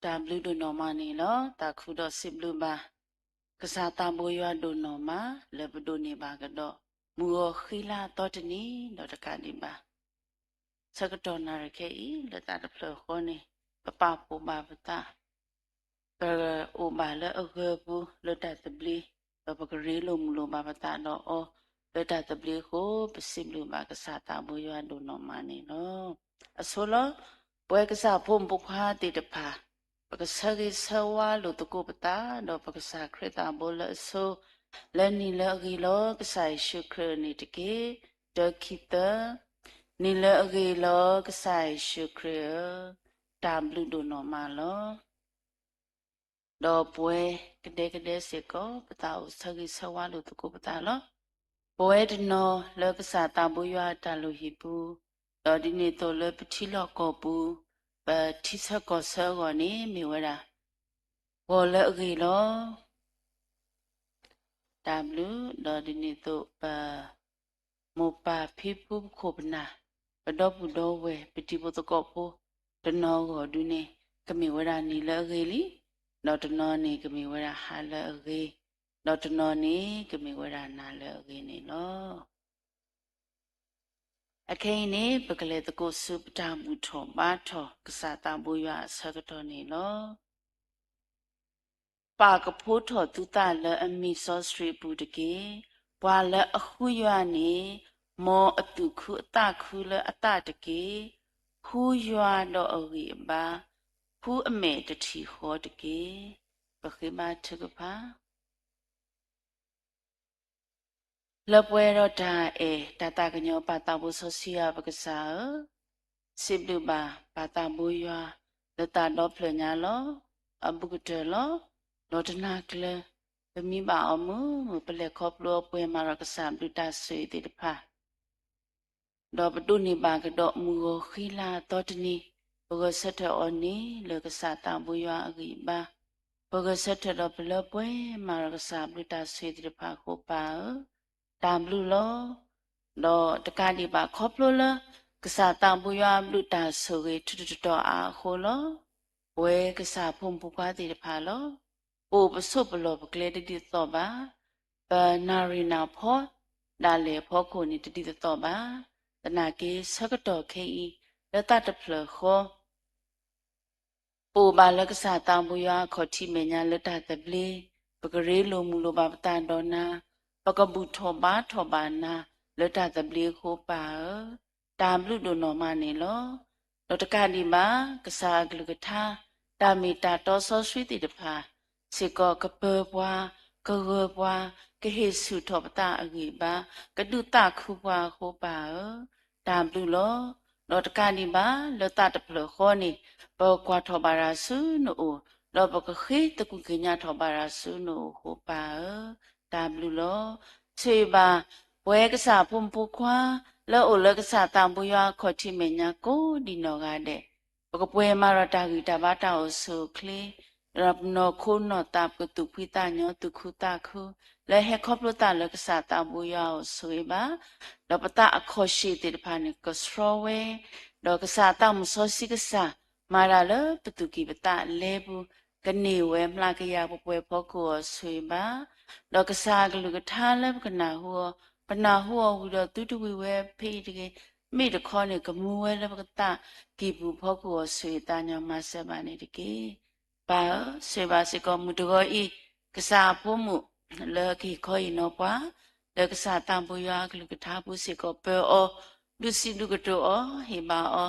တၢ်ဘျုးဒိၣ်နီၢ်မးန့ၣ်လီၤ. သးခုဒီးစံးဘျုးဘၣ် ကစၢ်သးဘိယွၤဒိၣ်နီၢ်မး လၢပဒိးန့ၢ်ဘၣ်ကဒီး မုၢ်ဂီၤဃံလၤသီတနံၤ ဒီးတကးဒံးဘၣ် ဆၢကတီၢ်နၣ်ရံၣ်ခဲအံၤ လၢသးတဖျၢၣ်ဃီန့ၣ် ပပာ်ဖှိၣ်ဘၣ်ပသး ပအိၣ်ဘၣ်လၢအဂၢၤပူၤလၢတၢ်သဘျ့, ဒီးပကရ့လိာ်မုာ်လိာ်ဘၣ်ပသးဒီးအီၤလၢတၢ်သဘျ့အဃိ, ပစံးဘျုးဘၣ်ကစၢ်သးဘိယွၤဒိၣ်နီၢ်မးန့ၣ်လီၤ. အဆိလီၤ, ပဝဲကစၢ်ဖိမုၣ်ဖိခွါသ့ၣ်တဖၣ် ပကဆၢဂ့ၤဆၢဝါလိာ်သကိးပသး ဒီးပကစၢ်ခရံာ်သးဘိလၢအဆိ, လၢနံၤလၢအဂ့ၤလီၤ ကစၢ်ယ့ၣ်ၡူးခရံာ်န့ၣ်တက့ၢ်. တၢ ခံ သၢ, နံၤလၢအဂ့ၤလီၤ ကစၢ်ယ့ၣ်ၡူးခရံာ်ဧၢ, တၢ်ဘျုးဒိၣ်နီၢ်မးလီၤ. ဒီးပဝဲကဒဲကဒဲစ့ၢ်ကီး ပသးအိၣ်ဆၢဂ့ၤဆၢဝါလိာ်သကိးပသးလီၤ. ပဝဲတနီၤလၢကစၢ်သးဘိယွၤအတၢ်လုၢ်ဟံၣ်ပူၤ, ဒီးဒ်န့ၣ်အသိးလၢပထံလီၢ်ကီၢ်ပူၤ, ပထံဆၢကီၢ်ဆၢအဂီၢ်န့ၣ် မ့ၢ်ဝဲဒၣ် ဂီၤလၢအဂ့ၤလီၤ. တၢ်ဘျုး, ဒီးဒ်န့ၣ်အသိးပ မိၢ်ပၢ်ဖံဖုပခိၣ်ပနၢ်, ပဒီပုၢ်ဒီဝဲၢ် ပတံၤဖိသကိးဖိ တနီၤအဂီၢ်ဒုန့ၣ် ကမ့ၢ်ဝဲဒၣ်နံၤလၢအဂ့ၤလံ, ဒီးတနီၤန့ၣ်ကမ့ၢ်ဝဲဒၣ်ဟါလၢအဂ့ၤ, ဒီးတနီၤန့ၣ်ကမ့ၢ်ဝဲဒၣ်နၤလၢအဂ့ၤန့ၣ်လီၤ. အခဲအံၤန့ၣ် ပကလဲၤသကိးဆူပတၢ်ဘူၣ်ထီၣ်ဘါထီၣ်ကစၢ်သးဘိယွၤအဆၢကတီၢ်န့ၣ်လီၤ. ပာ်ကဖိထီၣ်သုသးလၢအမံၤစီဆှံအပူၤတက့ၢ်. ပှၤလၢအဃုယွၤန့ၣ် မ်အသူၣ်ခုအသးခုလၢအသးတက့ၢ်. ဃုယွၤဒီးအဂံၢ်အဘါ, ဃုအမဲာ်တထံၣ်ဃီတက့ၢ်. ပဃ့ဘါထုကဖၣ် လၢပှဲၤဒီးတၢ်အဲၣ်တၢ်သးကညီၤပၢ်သးဘိစီဆှံယွၤပကစၢ်ဧၢ, စံးဘျုးဘၣ်ပၢ်သးဘိယွၤ လၢသးဒီဖျၢၣ်ညါလီၤ. အဘူးကတၢၢ်လီၤ. ဒီးတနၤကျၢၤ ပမံဘၣ်အီၤမုာ်မုာ် ပလဲၤခီဖျိအပှဲၤမၤဒီးကစၢ်ဘျုးတၢ်ဆိၣ်ဂ့ၤသ့ၣ်တဖၣ် ဒီးပဒိးန့ၢ်ဘၣ်ကဒီးမုၢ်ဂီၤဃံလၤအသီတနံၤ, ပဂဲၤဆၢထၢၣ်အီၤန့ၣ်လၢကစၢ်သးဘိယွၤအဂံၢ်အဘါ, ပဂဲၤဆၢထၢၣ်ဒီးပလၢပှဲၤမၤဒီးကစၢ်ဘျုးတၢ်ဆိၣ်ဂ့ၤသ့ၣ်တဖၣ်အဃိပၢ်ဧၢ, တၢ်ဘျုးလီၤ. ဒီးတကးဒံးဘၣ်ခီဖျိလၢ ကစၢ်သးဘိယွၤအဘျုးတၢ်ဆိၣ်ဂ့ၤထုးထီၣ်တတီၤအါအဃိလီၤ. ပဝဲကစၢ်ဖိမုၣ်ဖိခွါသ့ၣ်တဖၣ်လီၤ. ပအိၣ်ပဆိးပလီၢ်ပကျဲတဒ်သိးသိးဘၣ်, ပနၣ်ရံၣ်နၣ်ဖီ ဒၣ်လဲာ်အဖီခိၣ်န့ၣ်တဒ်သိးသိးဘၣ်, သနာ်က့ဆၢကတီၢ်ခဲအံၤ လၢသးတဖျၢၣ်ဃီ ပအိၣ်ဘၣ်လၢကစၢ်သးဘိယွၤအခီၣ်ထံးမဲာ်ညါလၢတၢ်သဘျ့, ပကရ့လိာ်မုာ်လိာ်ဘၣ်ပသးဒီးနၤ, ပကဘူၣ်ထီၣ်ဘါထီၣ်ဘၣ်နၤလၢတၢ်သဘျ့အဃိပၢ်ဧၢ, တၢ်ဘျုးဒိၣ်နီၢ်မးန့ၣ်လီၤ. ဒီးတကးဒံးဘၣ် ကစၢ်အကလုၢ်ကထါ တၢ်မ့ၢ်တၢ်တီစီဆှံသ့ၣ်တဖၣ် စ့ၢ်ကီးကပၢၤပှၤ, ကဂၢၤပှၤ, ကဟ့ၣ်ဆူၣ်ထီၣ်ပသးအဂံၢ်အဘါ, ကဒုးသးခုပှၤအဃိပၢ်ဧၢ, တၢ်ဘျုးလီၤ. ဒီးတကးဒံးဘၣ် လၢသးတဖျၢၣ်ဃီန့ၣ် ပကွၢ်ထီၣ်ဘၣ်တၢ်ဆူနအိၣ်, ဒီးပကဃ့သကွံၢ်ကညးထီၣ်ဘၣ်တၢ်ဆူနအိၣ်အဃိပၢ်ဧၢ, တၢ်ဘျုးလီၤ. ဆိၣ်ဂ့ၤဘၣ် ပဝဲကစၢ်ဖိမုၣ်ဖိခွါ လၢအအိၣ်လၢကစၢ်သးဘိယွၤအခီၣ်ထံးမဲာ်ညါကိးဒံးနီၢ်ဂၤဒဲး, ပကပှဲၤမၤဒီးတၢ်ဂံၢ်တၢ်ဘါတၢ်အိၣ်ဆူၣ်အိၣ်ချ့, ဒီးပနီၢ်ခိနီၢ်သးပကသူၣ်ဖှံသးညီသူၣ်ခုသးခု, လၢဟဲခီဖျိသးလၢကစၢ်သးဘိယွၤအအိၣ်ဆိၣ်ဂ့ၤဘၣ်, ဒီးပသးအခီၣ်ဆ့ၣ်သ့ၣ်တဖၣ်န့ၣ် ကဆှီဝဲ, ဒီးကစၢ်သးမုၢ်စီဆှံကစၢ် မၤတၢ်လၢပသူၣ်ကံၢ်ပသးလဲပူၤ, ကန့ၢ်ဝဲမျးကယၤပှဲၤပှဲၤဖီခိၣ်အီၤဆိၣ်ဂ့ၤဘၣ်, ဒီးကစၢ်အကလုၢ်ကထါလၢပကနၢ်ဟူအီၤ, ပနၢ်ဟူအီၤဝံၤဒီးသုတဝံၤဝဲဖဲအံၤတဂ့ၤ, မ့ၢ်တခီန့ၣ် ကမူဝဲလၢပကသးကံၢ်ပူၤဖီခိၣ်အီၤဆိၣ်ဂ့ၤသးညီမၤစၢၤဘၣ်န့ၣ်တက့ၢ်. ပၢ်ဧၢ, ဆိၣ်ဂ့ၤဘၣ်စ့ၢ်ကီးမုၢ်တဂီၤအံၤ ကစၢ်အဖိမုၣ် လၢကဟ့ၣ်ခီဟ့ၣ်နီၤပှၤ လၢကစၢ်သးဘိယွၤအကလုၢ်ကထါပူၤစ့ၢ်ကီးပၢၤအီၤ, ဒုးစံးဒုးကတိၤအီၤ, ဟ့ၣ်ဘၣ်အီၤ,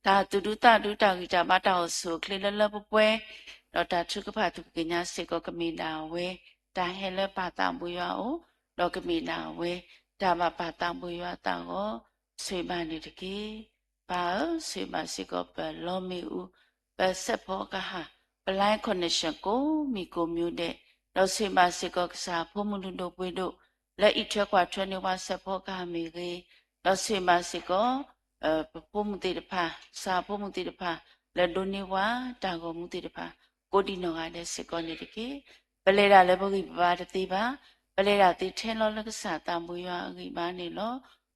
တၢ်သူၣ်ဒူသးဒူတၢ်ဂံၢ်တၢ်ဘါတၢ်အိၣ်ဆူၣ်အိၣ်ချ့လၢလၢပှဲၤပှဲၤ, ဒီးတၢ်ထုကဖၣ်သူၣ်ဖှံသးညီစ့ၢ်ကီးကမ့ၢ်ဒၣ်ဝဲ, တၢ်ဟဲလၢပၢ်သးဘိယွၤအအိၣ်, ဒီးကမ့ၢ်ဒၣ်ဝဲ, တၢ်ဘၣ်ပၢ်သးဘိယွၤအသးအဂီၢ်, ဆိၣ်ဂ့ၤဘၣ်န့ၣ်တက့ၢ်. ပၢ်ဧၢ, ဆိၣ်ဂ့ၤဘၣ်စ့ၢ်ကီးပလီမ့ၣ်အူ, ပစဲးဖီကဟၣ်, ပ line connection ကိးမံၤကိးမံၤဒဲး, ဒီးဆိၣ်ဂ့ၤဘၣ်စ့ၢ်ကီးကစၢ်ဖိမုၣ်လုၢ်ဒိၣ်ပှ့ၤဒိၣ်, လၢအံးထွဲကွၢ်ထွဲန့ၢ်ပှၤစဲးဖီကဟၣ်မ့ၢ်ဂ့ၤ, ဒီးဆိၣ်ဂ့ၤဘၣ်စ့ၢ်ကီး ပဖိမုၣ်သ့ၣ်တဖၣ်, ကစၢ်ဖိမုၣ်သ့ၣ်တဖၣ်, လၢဒိးန့ၢ်ပှၤတၢ်ဂီၤမူသ့ၣ်တဖၣ်, ကိးဒံးနီၢ်ဂၤဒဲးစ့ၢ်ကီးန့ၣ်တက့ၢ်. ပလဲၤဒၣ်လၢပဂံၢ်ပဘါတသ့ဘၣ်, ပလဲၤဒၣ်သ့ထဲလီၤလၢကစၢ်သးဘိယွၤအဂံၢ်ဘါန့ၣ်လီၤ.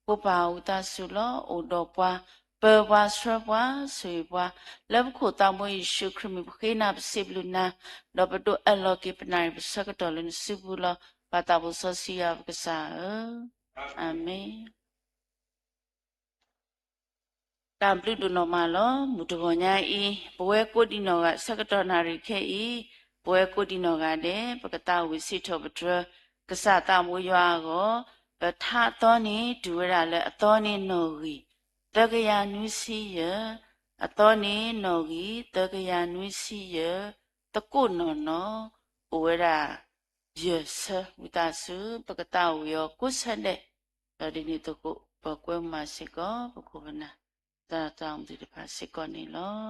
ဖိပၢ်အူသးစူၤလီၤ, အိၣ်ဒီးပှၤ, ပၢပှၤဆှၢပှၤဆိၣ်ဂ့ၤပှၤ, လၢပခိၣ်သးဘိယ့ၣ်ၡူးခရံာ်မံၤပဃ့နၤပစံးဘျုးနၤ, ဒီးပဒိးအၢၣ်လီၤက့ၤပနၢ်ရံၣ်ပဆၢကတီၢ်လၢနစုပူၤလီၤ. ပၢ်သးဘိစီဆှံယွၤပကစၢ်ဧၢ, အၤမ့ၣ်. တၢ်ဘျုးဒိၣ်နီၢ်မးလီၤ. မုၢ်တဂီၤညါအံၤ ပဝဲကိးဒံနီၢ်ဂၤဆၢကတီၢ်နၣ်ရံၣ်ခဲအံၤ, ပဝဲကိးဒံနီၢ်ဂၤဒဲး ပကသးဝံၣ်စံးထီၣ်ပတြၢၤ ကစၢ်သးဘိယွၤအဂီၢ်, ပထါအသီန့ၣ် တုၤဝဲဒၣ်လၢအသီန့ၣ်နီၣ်ဂံၢ် သၢကယၤနွံဆံယဲၢ်, အသီန့ၣ်နီၣ်ဂံၢ် သၢကယၤနွံဆံယဲၢ်, သကိးနီၢ်နီၢ် အိၣ်ဝဲဒၣ် ယဲၢ်ဆၢ ဝံသးစူၤ ပကသးဝံၣ်အီၤကိးဆၢဒဲး, ဒီးဒ်န့ၣ်သကိး ပကွဲမုာ်မးစ့ၢ်ကီး ပခိၣ်ပနၢ် သရၣ်သရၣ်မုၣ်သ့ၣ်တဖၣ်စ့ၢ်ကီးန့ၣ်လီၤ.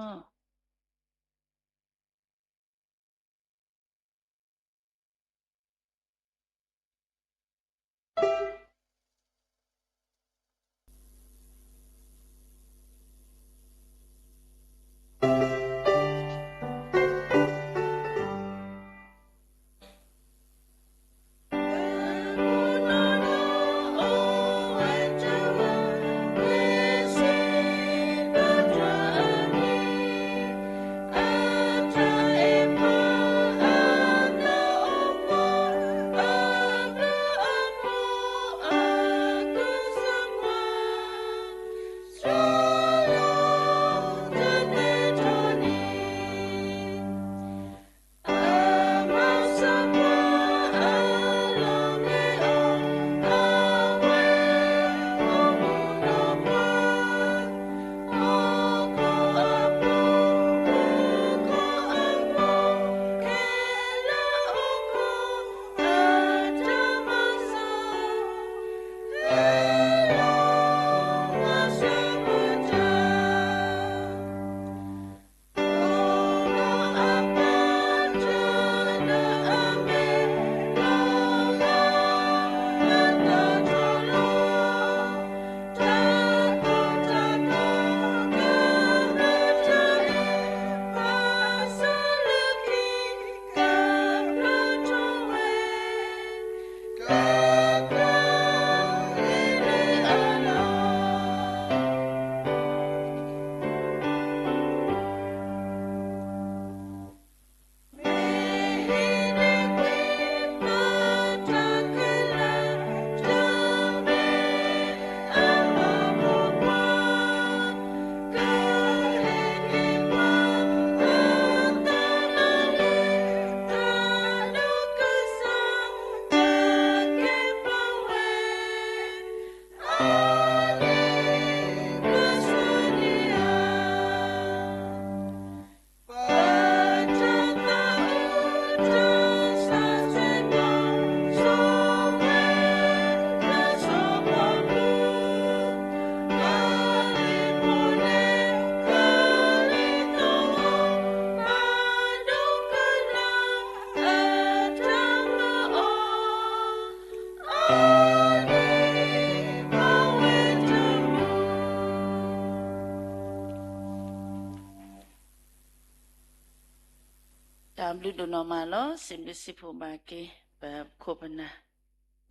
တၢ်ဘျုးဒိၣ်နီၢ်မးလီၤ. စံးဘျုးစံးဖှိၣ်ဘၣ်က့ၤ ပခိၣ်ပနၢ်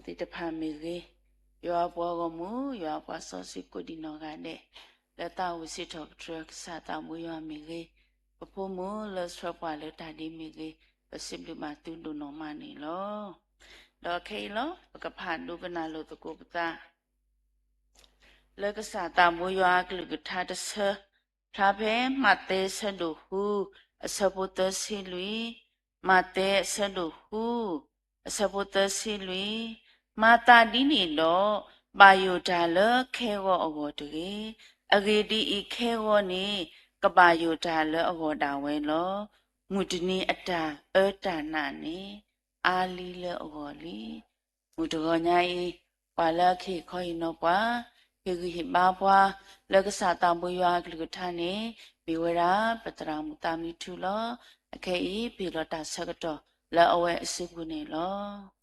သ့ၣ်တဖၣ်မ့ၢ်ဂ့ၤ, ယွၤပှၤဂီၢ်မုၢ် ယွၤပှၤစီဆှံကိးဒံနီၢ်ဂၤဒဲး လၢသးဝံၣ်စံးထီၣ်ပတြၢၤကစၢ်သးဘိယွၤမ့ၢ်ဂ့ၤ, ပဖိမုၣ်လၢဆှၢပှၤလၢတၢ်ဒ့မ့ၢ်ဂ့ၤ, ပစံးဘျုးဘၣ်သုဒိၣ်နီၢ်မးန့ၣ်လီၤ. ဒီးခဲအံၤလီၤ ပကဖးဒိကနၣ်လိာ်သကိးပသး လၢကစၢ်သးဘိယွၤအကလုၢ်ကထါတဆၢ, ဖျါဖဲမးသဲအဆၢဒိၣ်ဃု အဆၢဖိသၢဆံလွံၢ်, မးသဲအဆၢဒိၣ်ဃု အဆၢဖိသၢဆံလွံၢ်, မၤသးဒ်န့ၣ်ဒီး ဘၣ်ယိၣ်တၢ်လၢခဲဂီၤအဂီၢ်တဂ့ၤ. အဂ့ၢ်ဒ်အံၤ, ခဲဂီၤန့ၣ် ကဘၣ်ယိၣ်တၢ်လၢအဂီၢ်ဒၣ်ဝဲလီၤ. မုၢ်တနံၤအတၢ်အၢတၢ်နးန့ၣ် အါလံလၢအဂီၢ်လံ. မုၢ်တဂီၤညါအံၤ ပှၤလၢအကဟ့ၣ်ခီဟ့ၣ်နီၤပှၤ, ဟ့ၣ်ဂံၢ်ဟ့ၣ်ဘါပှၤ လၢကစၢ်သးဘိယွၤအကလုၢ်ကထါန့ၣ် မ့ၢ်ဝဲဒၣ် ပသရၣ်မုၣ်သးမံထူလီၤ. အခဲအံၤ ပဟ့ၣ်လီၤတၢ်ဆၢကတီၢ်လၢအဝဲအစုပူၤန့ၣ်လီၤ.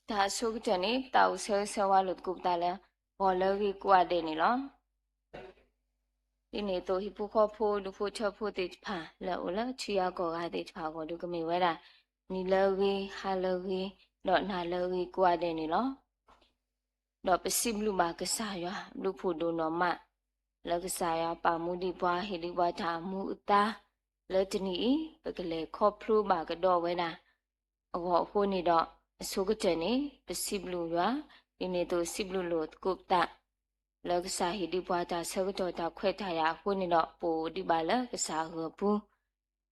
တၢ်အဆိကတၢၢ်န့ၣ် ပသးအိၣ်ဆၢဂ့ၤဆၢဝါလိာ်သကိးပသးလၢ ဂီၤလၢအဂ့ၤကိးဂၤဒဲးန့ၣ်လီၤ. ဒ်န့ၣ်အသိးဟံၣ်ဖိဃီဖိဒူဖိထၢဖိသ့ၣ်တဖၣ် လၢအအိၣ်လၢထံဂၤကီၢ်ဂၤသ့ၣ်တဖၣ်အဂီၢ်ဒီး ကမ့ၢ်ဝဲဒၣ် နံၤလၢအဂ့ၤ, ဟါလၢအဂ့ၤ, ဒီးနၤလၢအဂ့ၤကိးဂၤဒဲးန့ၣ်လီၤ. ဒီးပစံးဘျုးဘၣ်ကစၢ်ယွၤဘျုးဖှိၣ်ဒိၣ်နီၢ်မး လၢကစၢ်ယွၤပာ်မူဒံးပှၤ ဟ့ၣ်ဒံးပှၤတၢ်အမူအသါ လၢတနံၤအံၤ ပကလဲၤခီဖျိဘၣ်ကဒီးဝဲဒၣ် အဂီၢ်အဃိန့ၣ်ဒီး အဆိကတၢၢ်န့ၣ် ပစံးဘျုးယွၤ, ဒ်န့ၣ်အသိးစံးဘျုးလိာ်သကိးပသး လၢကစၢ်ဟ့ၣ်ဒံးပှၤတၢ်ဆၢကတီၢ်တၢ်ခွဲးတၢ်ယာ်အဃိန့ၣ်ဒီး ပအိၣ်ဒံးဘၣ်လၢကစၢ်အဂီၢ်ပူၤ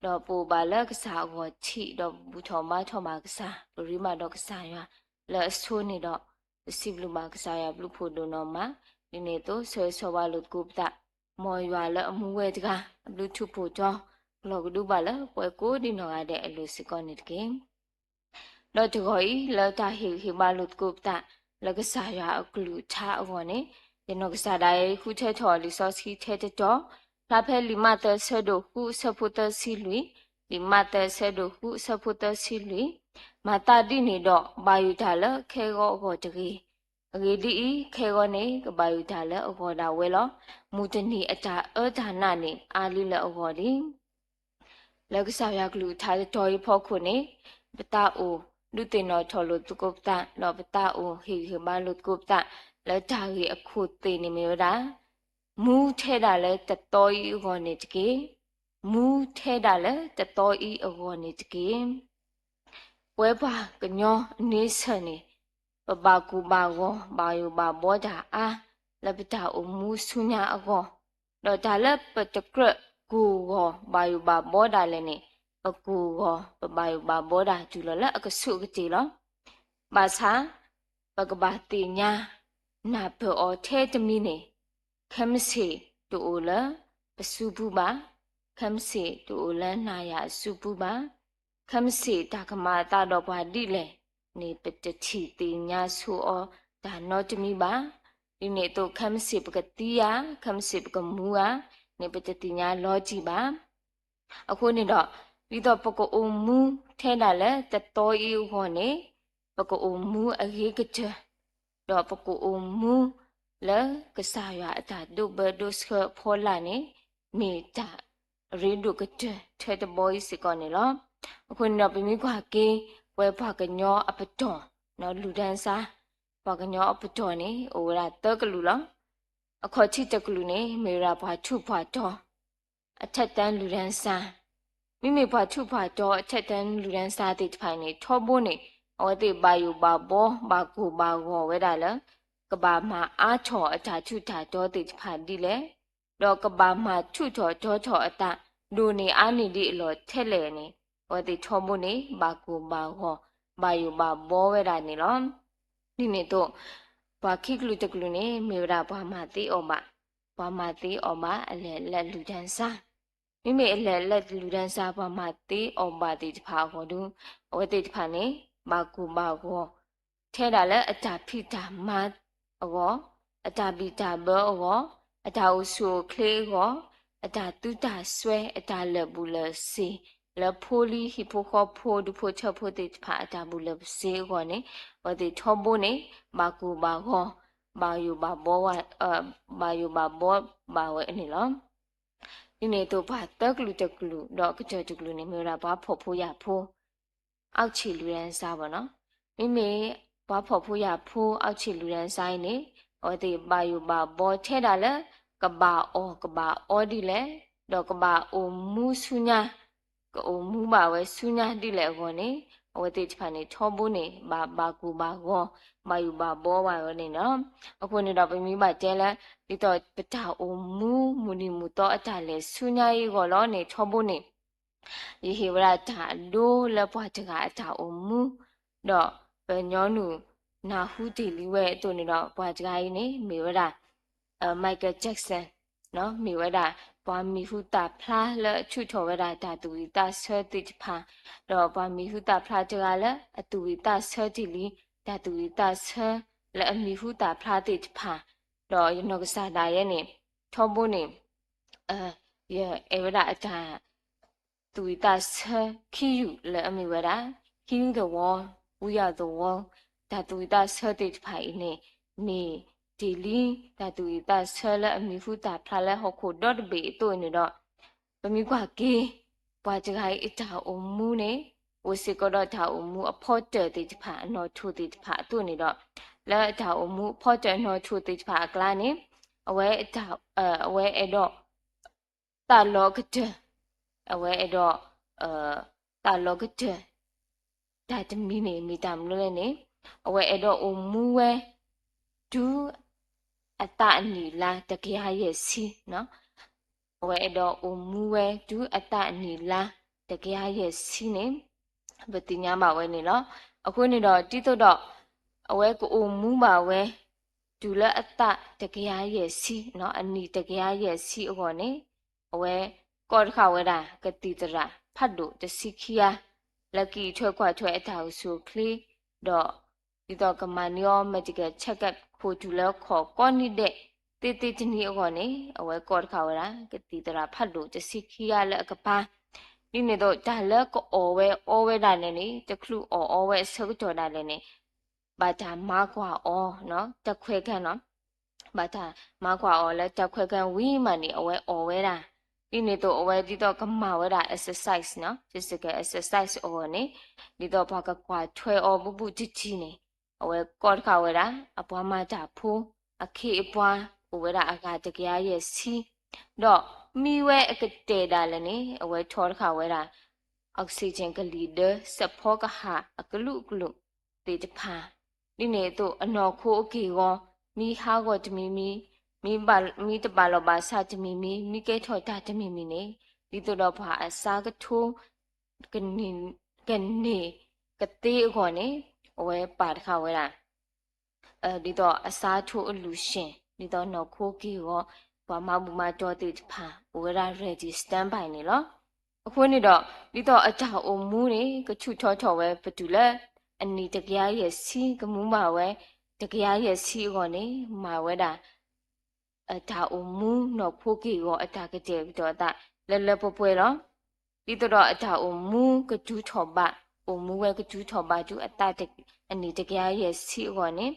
ဒီးပအိၣ်ဘၣ်လၢကစၢ်အဂီၢ်ထံး ဒီးပဘူၣ်ထီၣ်ဘါထီၣ်ဘၣ်ကစၢ် ပရ့ဘၣ်ဒီးကစၢ်ယွၤ လၢအဆိန့ၣ်ဒီး ပစံးဘျုးဘၣ်ကစၢ်ယွၤဘျုးဖှိၣ်ဒိၣ်နီၢ်မး, ဒ်န့ၣ်အသိးဆၢဂ့ၤဆၢဝါလိာ်သကိးပသး မ်ယွၤလၢအမူဝဲတဂၤ အဘျုးထူးဖှိၣ်တီၤ ကလီၤကဒုဘၣ်လၢပှၤကိးဒံနီၢ်ဂၤဒဲးအလိၤစ့ၢ်ကီးန့ၣ်တက့ၢ်. ဒီးတဂီၤအံၤ လၢတၢ်ဟ့ၣ်ဂံၢ်ဟ့ၣ်ဘါလိာ်သကိးပသး လၢကစၢ်ယွၤအကလုၢ်ကထါအဂီၢ်န့ၣ်, ယနီၢ်ကစၢ်ဒၣ်ယဲ ယဃုထၢထီၣ်လံာ်စီဆှံထဲတတီၤ, ဖျါဖဲလံာ်မးသဲအဆၢဒိၣ်ဃုအဆၢဖိသၢဆံလွံၢ်, လံာ်မးသဲအဆၢဒိၣ်ဃုအဆၢဖိသၢဆံလွံၢ်, မၤသးဒ်န့ၣ်ဒီးဘၣ်ယိၣ်တၢ်လၢခဲဂီၤအဂီၢ်တဂ့ၤ. အဂ့ၢ်ဒ်အံၤ, ခဲဂီၤန့ၣ် ကဘၣ်ယိၣ်တၢ်လၢအဂီၢ်ဒၣ်ဝဲလီၤ. မုၢ်တနံၤအတၢ်အၢတၢ်နးန့ၣ် အါလံလၢအဂီၢ်လံ. လၢကစၢ်ယွၤကလုၢ်ကထါတတီၤအံၤဖီခိၣ်န့ၣ်, ပသးအိၣ်ဒုးသ့ၣ်နီၣ်ထီၣ်လိာ်သကိးပသး ဒီးပသးအိၣ်ဟ့ၣ်ဂံၢ်ဟ့ၣ်ဘါလိာ်သကိးပသး လၢတၢ်ဂ့ၢ်အခိၣ်သ့ၣ်န့ၣ်မ့ၢ်ဝဲဒၣ်, မူထဲဒၣ်လၢတသီအံၤအဂီၢ်န့ၣ်တက့ၢ်. မူထဲဒၣ်လၢတသီအံၤအဂီၢ်န့ၣ်တက့ၢ်. ပဝဲပှၤကညီအန့ဆၢၣ်န့ၣ်, ပဘၣ်ကိၢ်ဘၣ်ဂီၤ ဘၣ်ယိၣ်ဘၣ်ဘီတၢ်အါ လၢပတၢ်အိၣ်မူဆူညါအဂီၢ်, ဒီးတၢ်လၢပတကြၢးကိၢ်ဂီၤဘၣ်ယိၣ်ဘၣ်ဘီဒၣ်လဲာ်န့ၣ်, ပကိၢ်ဂီၤ ပဘၣ်ယိၣ်ဘၣ်ဘီဒၣ်တုၤလီၤလၢအကဆူးအကတ့ၢ်လီၤ. ဘၣ်ဆၣ် ပကဘၣ်သ့ၣ်ညါနၢ်ပၢၢ်အီၤထဲတမံၤန့ၣ်, ခဲမုၢ်ဆ့ၣ်တအိၣ်လၢပစုပူၤဘၣ်, ခဲမုၢ်ဆ့ၣ်တအိၣ်လၢနၤယၤအစုပူၤဘၣ်, ခဲမုၢ်ဆ့ၣ်တၢ်ကမၤအသးဒီးပှၤဒ်လဲၣ်န့ၣ် ပတထံၣ်သ့ၣ်ညါဆိအီၤတၢ်နီတမံၤဘၣ်. ဒ်န့ၣ်အသိး ခဲမုၢ်ဆ့ၣ်ပကသံဧါ, ခဲမုၢ်ဆ့ၣ်ပကမူဧါန့ၣ် ပတသ့ၣ်ညါလီၤတံၢ်ဘၣ်. အဃိန့ၣ်ဒီး, ဒ်သိးပကအိၣ်မူထဲဒၣ်လၢတသီအံၤအဂီၢ်န့ၣ်, ပကအိၣ်မူအဂ့ၤကတၢၢ်, ဒီးပကအိၣ်မူလၢကစၢ်ယွၤအတၢ်ဒိးဘၢဒိးဆှၢအဖီလာ်န့ၣ်, မ့ၢ်တၢ်အရ့ဒိၣ်ကတၢၢ်ထဲတဘီအံၤစ့ၢ်ကီးန့ၣ်လီၤ. အဃိန့ၣ်ဒီး ပမ့ၢ်ကွၢ်က့ၤ ပဝဲပှၤကညီအပတီၢ်, လူၤဒၢစါ, ပှၤကညီအပတီၢ်န့ၣ် အိၣ်ဝဲဒၣ်သၢကလုာ်လီၤ. အခီၣ်ထံးတကလုာ်န့ၣ် မ့ၢ်ဝဲဒၣ်ပှၤထူးပှၤတီၤ အထက်တန်းလူတန်းစား, မ့မ့ၢ်ပှၤထူးပှၤတီၤ အထက်တန်းလူတန်းစားသ့ၣ်တဖၣ်အံၤန့ၣ် ထီဘိန့ၣ် အဝဲသ့ၣ်ဘၣ်ယိၣ်ဘၣ်ဘီ ဘၣ်ကိၢ်ဘၣ်ဂီၤဝဲဒၣ်လၢ ကဘၣ်မၤအါထီၣ်အတၢ်ထူးတၢ်တီၤသ့ၣ်တဖၣ်ဒ်လဲၣ်, ဒီးကဘၣ်မၤထူးထီၣ်တီၤထီၣ်အသး ဒိၣ်န့ၢ်အါန့ၢ်ဒံးအလီၢ်ထဲလဲၣ်န့ၣ် အဝဲသ့ၣ်ထီဘိန့ၣ် ဘၣ်ကိၢ်ဘၣ်ဂီၤ ဘၣ်ယိၣ်ဘၣ်ဘီဝဲဒၣ်န့ၣ်လီၤ. ဒ်န့ၣ်အသိး ပှၤခံကလုာ်တကလုာ်န့ၣ် မ့ၢ်ဝဲဒၣ်ပှၤမၤသ့အီၣ်ဘၣ်, ပှၤမၤသ့အီၣ်ဘၣ်အလဲၤအလၢလူတန်းစား, မ့မ့ၢ်အလဲၤအလၢလူတန်းစား ပှၤမၤသ့အီၣ်ဘၣ်သ့ၣ်တဖၣ်အဂီၢ်ဒီး အဝဲသ့ၣ်တဖၣ်န့ၣ် ဘၣ်ကိၢ်ဘၣ်ဂီၤ ထဲဒၣ်လၢအတၢ်ဖံးတၢ်မၤအဂီၢ်, အတၢ်ဘံၣ်တၢ်ဘၢအဂီၢ်, အတၢ်အိၣ်ဆူၣ်အိၣ်ချ့အဂီၢ်, အတၢ်သုးတၢ်စွဲ အတၢ်လၢာ်ဘူၣ်လၢာ်စ့ၤ လၢဖိလံၤဟံၣ်ဖိဃီဖိဒူဖိထၢဖိသ့ၣ်တဖၣ်အတၢ်ဘူၣ်လၢာ်စ့ၤအဂီၢ်န့ၣ် အဝဲသ့ၣ်ထီဘိန့ၣ် ဘၣ်ကိၢ်ဘၣ်ဂီၤ ဘၣ်ယိၣ်ဘၣ်ဘီဝဲ, ဘၣ်ယိၣ်ဘၣ်ဘီဘၣ်ဝဲန့ၣ်လီၤ. ဒ်န့ၣ်အသိးပှၤသၢကလုာ်တကလုာ် ဒီးကတၢၢ်တကလုာ်န့ၣ် မ့ၢ်ဝဲဒၣ်ပှၤဖှီၣ်ဖိယာ်ဖိ အောက်ခြေလူတန်းစားဘၣ်နီၤ. မ့မ့ၢ်ပှၤဖှီၣ်ဖိယာ်ဖိ အောက်ခြေလူတန်းစားအံၤန့ၣ် အဝဲသ့ၣ်ဘၣ်ယိၣ်ဘၣ်ဘီထဲဒၣ်လၢ ကဘၣ်အီၣ်ကဘၣ်အီဒ်လဲၣ်, ဒီးကဘၣ်အိၣ်မူဆူညါ ကအိၣ်မူဘၣ်ဝဲဆူညါဒ်လဲၣ်အဂီၢ်န့ၣ် အဝဲသ့ၣ်တဖၣ်န့ၣ် ထီဘိန့ၣ် ဘၣ်ဘၣ်ကိၢ်ဘၣ်ဂီၤ ဘၣ်ယိၣ်ဘၣ်ဘီဝဲန့ၣ်လီၤ. အဃိန့ၣ်ဒီးပမ့ၢ်ဘၣ်တဲလၢ ဒ်သိးပတၢ်အိၣ်မူမုၢ်နံၤမုၢ်သီအတၢ်လဲၤဆူညါအံၤအဂီၢ်လီၤန့ၣ် ထီဘိန့ၣ် ယဟ့ၣ်ဝဲဒၣ်တၢ်အဒိလၢပှၤတဂၤအတၢ်အိၣ်မူ ဒီးပညီနုၢ်နၢ်ဟူတ့ၢ်လံဝဲအသိးန့ၣ်ဒီး ပှၤတဂၤအံၤန့ၣ် မ့ၢ်ဝဲဒၣ် Michael Jackson မ့ၢ်ဝဲဒၣ် ပှၤမံၤဟူသၣ်ဖျါလၢအထုးထီၣ်ဝဲဒၣ်တၢ်သူၣ်ဝံၣ်သးဆၢသ့ၣ်တဖၣ်, ဒီးပှၤမံၤဟူသၣ်ဖျါတဂၤလၢအသူၣ်ဝံၣ်သးဆၢတ့ၢ်လံ တၢ်သူၣ်ဝံၣ်သးဆၢလၢအမံၤဟူသၣ်ဖျါသ့ၣ်တဖၣ်, ဒီးယနီၢ်ကစၢ်ဒၣ်ယဲန့ၣ် ထီဘိန့ၣ် ယအဲၣ်ဝဲဒၣ်အတၢ် သူၣ်ဝံၣ်သးဆၢခံယုၢ်လၢအမ့ၢ်ဝဲဒၣ် Heal the World, We Are the World တၢ်သူၣ်ဝံၣ်သးဆၢသ့ၣ်တဖၣ်အံၤန့ၣ် မ့ၢ် တ့ၢ်လံတၢ်သူၣ်အုးသးဆၢလၢအမံၤဟူသၣ်ဖျါလၢဟီၣ်ခိၣ်ဒီတဘ့ၣ်အသိးန့ၣ်ဒီး, ပမ့ၢ်ကွၢ်က့ၤ ပှၤတဂၤအံၤအတၢ်အိၣ်မူန့ၣ် အိၣ်စ့ၢ်ကီးဒီးတၢ်အိၣ်မူအဖီတၢၢ်သ့ၣ်တဖၣ် အနီၣ်ထိၣ်သ့ၣ်တဖၣ်အသိးန့ၣ်ဒီး, လၢအတၢ်အိၣ်မူအဖီတၢၢ်အနီၣ်ထိၣ်သ့ၣ်တဖၣ်အကျါန့ၣ်, အဝဲ, အဝဲအဲၣ်ဒိး သးလီကတၢၢ်, အဝဲအဲၣ်ဒိး သးလီကတၢၢ် တၢ်တမံၤန့ၣ် မ့ၢ်တၢ်မနုၤလဲၣ်န့ၣ်, အဝဲအဲၣ်ဒိးအိၣ်မူဝဲ တုၤအသးအနံၣ်လါတကယၤယဲၢ်ဆံ, အဝဲအဲၣ်ဒိးအိၣ်မူဝဲတုၤအသးအနံၣ်လါတကယၤယဲၢ်ဆံန့ၣ် ပသ့ၣ်ညါဘၣ်ဝဲန့ၣ်လီၤ. အဃိန့ၣ်ဒီး ဒ်သိးဒီး အဝဲကအိၣ်မူဘၣ်ဝဲ တုၤလၢအသးတကယၤယဲၢ်ဆံ, အနံၣ်တကယၤယဲၢ်ဆံအဂီၢ်န့ၣ်, အဝဲကိးတဃာ်ဝဲဒၣ် ကသံၣ်သရၣ်ဖးဒိၣ်တဆံခံဂၤ လၢကအံးထွဲကွၢ်ထွဲအတၢ်အိၣ်ဆူၣ်အိၣ်ချ့, ဒီးဒ်သိးကမၤန့ၢ်အီၤ medical checkup ခိၣ်တုၤလၢခီၣ်ကိးနံၤဒဲး သ့သ့တနံၤအဂီၢ်န့ၣ်, အဝဲကိးတဃာ်ဝဲဒၣ် ကသံၣ်သရၣ်ဖးဒိၣ်တဆံခံဂၤလၢအကပၤ, ဒ်န့ၣ်အသိး တၢ်လၢကအီၣ်ဝဲအီဝဲဒၣ်လဲၣ်န့ၣ် တချုးအီၣ်အီဝဲအဆၢကတီၢ်ဒၣ်လဲာ်န့ၣ်, ဘၣ်တၢ်မၤကွၢ်အီၤ တၢ်ခွဲးကၢနီၤ, ဘၣ်တၢ်မၤကွၢ်အီၤလၢတၢ်ခွဲးကၢဝံၤမးန့ၣ် အဝဲအီၣ်ဝဲဒၣ်, ဒ်န့ၣ်အသိး အဝဲဒ်သိးကမၤဝဲဒၣ် exercise နီၤ, physical exercise အဂီၢ်န့ၣ်, ဒ်သိးပှၤကကွၢ်ထွဲအီၤဘူးဘူးတံၢ်တံၢ်န့ၣ်, အဝဲကိးတဃာ်ဝဲဒၣ် အပှၤမၤတၢ်ဖိ, အခ့အပှၤ အိၣ်ဝဲဒၣ်အဂၤတကယၤယဲၢ်ဆံ, ဒီးမံဝဲအကတဲာ်ဒၣ်လဲာ်န့ၣ် အဝဲထီတဃာ်ဝဲဒၣ် oxygen ကလံၤဒၢ စဲးဖီကဟၣ်အကလုာ်ကလုာ်သ့ၣ်တဖၣ်, ဒ်န့ၣ်အသိးအနီၢ်ခိအက့ၢ်အဂီၤ မံဟးဂီၤတမံၤမံၤ, မံဘၣ်, မံတဘၣ်လီၢ်ဘၣ်စးတမံၤမံၤ, မံကဲထီၣ်တၢ်တမံၤမံၤန့ၣ်, ဒ်သိးဒီးပှၤအဆၢကထိ ကန့ၢ်, ကန့ၢ်ကသ့အဂီၢ်န့ၣ်, အဝဲပာ်တဃာ်ဝဲဒၣ် ဒ်သိးအဆၢကထိအလူၤရှဲ, ဒ်သိးနီၢ်ခိက့ၢ်ဂီၤ ပှၤမၤဘူၣ်မၤတီၤသ့ၣ်တဖၣ် အိၣ်ဝဲဒၣ် ready standby န့ၣ်လီၤ. အဃိန့ၣ်ဒီး ဒ်သိးအတၢ်အိၣ်မူန့ၣ် ကဆူၣ်ထီထီၣ်ဝဲ ပတုၤလၢအနံၣ်တကယၤယဲၢ်ဆံ ကမူဘၣ်ဝဲ တကယၤယဲၢ်ဆံအဂီၢ်န့ၣ် မၤဝဲဒၣ် အတၢ်အိၣ်မူနီၢ်ခိက့ၢ်ဂီၤအတၢ်ကတဲာ်ကတီၤအသး လၢလၢပှဲၤပှဲၤလီၤ. ဒ်သိးဒီးအတၢ်အိၣ်မူကတုၤထီၣ်ဘး, အိၣ်မူဝဲကတုၤထီၣ်ဘးတုၤအသး အနံၣ်တကယၤယဲၢ်ဆံအဂီၢ်န့ၣ်,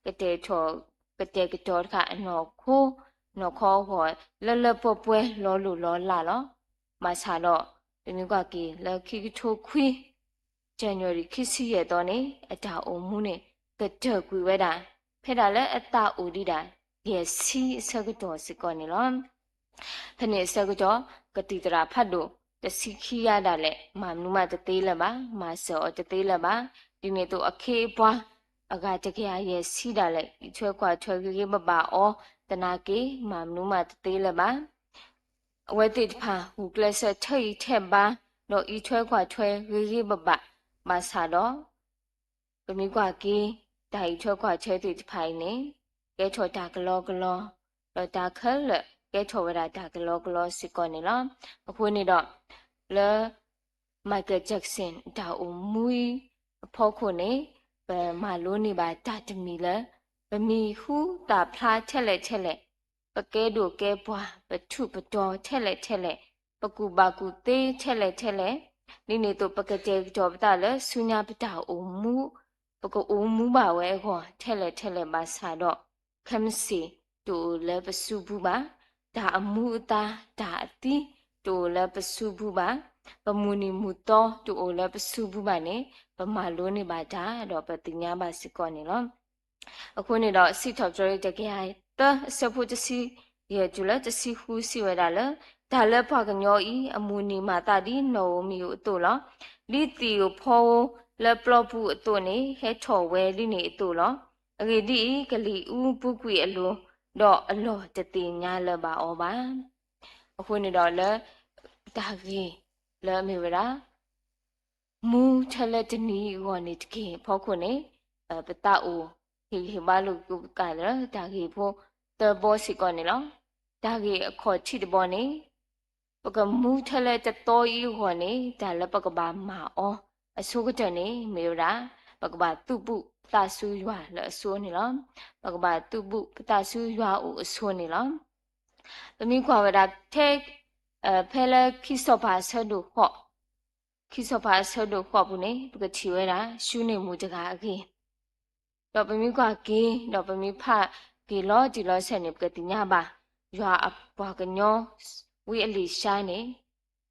ကတဲာ်ထီၣ်, ကတဲာ်ကတီၤတဃာ်အနီၢ်ခိ, နီၢ်ခိအဂီၢ် လၢလၢပှဲၤပှဲၤလီၤလိၢ်လီၤလးလီၤ. ဘၣ်ဆၣ်ဒီး ပမ့ၢ်ကွၢ်က့ၤလၢခံကထိခွံ January ခံဆံယဲၢ်သီန့ၣ် အတၢ်အိၣ်မူန့ၣ် ကတၢၢ်ကွံာ်ဝဲဒၣ် ဖဲဒၣ်လၢအသးအိၣ်ဒံးဒၣ် ယဲၢ်ဆံအဆၢကတီၢ်စ့ၢ်ကီးန့ၣ်လီၤ. ဖဲန့ၣ်အဆၢကတီၢ် ကသံၣ်သရၣ်ဖးဒိၣ် တဆံခံဂၤဒၣ်လဲာ် မၤမနုၤမးတသ့လၢၤဘၣ်, မၤစၢၤအီၤတသ့လၢၤဘၣ်. ဒ်န့ၣ်အသိးအခ့အပှၤ အဂၤတကယၤယဲၢ်ဆံဒၣ်လဲာ် အံးထွဲကွၢ်ထွဲဂ့ၤဂ့ၤဘၣ်ဘၣ်အီၤသနာ်က့ မၤမနုၤမးတသ့လၢၤဘၣ်. အဝဲသ့ၣ်တဖၣ် ဂုာ်ကျဲးစၢးထဲအံၤထဲဘါ ဒီးအံးထွဲကွၢ်ထွဲဂ့ၤဂ့ၤဘၣ်ဘၣ်, ဘၣ်ဆၣ်ဒီး ပမ့ၢ်ကွၢ်က့ၤ တၢ်အံးထွဲကွၢ်ထွဲသ့ၣ်တဖၣ်အံၤန့ၣ် ကဲထီၣ်တၢ်ကလီကလီ, ဒီးတၢ်ခဲလၢာ်ကဲထီၣ်ဝဲဒၣ်တၢ်ကလီကလီစ့ၢ်ကီးန့ၣ်လီၤ. အဃိန့ၣ်ဒီး လၢ Michael Jackson အတၢ်အိၣ်မူအံၤအဖီခိၣ်န့ၣ် ပမၤလိန့ၢ်ဘၣ်တၢ်တမံၤလၢ ပမံၤဟူသၣ်ဖျါထဲလဲၣ်ထဲလဲၣ်, ပကဲဒိၣ်ကဲပှၢ် ပထူးပတီၤထဲလဲၣ်ထဲလဲၣ်, ပကူၣ်ဘၣ်ကူၣ်သ့ထဲလဲၣ်ထဲလဲၣ်, ဒ်န့ၣ်အသိး ပကတဲာ်ကတီၤပသးလၢဆူညါပတၢ်အိၣ်မူ ပကအိၣ်မူဘၣ်ဝဲအဂီၢ်ထဲလဲၣ်ထဲလဲၣ်ဘၣ်ဆၣ်ဒီး ခဲမုၢ်ဆ့ၣ်တအိၣ်လၢပစုပူၤဘၣ်, တၢ်အမူအသါ တၢ်အသံ တအိၣ်လၢပစုပူၤဘၣ်, ပမုၢ်နံၤမုၢ်သီတအိၣ်လၢပစုပူၤဘၣ်န့ၣ် ပမၤလိန့ၢ်ဘၣ်တၢ် ဒီးပသ့ၣ်ညါဘၣ်စ့ၢ်ကီးန့ၣ်လီၤ. အဃိန့ၣ်ဒီး စံးထီၣ်ပတြၢၤတကယၤသၢ အဆၢဖိတဆံယဲၢ်တုၤလၢတဆံဃုစံးဝဲဒၣ်လၢ တၢ်လၢပှၤကညီအံၤ အမုၢ်နံၤမၤသးဒ်နီၣ်ဧိၤမံၤဧိၤအသိးလီၤ. ဒ်သံၣ်ဧိၤဖီဧိၤလၢပျီပူၤအသိးန့ၣ် ဟဲထီၣ်ဝဲဒ်န့ၣ်အသိးလီၤ. အဂ့ၢ်ဒ်အံၤ, ကလံၤအူပူၤကွံာ်အလိၤ, ဒီးအလီၢ်တသ့ၣ်ညါလၢၤဘၣ်အီၤဘၣ်. အဃိန့ၣ်ဒီးလၢ တၢ်ဂ့ၢ်လၢအမ့ၢ်ဝဲဒၣ် မူထဲလၢတနံၤအဂီၢ်န့ၣ်တက့ၢ်အဖီခိၣ်န့ၣ်, ပသးအိၣ်ဟ့ၣ်ဂံၢ်ဟ့ၣ်ဘါလိာ်က့ၤပသးလၢ တၢ်ဂ့ၢ်ဖိသၢဘီစ့ၢ်ကီးန့ၣ်လီၤ. တၢ်ဂ့ၢ်အခီၣ်ထံးတဘီန့ၣ်, ပကမူထဲလၢတသီအံၤအဂီၢ်န့ၣ် တၢ်လၢပကဘၣ်မၤအီၤ အဆိကတၢၢ်န့ၣ် မ့ၢ်ဝဲဒၣ် ပကဘၣ်သုးဘူးပသးဆူယွၤလၢအဆိန့ၣ်လီၤ. ပကဘၣ်သုးဘူးပသးဆူယွၤအိၣ်အဆိန့ၣ်လီၤ. ပမ့ၢ်ကွၢ်ဝဲဒၣ်ထဲ ဖဲလၢခံစီၤပၤအဆၢဒိၣ်ဃိး, ခံစီၤပၤအဆၢဒိၣ်ဃိးပူၤန့ၣ် ပကထံၣ်ဝဲဒၣ် ၡူန့ၢ်မူတဂၤအဂ့ၢ်, ဒီးပမ့ၢ်ကွၢ်က့ၤ ဒီးပမ့ၢ်ဖး တၢ်က့ၤလီၤတံၢ်လီၤဆဲးန့ၣ် ပကသ့ၣ်ညါဘၣ် ယွၤအပှၤကညီ ဝံအလံၤၡါန့ၣ်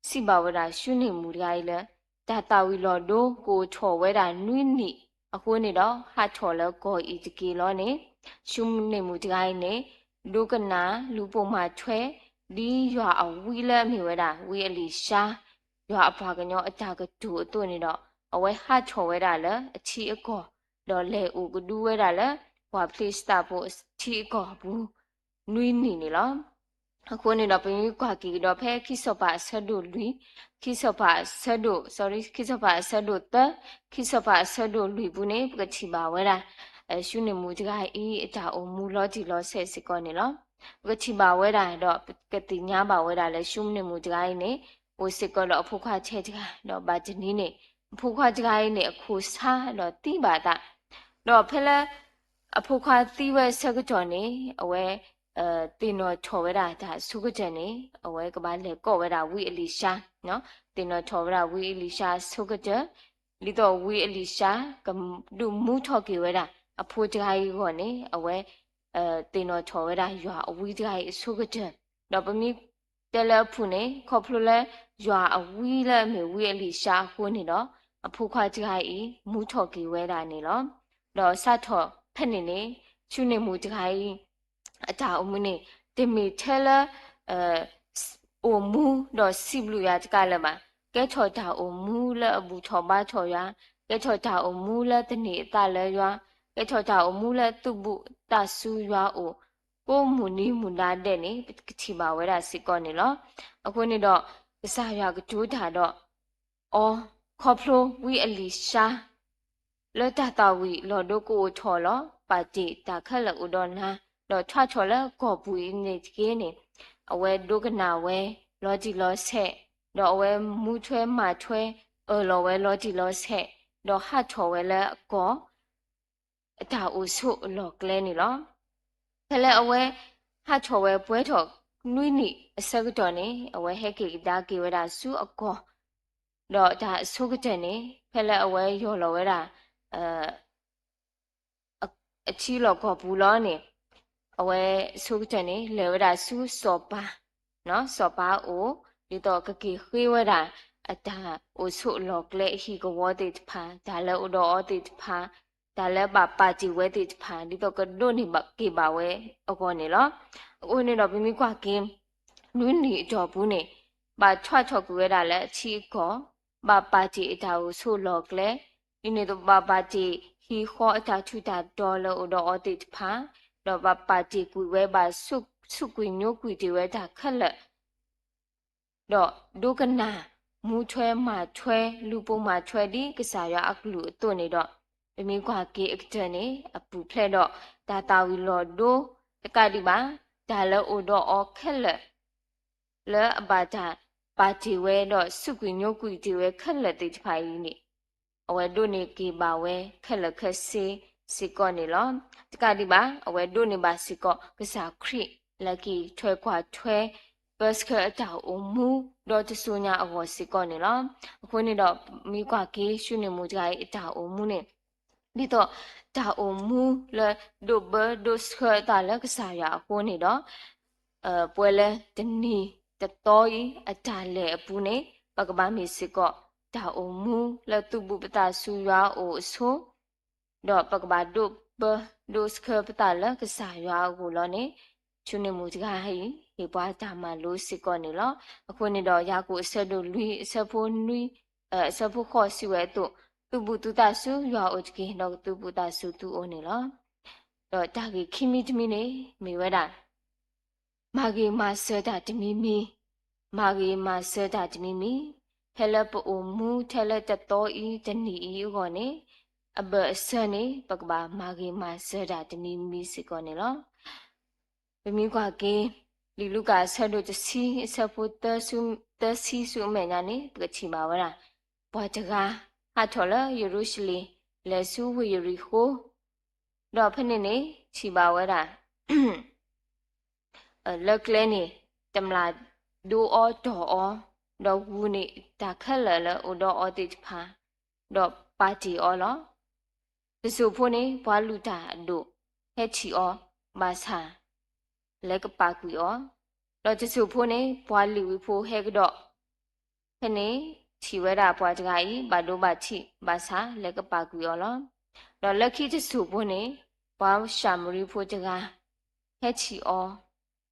စံးဘၣ်ဝဲဒၣ်ၡူန့ၣ်မူတဂၤအံၤလၢ တၢ်သၣ်ဝံၤလီၤဒိကအိၣ်ထီၣ်ဝဲဒၣ်နွံနံၣ်အဃိန့ၣ်ဒီး ဟးထီၣ်လၢကီၢ်အံၤတက့ၢ်လီၤန့ၣ်, ၡူန့ၣ်မူတဂၤအံၤန့ၣ် ဒိကနၣ်လူၤပိာ်မၤထွဲ ဒ်ယွၤအဝံလၢအမ့ၢ်ဝဲဒၣ် ဝံအလံၤၡါ ယွၤအပှၤကညီအတၢ်ကတိၤအသိးန့ၣ်ဒီး အဝဲဟးထီၣ်ဝဲဒၣ်လၢအထံအကီၢ်, ဒီးလဲၤအိၣ်ကဒုဝဲဒၣ်လၢ ပှၤဖလ့ၡသးဖိအထံအကီၢ်အပူၤ နွံနံၣ်န့ၣ်လီၤ. အဃိန့ၣ်ဒီး ပမ့ၢ်ကွၢ်က့ၤကဒီးဖဲခံစီၤပၤအဆၢဒိၣ်လွံၢ်, ခံစီၤပၤအဆၢဒိၣ်, sorry, ခံစီၤပၤအဆၢဒိၣ်သၢ, ခံစီၤပၤအဆၢဒိၣ်လွံၢ်ပူၤန့ၣ် ပကထံၣ်ဘၣ်ဝဲဒၣ် ၡူန့ၣ်မူတဂၤအံၤ အတၢ်အိၣ်မူလီၤတံၢ်လီၤဆဲးစ့ၢ်ကီးန့ၣ်လီၤ. ပကထံၣ်ဘၣ်ဝဲဒၣ်ဒီး ပကသ့ၣ်ညါဘၣ်ဝဲဒၣ်လၢ ၡူန့ၣ်မူတဂၤအံၤန့ၣ် အိၣ်စ့ၢ်ကီးဒီးအဖိခွါထဲတဂၤ, ဒီးဘၣ်တနံၤန့ၣ် အဖိခွါတဂၤအံၤန့ၣ် အခိၣ်ဆါဒီးသံဘၣ်အသး, ဒီးဖဲလၢ အဖိခွါသံဝဲအဆၢကတီၢ်န့ၣ် အဝဲ သ့ၣ်နီၣ်ထီၣ်ဝဲဒၣ်တၢ်အဆိကတၢၢ်န့ၣ် အဝဲကဘၣ်လဲၤကိးဝဲဒၣ်ဝံအလံၤၡါ, သ့ၣ်နီၣ်ထီၣ်ဝဲဒၣ်ဝံအလံၤၡါအဆိကတၢၢ်, ဒ်သိးဝံအလံၤၡါ ကဒုးမူထီၣ်က့ၤဝဲဒၣ် အဖိတဂၤအံၤအဂီၢ်န့ၣ် အဝဲ သ့ၣ်နီၣ်ထီၣ်ဝဲဒၣ်ယွၤအဝံတဂၤအံၤအဆိကတၢၢ်, ဒီးပမ့ၢ်တဲလၢအဖုၣ်န့ၣ် ခီဖျိလၢ ယွၤအဝံလၢအမ့ၢ်ဝံအလံၤၡါအဃိန့ၣ်ဒီး အဖိခွါတဂၤအံၤ မူထီၣ်က့ၤဝဲဒၣ်န့ၣ်လီၤ. ဒီးစးထီၣ်ဖဲန့ၣ်န့ၣ် ၡူန့ၣ်မူတဂၤအံၤ အတၢ်အိၣ်မူန့ၣ် တမ့ၢ်ထဲလၢ အိၣ်မူဒီးစံးဘျုးယွၤတကးလၢၤဘၣ်. ကဲထီၣ်တၢ်အိၣ်မူလၢအဘူၣ်ထီၣ်ဘါထီၣ်ယွၤ, ကဲထီၣ်တၢ်အိၣ်မူလၢသန့ၤအသးလၢယွၤ, ကဲထီၣ်တၢ်အိၣ်မူလၢသူၣ်ဘံၣ်သးစူၤယွၤအအိၣ် ကိးမုၢ်နံၤမုၢ်နၤဒဲးန့ၣ် ပကထံၣ်ဘၣ်ဝဲဒၣ်စ့ၢ်ကီးန့ၣ်လီၤ. အဃိန့ၣ်ဒီး ကစၢ်ယွၤကတိၤတၢ်ဒီး အီၤ ခီဖျိဝံအလံၤၡါ လၢတၢ်သၣ်ဝံၤလီၤဒိကအိၣ်ထီၣ်လီၤ ပာ်တ့ၢ်တၢ်ခဲလၢာ်အိၣ်ဒီးနၤ, ဒီးထွါထီၣ်လၢကီၢ်ပူၤအံၤန့ၣ်တက့ၢ်န့ၣ်, အဝဲဒိကနၣ်ဝဲလီၤတံၢ်လီၤဆဲး, ဒီးအဝဲမူထွဲမၤထွဲ အၢၣ်လီၤဝဲလီၤတံၢ်လီၤဆဲး, ဒီးဟးထီၣ်ဝဲလၢအကီၢ် အတၢ်အိၣ်ဆိးအလီၢ်ကျဲန့ၣ်လီၤ. ဖဲလၢအဝဲ ဟးထီၣ်ဝဲပှဲၤထီၣ်နွံနံၣ်အဆၢကတီၢ်န့ၣ် အဝဲဟဲက့ၤကဒါက့ၤဝဲဒၣ်ဆူအကီၢ်, ဒီးတၢ်အဆိကတၢၢ်န့ၣ် ဖဲလၢအဝဲယီၢ်လီၤဝဲဒၣ် အ အထံလီၢ်ကီၢ်ပူၤလီၤန့ၣ်, အဝဲအဆိကတၢၢ်န့ၣ် လဲၤဝဲဒၣ်ဆူစီၤပၤ, စီၤပၤအိၣ်, ဒ်သိးကက့ၤဃ့ဝဲဒၣ် အတၢ်အိၣ်ဆိးအလီၢ်ကျဲအဟံၣ်ကဝီၤသ့ၣ်တဖၣ်, တၢ်လၢအိၣ်ဒီးအီၤသ့ၣ်တဖၣ်, တၢ်လၢဘၣ်ပာ်တ့ၢ်ဝဲသ့ၣ်တဖၣ် ဒ်သိးကဒိးန့ၢ်က့ၤဘၣ်ဝဲအဂီၢ်န့ၣ်လီၤ. အဃိန့ၣ်ဒီးပမ့ၢ်ကွၢ်က့ၤ နွံနံၣ်အတီၢ်ပူၤန့ၣ် ဘၣ်ထွါထီၣ်ကွံာ်ဝဲဒၣ်လၢအထံအကီၢ်, ဘၣ်ပာ်တ့ၢ်အတၢ်အိၣ်ဆိးလီၢ်ကျဲ, ဒ်န့ၣ်အသိးဘၣ်ပာ်တ့ၢ်ဟံၣ်ဃီအတၢ်ထူးတၢ်တီၤလၢအိၣ်ဒီးအီၤသ့ၣ်တဖၣ်, ဒီးဘၣ်ပာ်တ့ၢ်ကွံာ်ဝဲ ဘၣ်စူးကွံာ်ညိကွံာ်တ့ၢ်ဝဲတၢ်ခဲလၢာ် ဒီးဒိကနၣ် မူထွဲမၤထွဲ လူၤပိာ်မၤထွဲဒ်ကစၢ်ယွၤအကလုၢ်အသိးန့ၣ်ဒီး, ပမ့ၢ်ကွၢ်က့ၤအကတၢၢ်န့ၣ် အပူၤဖျဲးဒီး တၢ်သၣ်ဝံၤလီၤဒိတကးဒံးဘၣ်, တၢ်လၢအိၣ်ဒီးအီၤခဲလၢာ် လၢအဘၣ်တၢ်ပာ်တ့ၢ်ဝဲဒီးစူးကွံာ်ညိကွံာ်တ့ၢ်ဝဲခဲလၢာ်သ့ၣ်တဖၣ်အံၤန့ၣ် အဝဲဒိးန့ၢ်က့ၤဘၣ်ဝဲခဲလၢာ်ခဲဆ့စ့ၢ်ကီးန့ၣ်လီၤ. တကးဒံးဘၣ် အဝဲဒိးန့ၢ်ဘၣ်စ့ၢ်ကီး ကစၢ်ခရံာ်လၢက့ၤထွဲကွၢ်ထွဲ ပၢဆှၢအတၢ်အိၣ်မူ ဒီတစိၤညါအဂီၢ်စ့ၢ်ကီးန့ၣ်လီၤ. အဃိန့ၣ်ဒီး မ့ၢ်ကွၢ်က့ၤ ၡူန့ၣ်မူတဂၤအံၤအတၢ်အိၣ်မူန့ၣ် ဒ်သိးတၢ်အိၣ်မူလၢဒိးဘၢဒိးဆှၢအသးလၢကစၢ်ယွၤအဃိန့ၣ်ဒီး ပှဲၤလၢတနံၤတသီအံၤအတၢ်လဲၤအပူၤန့ၣ် ပကဘၣ်မ့ၢ်စ့ၢ်ကီး တၢ်အိၣ်မူလၢသူၣ်ဘံၣ်ပသးစူၤယွၤအအိၣ်အဆိ ဒီးပကဘၣ်ဒိးဘၢဒိးဆှၢပသးလၢကစၢ်ယွၤအဂီၢ်လီၤန့ၣ်, ဆူန့ၣ်မူတဂၤအံၤ ဟ့ၣ်ပှၤတၢ်မၤလိစ့ၢ်ကီးန့ၣ်လီၤ. အဃိန့ၣ်ဒီး ယၤကိာ်အဆၢဒိၣ်လွံၢ် အဆၢဖိနွံ အဆၢဖိဃိးစံးဝဲအသိး, သူၣ်ဘံၣ်သူၣ်သးစူၤယွၤအိၣ်တက့ၢ်, ဒီးကသူၣ်ဘံၣ်သးစူၤသုအိၣ်န့ၣ်လီၤ. ဒီးတၢ်ဂ့ၢ်ခံမံၤတမံၤန့ၣ် မ့ၢ်ဝဲဒၣ် မၤဂ့ၤမၤစၢၤတၢ်တမံၤမံၤ, မၤဂ့ၤမၤစၢၤတၢ်တမံၤမံၤ, ဖဲလၢပအိၣ်မူထဲလၢတသီအံၤတနံၤအံၤအဂီၢ်န့ၣ်, အဘၢၣ်အစၢၤန့ၣ် ပကဘၣ်မၤဂ့ၤမၤစၢၤတၢ်တမံၤမံၤစ့ၢ်ကီးန့ၣ်လီၤ. ပမ့ၢ်ကွၢ်က့ၤ လံာ်လူၤကၣ်အဆၢဒိၣ်တဆံ အဆၢဖိသၢဆံဆူအမဲာ်ညါန့ၣ် ပကထံၣ်ဘၣ်ဝဲဒၣ် ပှၤတဂၤ ဟးထီၣ်လၢယရူၤၡလ့ၣ် လဲၤဆူဝ့ၢ်ယရံၣ်ဃိၤ, ဒီးဖဲန့ၣ်န့ၣ် ထံၣ်ဘၣ်ဝဲဒၣ် လၢကျဲန့ၣ် တမျၢ်ဒိအီၤတီၢ်အီၤ, ဒီးဂုာ်န့ၢ်တၢ်ခဲလၢာ်လၢအိၣ်ဒီးအီၤသ့ၣ်တဖၣ်, ဒီးပာ်တ့ၢ်အီၤလီၤ. တစိၢ်ဖိန့ၣ် ပှၤလုၢ်တၢ်အဒိၣ် ဟဲထံၣ်အီၤ, ဘၣ်ဆၣ် လဲၤကပာ်ကွံာ်အီၤ, ဒီးတစိၢ်ဖိန့ၣ် ပှၤလ့ၤဝံဖိဟဲကဒီး ဖဲန့ၣ် ထံၣ်ဝဲဒၣ်ပှၤတဂၤအံၤ ဘၣ်ဒိဘၣ်ထံး ဘၣ်ဆၣ်လဲၤကပာ်ကွံာ်အီၤလီၤ. ဒီးလၢခံတစိၢ်ဖိန့ၣ် ပှၤၡၤမရံဖိတဂၤ ဟဲထံၣ်အီၤ,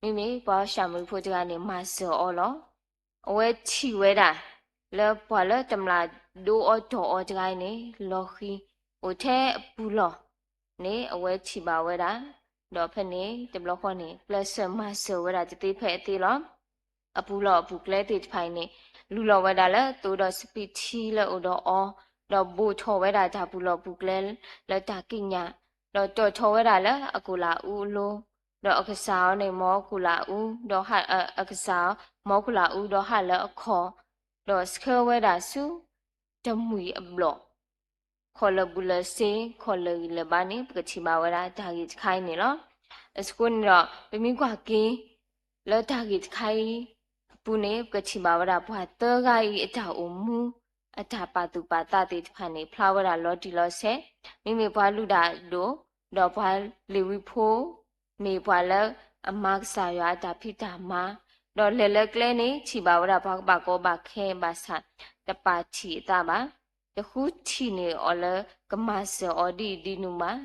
မ့မ့ၢ်ပှၤၡၤမရံဖိတဂၤန့ၣ် မၤစၢၤအီၤလီၤ. အဝဲထံၣ်ဝဲဒၣ် လၢပှၤလၢတမျၢ်ဒိအီၤတီၢ်အီၤတဂၤအံၤန့ၣ် လီၤဃံၤ အိၣ်ထဲအပူၤလီၢ်န့ၣ် အဝဲထံၣ်ဘၣ်ဝဲဒၣ်, ဒီးဖဲန့ၣ်တဘျီဃီန့ၣ် ကျဲးစၢးမၤစၢၤဝဲဒၣ်တသ့ဖဲအသ့လီၤ. အပူၤလီၢ်အပူၤကျဲသ့ၣ်တဖၣ်အံၤန့ၣ် လူလီၤဝဲဒၣ်လၢသိဒီးစပံးထံလၢအိၣ်ဒီးအီၤ, ဒီးဘိၣ်ထီၣ်ဝဲဒၣ်တၢ်ပူၤလီၢ်ပူၤကျဲလၢတၢ်ကံးညာ်, ဒီးတီၢ်ထီၣ်ဝဲဒၣ်လၢအကိၣ်လၢအူအလိၤ, ဒီးအကစၢ်အီၤန့ၣ် မ်အကိၣ်လၢအူ ဒီးဟး အကစၢ် မ်အကိၣ်လၢအူဒီးဟးလၢအခီၣ်, ဒီးဆှၢဝဲဒၣ်ဆူ တမှံၤအဘျီၣ် ခီၣ်လၢာ်ဘူးလၢာ်စ့ ခီၣ်လၢာ်ဂံၢ်လၢာ်ဘါန့ၣ် ပကထံၣ်ဘၣ်ဝဲဒၣ်တၢ်ဂ့ၢ်တခါအံၤန့ၣ်လီၤ. အဃိန့ၣ်ဒီး ပမ့ၢ်ကွၢ်က့ၤ လၢတၢ်ဂ့ၢ်တခါအံၤအပူၤန့ၣ် ပကထံၣ်ဘၣ်ဝဲဒၣ်ပှၤသၢဂၤအံၤအတၢ်အိၣ်မူ အတၢ်ပာ်သူၣ်ပာ်သးသ့ၣ်တဖၣ်န့ၣ် ဖျါဝဲဒၣ်လီၤတံၢ်လီၤဆဲး, မ့မ့ၢ်ပှၤလုၢ်ဒၣ်ဒိၣ် ဒီးပှၤလ့ၤဝံဖိ မ့ၢ်ပှၤလၢအမၤကစၢ်ယွၤအတၢ်ဖံးတၢ်မၤ, ဒီးလဲၤလၢကျဲန့ၣ် ထံၣ်ဘၣ်ဝဲဒၣ်ပှၤကဘၣ်ကီဘၣ်ခဲဘၣ်ဆၣ် တပာ်ထံၣ်အသးဘၣ်, တဃုထံၣ်န့ၢ်အီၤလၢကမၤစၢၤအီၤဒ်အံၤဒ်နုၤမး,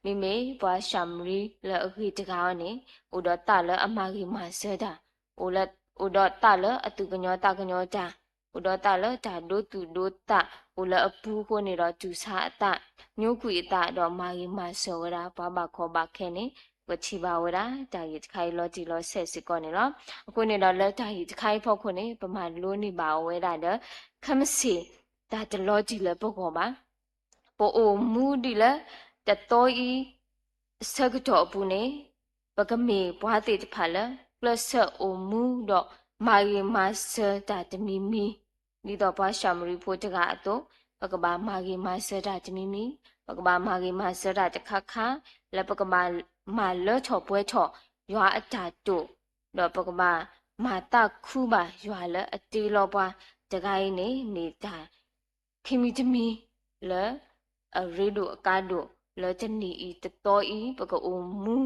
မ့မ့ၢ်ပှၤၡၤမရံလၢအဂ့ၤတဂၤအံၤန့ၣ် အိၣ်ဒီးသးလၢအမၤဂ့ၤမၤစၢၤတၢ်, အိၣ်ဒီးသးလၢအသူၣ်ကညီၤသးကညီၤတၢ်, အိၣ်ဒီးသးလၢတၢ်ဒိသူၣ်ဒိသး အိၣ်လၢအပူၤအဃိန့ၣ်ဒီး တူၢ်ဆါအသး, ညိကွံာ်အသး ဒီးမၤဂ့ၤမၤစၢၤဝဲဒၣ်ပှၤဘၣ်ကီဘၣ်ခဲန့ၣ် ပထံၣ်ဘၣ်ဝဲဒၣ် တၢ်ဂ့ၢ်တခါအံၤလီၤတံၢ်လီၤဆဲးစ့ၢ်ကီးန့ၣ်လီၤ. အဃိန့ၣ်ဒီးလၢတၢ်ဂ့ၢ်တခါအံၤဖီခိၣ်န့ၣ် ပမၤလိန့ၢ်ဘၣ်အီၤဝဲဒၣ်ဒီး ခဲမုၢ်ဆ့ၣ် တၢ်တလီၤတံၢ်လၢပဂီၢ်ဘၣ်. ပအိၣ်မူဒ်လၢ တသီအံၤ အဆၢကတီၢ်အပူၤန့ၣ် ပကမ့ၢ်ပှၤသ့ၣ်တဖၣ်လၢ ကျဲးစၢးအိၣ်မူဒီးမၤဂ့ၤမၤစၢၤတၢ်တမံၤမံၤ, ဒ်သိးပှၤၡၤမရံဖိတဂၤအသိး, ပကဘၣ်မၤဂ့ၤမၤစၢၤတၢ်တမံၤမံၤ, ပကဘၣ်မၤဂ့ၤမၤစၢၤတၢ်တခါခါ, လၢပကဘၣ်မၤလၢထီၣ်ပှဲၤထီၣ်ယွၤအတၢ်တိာ်, ဒီးပကဘၣ်မၤသးခုဘၣ်ယွၤလၢအတ့လီၤပှၤတဂၤအံၤန့ၣ် မ့ၢ်တၢ် ခံမံၤတမံၤလၢ အရ့ဒိၣ်အကါဒိၣ်လၢတနံၤအံၤတသီအံၤ ပကအိၣ်မူ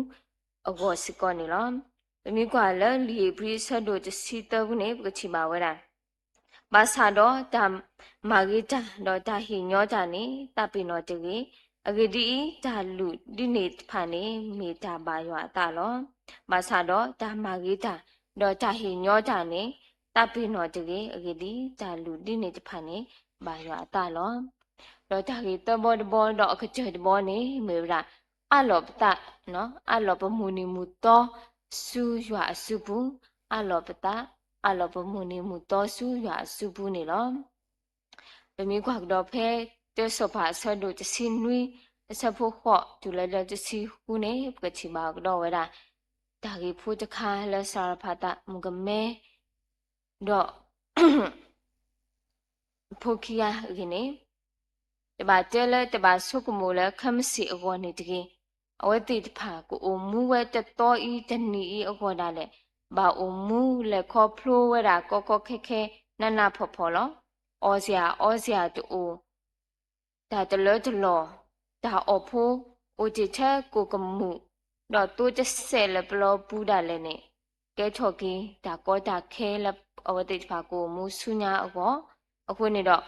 အဂီၢ်စ့ၢ်ကီးန့ၣ်လီၤ. ပမ့ၢ်ကွၢ်လၢလံာ်ဧ့ၤဘြံၤအဆၢဒိၣ်တဆံသၢပူၤန့ၣ် ပကထံၣ်ဘၣ်ဝဲဒၣ်, ဘၣ်ဆၣ်ဒီးတၢ်မၤဂ့ၤတၢ်ဒီးတၢ်ဟ့ၣ်ညီတၢ်န့ၣ် သးပ့ၤနီၣ်တဂ့ၤ. အဂ့ၢ်ဒ်အံၤ, တၢ်လုၢ်ဒ်န့ၣ်တဖၣ်န့ၣ် မ့ၢ်တၢ်ဘၣ်ယွၤအသးလီၤ. ဘၣ်ဆၣ်ဒီးတၢ်မၤဂ့ၤတၢ်ဒီးတၢ်ဟ့ၣ်ညီတၢ်န့ၣ် သးပ့ၤနီၣ်တဂ့ၤ. အဂ့ၢ်ဒ်အံၤ, တၢ်လုၢ်ဒ်န့ၣ်တဖၣ်န့ၣ် ဘၣ်ယွၤအသးလီၤ. ဒီးတၢ်ဂ့ၢ်သၢဘီတဘီဒီးအကတၢၢ်တဘီန့ၣ် မ့ၢ်ဝဲဒၣ် အးလီၤပသး, အးလီၤပမုၢ်နံၤမုၢ်သီဆူယွၤအစုပူၤ, အးလီၤပသး, အးလီၤပမုၢ်နံၤမုၢ်သီဆူယွၤအစုပူၤန့ၣ်လီၤ. ပမ့ၢ်ကွၢ်ကဒီးဖဲ တၢစီၤပၤအဆၢဒိၣ်တဆံနွံ အဆၢဖိဃိးတုၤလၢတဆံဃုန့ၣ် ပကထံၣ်ဘၣ်ကဒီးဝဲဒၣ် တၢ်ဂ့ၢ်ဖိတခါလၢစၤရဖးသးမုၣ်ကမဲ ဒီး ဖိခံဂၤအဂ့ၢ်န့ၣ် တဘၣ်တဲလၢတဘၣ်ဆိကမိၣ်လၢခဲမုၢ်ဆ့ၣ်အဂီၢ်န့ၣ်တဂ့ၤ. အဝဲသ့ၣ်တဖၣ်ကအိၣ်မူဝဲတသီအံၤတနံၤအံၤအဂီၢ်ဒၣ်လဲာ် ဘၣ်အိၣ်မူလဲၤခီဖျိဝဲဒၣ်ကီကီခဲခဲနးနးဖှီၣ်ဖှီၣ်လီၤ. အီစၢၤအီစၢၤတအိၣ် တၢ်တလၢတလီၢ်, တၢ်အီၣ်ဖိအိၣ်တ့ၢ်ထဲကိၣ်ကမူၣ်, ဒီးသိတစဲးလၢပျီပူၤဒၣ်လဲာ်န့ၣ် ကဲထီၣ်က့ၤတၢ်ကီတၢ်ခဲလၢအဝဲသ့ၣ်တဖၣ်ကအိၣ်မူဆူညါအဂီၢ်, အဃိန့ၣ်ဒီး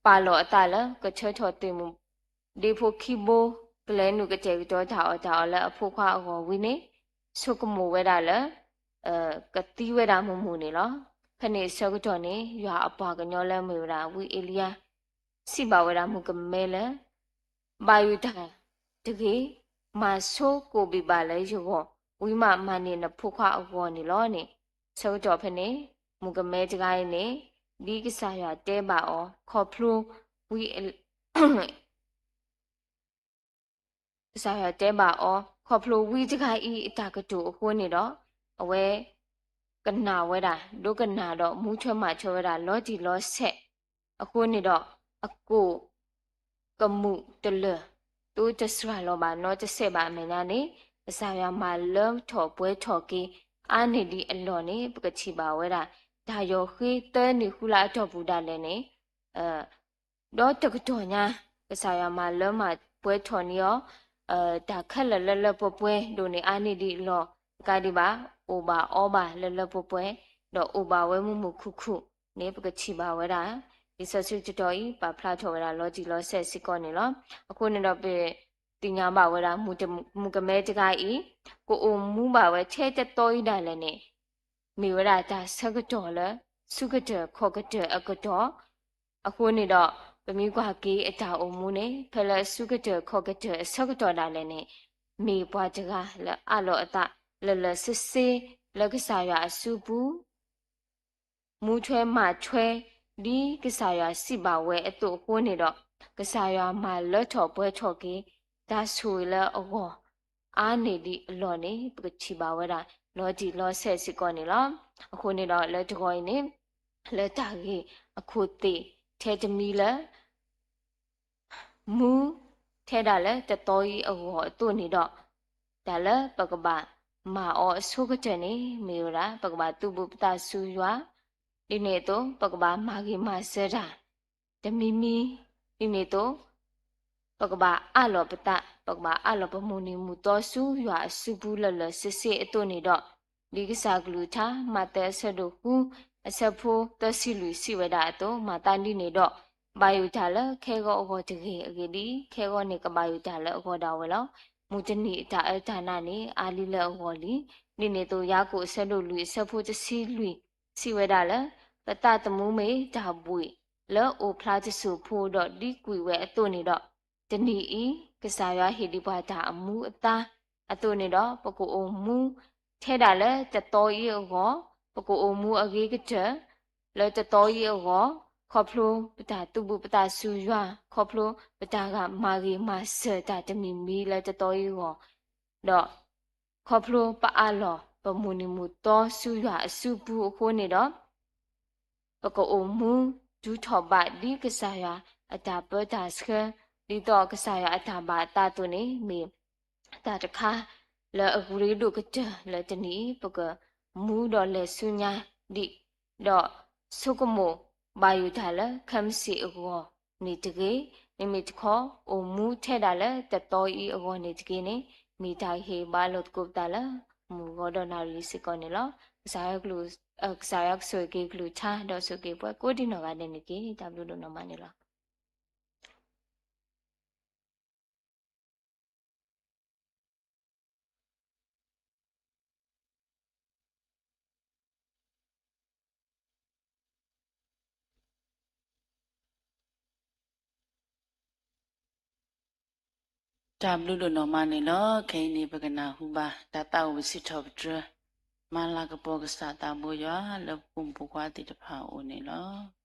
ပာ်လီၤအသးလၢကထၢထီၣ်သ့ၣ်မုၣ်ဒ့ဖိခံဘိ ကလဲၤနုာ်ကတဲာ်ကတီၤတၢ်အီၣ်တၢ်အီလၢအဖိခွါအဂီၢ်ဝံၤန့ၣ် ဆိကမိၣ်ဝဲဒၣ်လၢ ကသံဝဲဒၣ်မုာ်မုာ်န့ၣ်လီၤ. ဖဲန့ၣ်အဆၢကတီၢ်န့ၣ် ယွၤအပှၤကညီလၢမ့ၢ်ဝဲဒၣ်ဝံအ့လံယၤ စံးဘၣ်ဝဲဒၣ်မုၣ်ကမဲလၢ ဘၣ်ယိၣ်တၢ်တဂ့ၤ, မၤဆိကိၣ်ဘံၣ်ဘၣ်လၢယဂီၢ်, ဝံၤမးမၤန့ၢ်နဖိခွါအဂီၢ်န့ၣ်လီၤန့ၣ်, ဆၢကတီၢ်ဖဲန့ၣ် မုၣ်ကမဲတဂၤအံၤန့ၣ် ဒ်ကစၢ်ယွၤတဲဘၣ်အီၤ ခီဖျိဝံ ကစၢ်ယွၤတဲဘၣ်အီၤ ခီဖျိဝံတဂၤအံၤအတၢ်ကတိၤအဃိန့ၣ်ဒီး အဝဲကနၣ်ဝဲဒၣ် ဒိကနၣ်ဒီးမူထွဲမၤထွဲဝဲဒၣ်လီၤတံၢ်လီၤဆဲး, အဃိန့ၣ်ဒီး အကိၣ်ကမူၣ်တလၢာ် သိတစှၤလီၤဘၣ်နီတစဲးဘၣ်အမဲာ်ညါန့ၣ် ကစၢ်ယွၤမၤလၢထီၣ်ပှဲၤထီၣ်က့ၤ အါန့ၢ်ဒံးအလီၢ်န့ၣ် ပကထံၣ်ဘၣ်ဝဲဒၣ် တၢ်ယီၢ်ဃ့သၢနံၣ်ဃုလါအတီၢ်ပူၤဒၣ်လဲာ်န့ၣ် ဒီးတကတီၢ်ညါ ကစၢ်ယွၤမၤလၢမၤပှဲၤထီၣ်န့ၢ်အီၤ တၢ်ခဲလၢာ်လၢလၢပှဲၤပှဲၤဒိၣ်န့ၢ်အါန့ၢ်ဒံးအလီၢ် တကးဒံးဘၣ် အိၣ်ဘၣ်အီဘၣ်လၢလၢပှဲၤပှဲၤ ဒီးအိၣ်ဘၣ်ဝဲမုာ်မုာ်ခုၣ်ခုၣ်န့ၣ် ပကထံၣ်ဘၣ်ဝဲဒၣ် လံာ်စီဆှံတတီၤအံၤ ပာ်ဖျါထီၣ်ဝဲဒၣ်လီၤတံၢ်လီၤဆဲးစ့ၢ်ကီးန့ၣ်လီၤ. အဃိန့ၣ်ဒီး ပသ့ၣ်ညါဘၣ်ဝဲဒၣ် မုၣ်ကမဲတဂၤအံၤ ကအိၣ်မူဘၣ်ဝဲထဲတသီအံၤဒၣ်လဲာ်န့ၣ် မ့ၢ်ဝဲဒၣ်တၢ်ဆၢကတီၢ်လၢ ဆူကတၢၢ်ခီၣ်ကတၢၢ်အကတီၢ် အဃိန့ၣ်ဒီး ပမ့ၢ်ကွၢ်က့ၤအတၢ်အိၣ်မူန့ၣ် ဖဲလၢဆူကတၢၢ်ခီၣ်ကတၢၢ်အဆၢကတီၢ်ဒၣ်လဲာ်န့ၣ် မ့ၢ်ပှၤတဂၤလၢအးလီၤအသးလၢလၢဆ့ဆ့ လၢကစၢ်ယွၤအစုပူၤ မူထွဲမၤထွဲ ဒ်ကစၢ်ယွၤစံးဘၣ်ဝဲအသိးအဃိန့ၣ်ဒီး ကစၢ်ယွၤမၤလၢထီၣ်ပှဲၤထီၣ်က့ၤ တၢ်ဆိၣ်ဂ့ၤလၢအဂီၢ် အါန့ၢ်ဒံးအလီၢ်န့ၣ် ပကထံၣ်ဘၣ်ဝဲဒၣ် လီၤတံၢ်လီၤဆဲးစ့ၢ်ကီးန့ၣ်လီၤ. အဃိန့ၣ်ဒီး လၢတဂီၤအံၤန့ၣ် လၢတၢ်ဂ့ၢ်အခိၣ်သ့ၣ်ထဲတမံၤလၢ မူထဲဒၣ်လၢတသီအံၤအဂီၢ်အသိးန့ၣ်ဒီး တၢ်လၢပကဘၣ်မၤအီၤအဆိကတၢၢ်န့ၣ် မ့ၢ်ဝဲဒၣ် ပကဘၣ်သူၣ်ဘုၣ်ပသးဆူယွၤ, ဒ်န့ၣ်အသိး ပကဘၣ်မၤဂ့ၤမၤစၢၤတၢ် တမံၤမံၤ, ဒ်န့ၣ်အသိး ပကဘၣ်အးလီၤပသး, ပကဘၣ်အးလီၤပမုၢ်နံၤမုၢ်သီဆူယွၤအစုပူၤလၢလၢဆ့ဆ့အသိးန့ၣ်ဒီး, ဒ်ကစၢ်ကလုၢ်ကထါ မးသဲအဆၢဒိၣ်ဃု အဆၢဖိသၢဆံလွံၢ်စံးဝဲဒၣ်အသိး မၤသးဒ်န့ၣ်ဒီး, ဘၣ်ယိၣ်တၢ်လၢခဲဂီၤအဂီၢ်တဂ့ၤ, အဂ့ၢ်ဒ်အံၤ, ခဲဂီၤန့ၣ် ကဘၣ်ယိၣ်တၢ်လၢအဂီၢ်ဒၣ်ဝဲလီၤ. မုၢ်တနံၤအတၢ်အၢတၢ်နးန့ၣ် အါလံလၢအဂီၢ်လံ. ဒ်န့ၣ်အသိး ယၤကိာ်အဆၢဒိၣ်လွံၢ်အဆၢဖိတဆံလွံၢ်စံးဝဲဒၣ်လၢ, ပသးသမူမ့ၢ်တၢ်ဘှံး လၢအိၣ်ဖျါတစိၢ်ဖိဒီးဒ်ကွံာ်ဝဲအသိးန့ၣ်ဒီး, တနံၤအံၤ ကစၢ်ယွၤဟ့ၣ်ဒံးပှၤတၢ်အမူအသါအသိးန့ၣ်ဒီး ပကအိၣ်မူထဲဒၣ်လၢတသီအံၤအဂီၢ်, ပကအိၣ်မူအဂ့ၤကတၢၢ် လၢတသီအံၤအဂီၢ်, ခီဖျိပတၢ်သူၣ်ဘုၣ်ပသးဆူယွၤ, ခီဖျိပတၢ်ဂၤမၤဂ့ၤမၤစၢၤတၢ်တမံၤမံၤလၢတသီအံၤအဂီၢ်, ဒီး ခီဖျိပအးလီၤပမုၢ်နံၤမုၢ်သီဆူယွၤအစုပူၤအဃိန့ၣ်ဒီး, ပကအိၣ်မူတုၤထီၣ်ဘးဒ်ကစၢ်ယွၤအတၢ်ပၢတၢ်ဆှၢ, ဒ်သိးကစၢ်ယွၤအတၢ်ဘၣ်အသးအသိးန့ၣ် မ့ၢ်တၢ်တခါလၢအရ့ဒိၣ်ကတၢၢ်လၢတနံၤအံၤ ပကမူဒီးလဲၤဆူညါဒံး, ဒီးဆိကမိၣ်ဘၣ်ယိၣ်တၢ်လၢခဲမုၢ်ဆ့ၣ်အဂီၢ်န့ၣ်တဂ့ၤ, မ့မ့ၢ်တခီ အိၣ်မူထဲဒၣ်လၢတသီအံၤအဂီၢ်န့ၣ်တက့ၢ်န့ၣ် မ့ၢ်တၢ်ဟ့ၣ်ဘါလိာ်သကိးပသးလၢ မုၢ်ဂီၤဒီးနၣ်ရံၣ်စ့ၢ်ကီးန့ၣ်လီၤ. ကစၢ်ယွၤကဆိၣ်ဂ့ၤက့ၤကလုၢ်ကထါ ဒီးဆိၣ်ဂ့ၤပှၤကိးဒံနီၢ်ဂၤဒဲးန့ၣ်တက့ၢ်. တၢ်ဘျုးဒိၣ်နီၢ်မးန့ၣ်လီၤ. တၢ်ဘျုးဒိၣ်နီၢ်မးန့ၣ်လီၤ. ခဲအံၤန့ၣ် ပကနၢ်ဟူဘၣ် တၢ်သးအိၣ်ပစံးထီၣ်ပတြၢၤ မၤလၤကပီၤကစၢ်သးဘိယွၤ လၢပဖိမုၣ်ဖိခွါသ့ၣ်တဖၣ်အအိၣ်န့ၣ်လီၤ.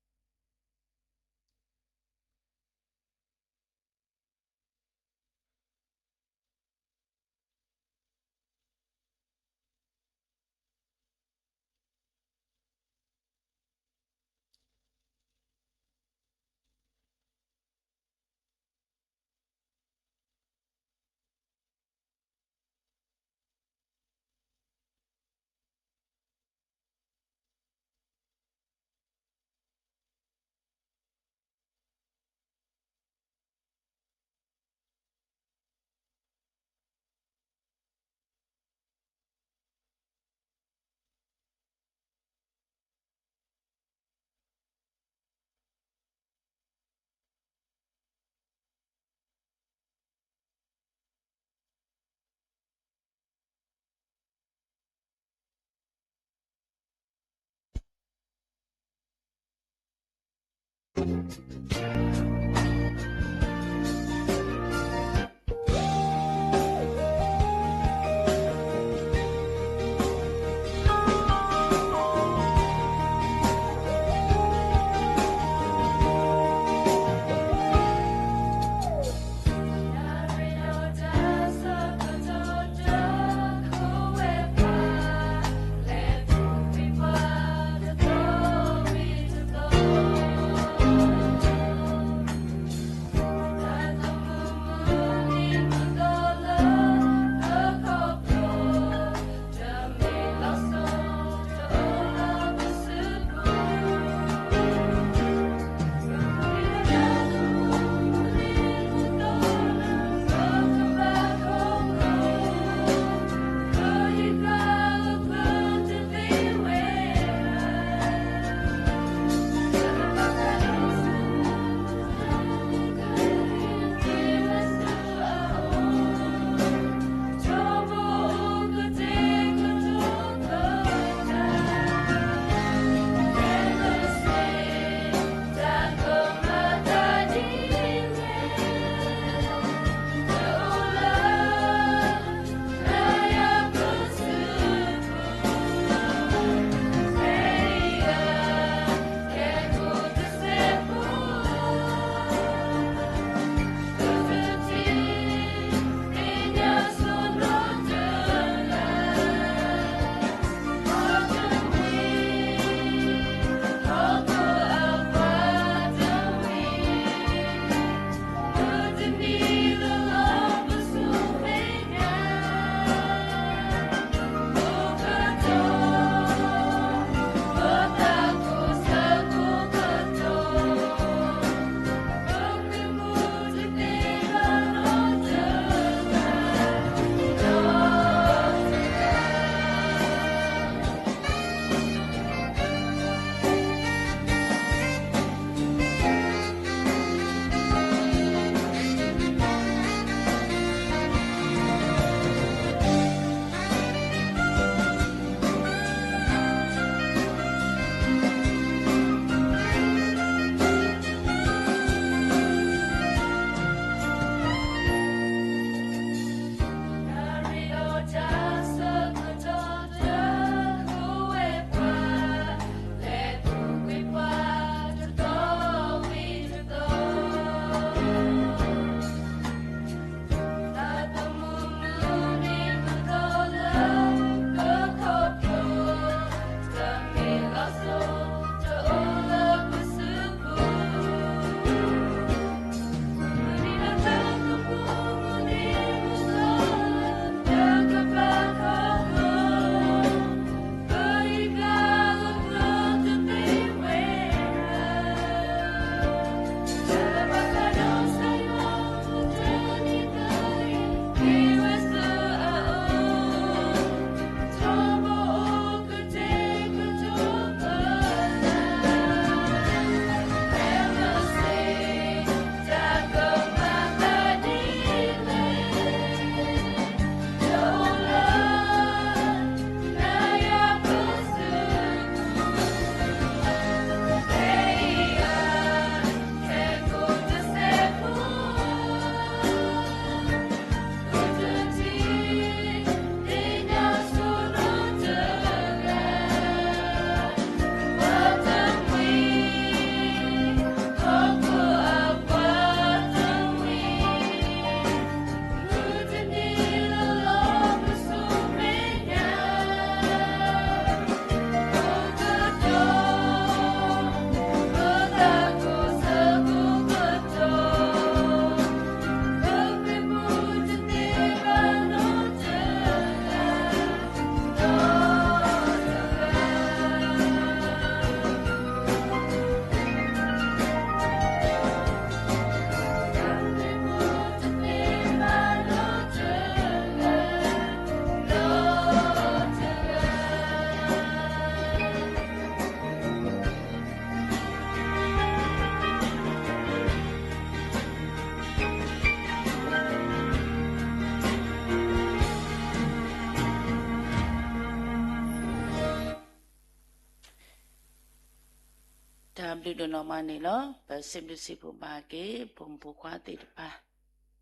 တၢ်ဘျုးဒိၣ်နီၢ်မးန့ၣ်လီၤ. ပစံးဘျုးစံးဖှိၣ်ဘၣ်က့ၤ ပိာ်မုၣ်ဖိခွါသ့ၣ်တဖၣ်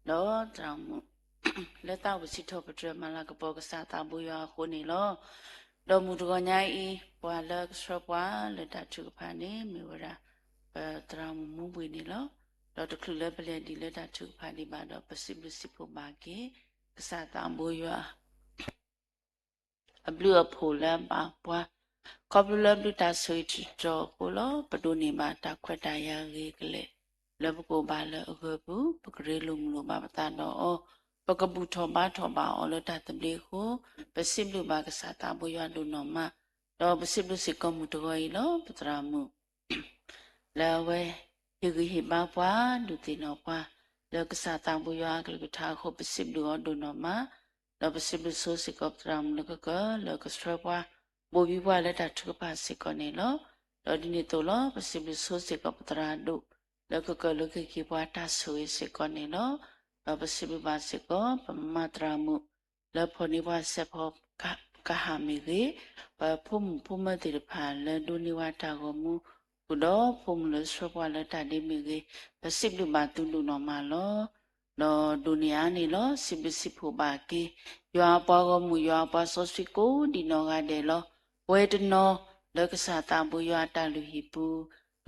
ဒီးသရၣ်မုၣ် လၢသးအိၣ်ပစံးထီၣ်ပတြၢၤမၤလၤကပီၤကစၢ်သးဘိယွၤအဃိန့ၣ်လီၤ. ဒီးမုၢ်တဂီၤညါအံၤ ပှၤလၢကဆှၢပှၤလၢတၢ်ထုကဖၣ်န့ၣ် မ့ၢ်ဝဲဒၣ် ပသရၣ်မုၣ်မူဘှံးန့ၣ်လီၤ. ဒီးတချုးလၢပလဲၤဒံးလၢတၢ်ထုကဖၣ်ဒံးဘၣ်ဒီး ပစံးဘျုးစံးဖှိၣ်ဘၣ်က့ၤ ကစၢ်သးဘိယွၤ အဘျုးအဖှိၣ်လၢအဘၣ်ပှၤ ခီဖျိလၢဘျုးတၢ်ဆိၣ်ဂ့ၤထူးတီၤအဃိလီၤ. ပဒိးန့ၢ်ဘၣ်တၢ်ခွဲးတၢ်ယာ်ဂ့ၤကလဲာ် လၢပကအိၣ်ဘၣ်လၢအဂၢၢ်ပူၤ ပကရ့လိာ်မုာ်လိာ်ဘၣ်ပသးဒီးအီၤ ပကဘူၣ်ထီၣ်ဘါထီၣ်ဘၣ်အီၤလၢတၢ်သဘျ့အဃိ ပစံးဘျုးဘၣ်ကစၢ်သးဘိယွၤဒိၣ်နီၢ်မး, ဒီးပစံးဘျုးစ့ၢ်ကီးမုၢ်တဂီၤအံၤလီၤ. ပသရၣ်မုၣ် လၢအဝဲ ဟ့ၣ်ဂံၢ်ဟ့ၣ်ဘါပှၤ ဒုးသ့ၣ်နီၣ်ပှၤ လၢကစၢ်သးဘိယွၤအကလုၢ်ကထါအဃိ ပစံးဘျုးအီၤဒိၣ်နီၢ်မး, ဒီးပစံးဘျုးဆိစ့ၢ်ကီးပသရၣ်မုၣ်လၢကကၢၢ် လၢကဆှၢပှၤ ဘိးဘံပှၤလၢတၢ်ထုကဖၣ်စ့ၢ်ကီးန့ၣ်လီၤ. ဒီးဒ်န့ၣ်အသိးလီၤ ပစံးဘျုးဆိစ့ၢ်ကီးပသရၣ်ဒိၣ် လၢကကၢၢ်လၢကဟ့ၣ်ပှၤတၢ်ဆိၣ်ဂ့ၤစ့ၢ်ကီးန့ၣ်လီၤ. ဒီးပစံးဘျုးဘၣ်စ့ၢ်ကီး ပမၤသရၣ်မုၣ် လၢဖီၣ်န့ၢ်ပှၤစဲးဖီကဟၣ်မ့ၢ်ဂ့ၤ, ပဖိမုၣ်ဖိမၢၤသ့ၣ်တဖၣ်လၢဒိးန့ၢ်ဝဲတၢ်ဂီၤမူ ဃုာ်ဒီးဖိမုၣ်လၢဆှၢပှၤလၢတၢ်ဒ့မ့ၢ်ဂ့ၤ, ပစံးဘျုးဘၣ်သုဒိၣ်နီၢ်မးလီၤ. ဒီးဒိးန့ၢ်အါန့ၣ်လီၤ စံးဘျုးစံးဖှိၣ်ဘၣ်က့ၤ ယွၤအပှၤဂီၢ်မုၢ် ယွၤအပှၤစီဆှံကိးဒံးနီၢ်ဂၤဒဲးလီၤ. ပဝဲတနီၤလၢကစၢ်သးဘိယွၤအတၢ်လုၢ်ဟံၣ်ပူ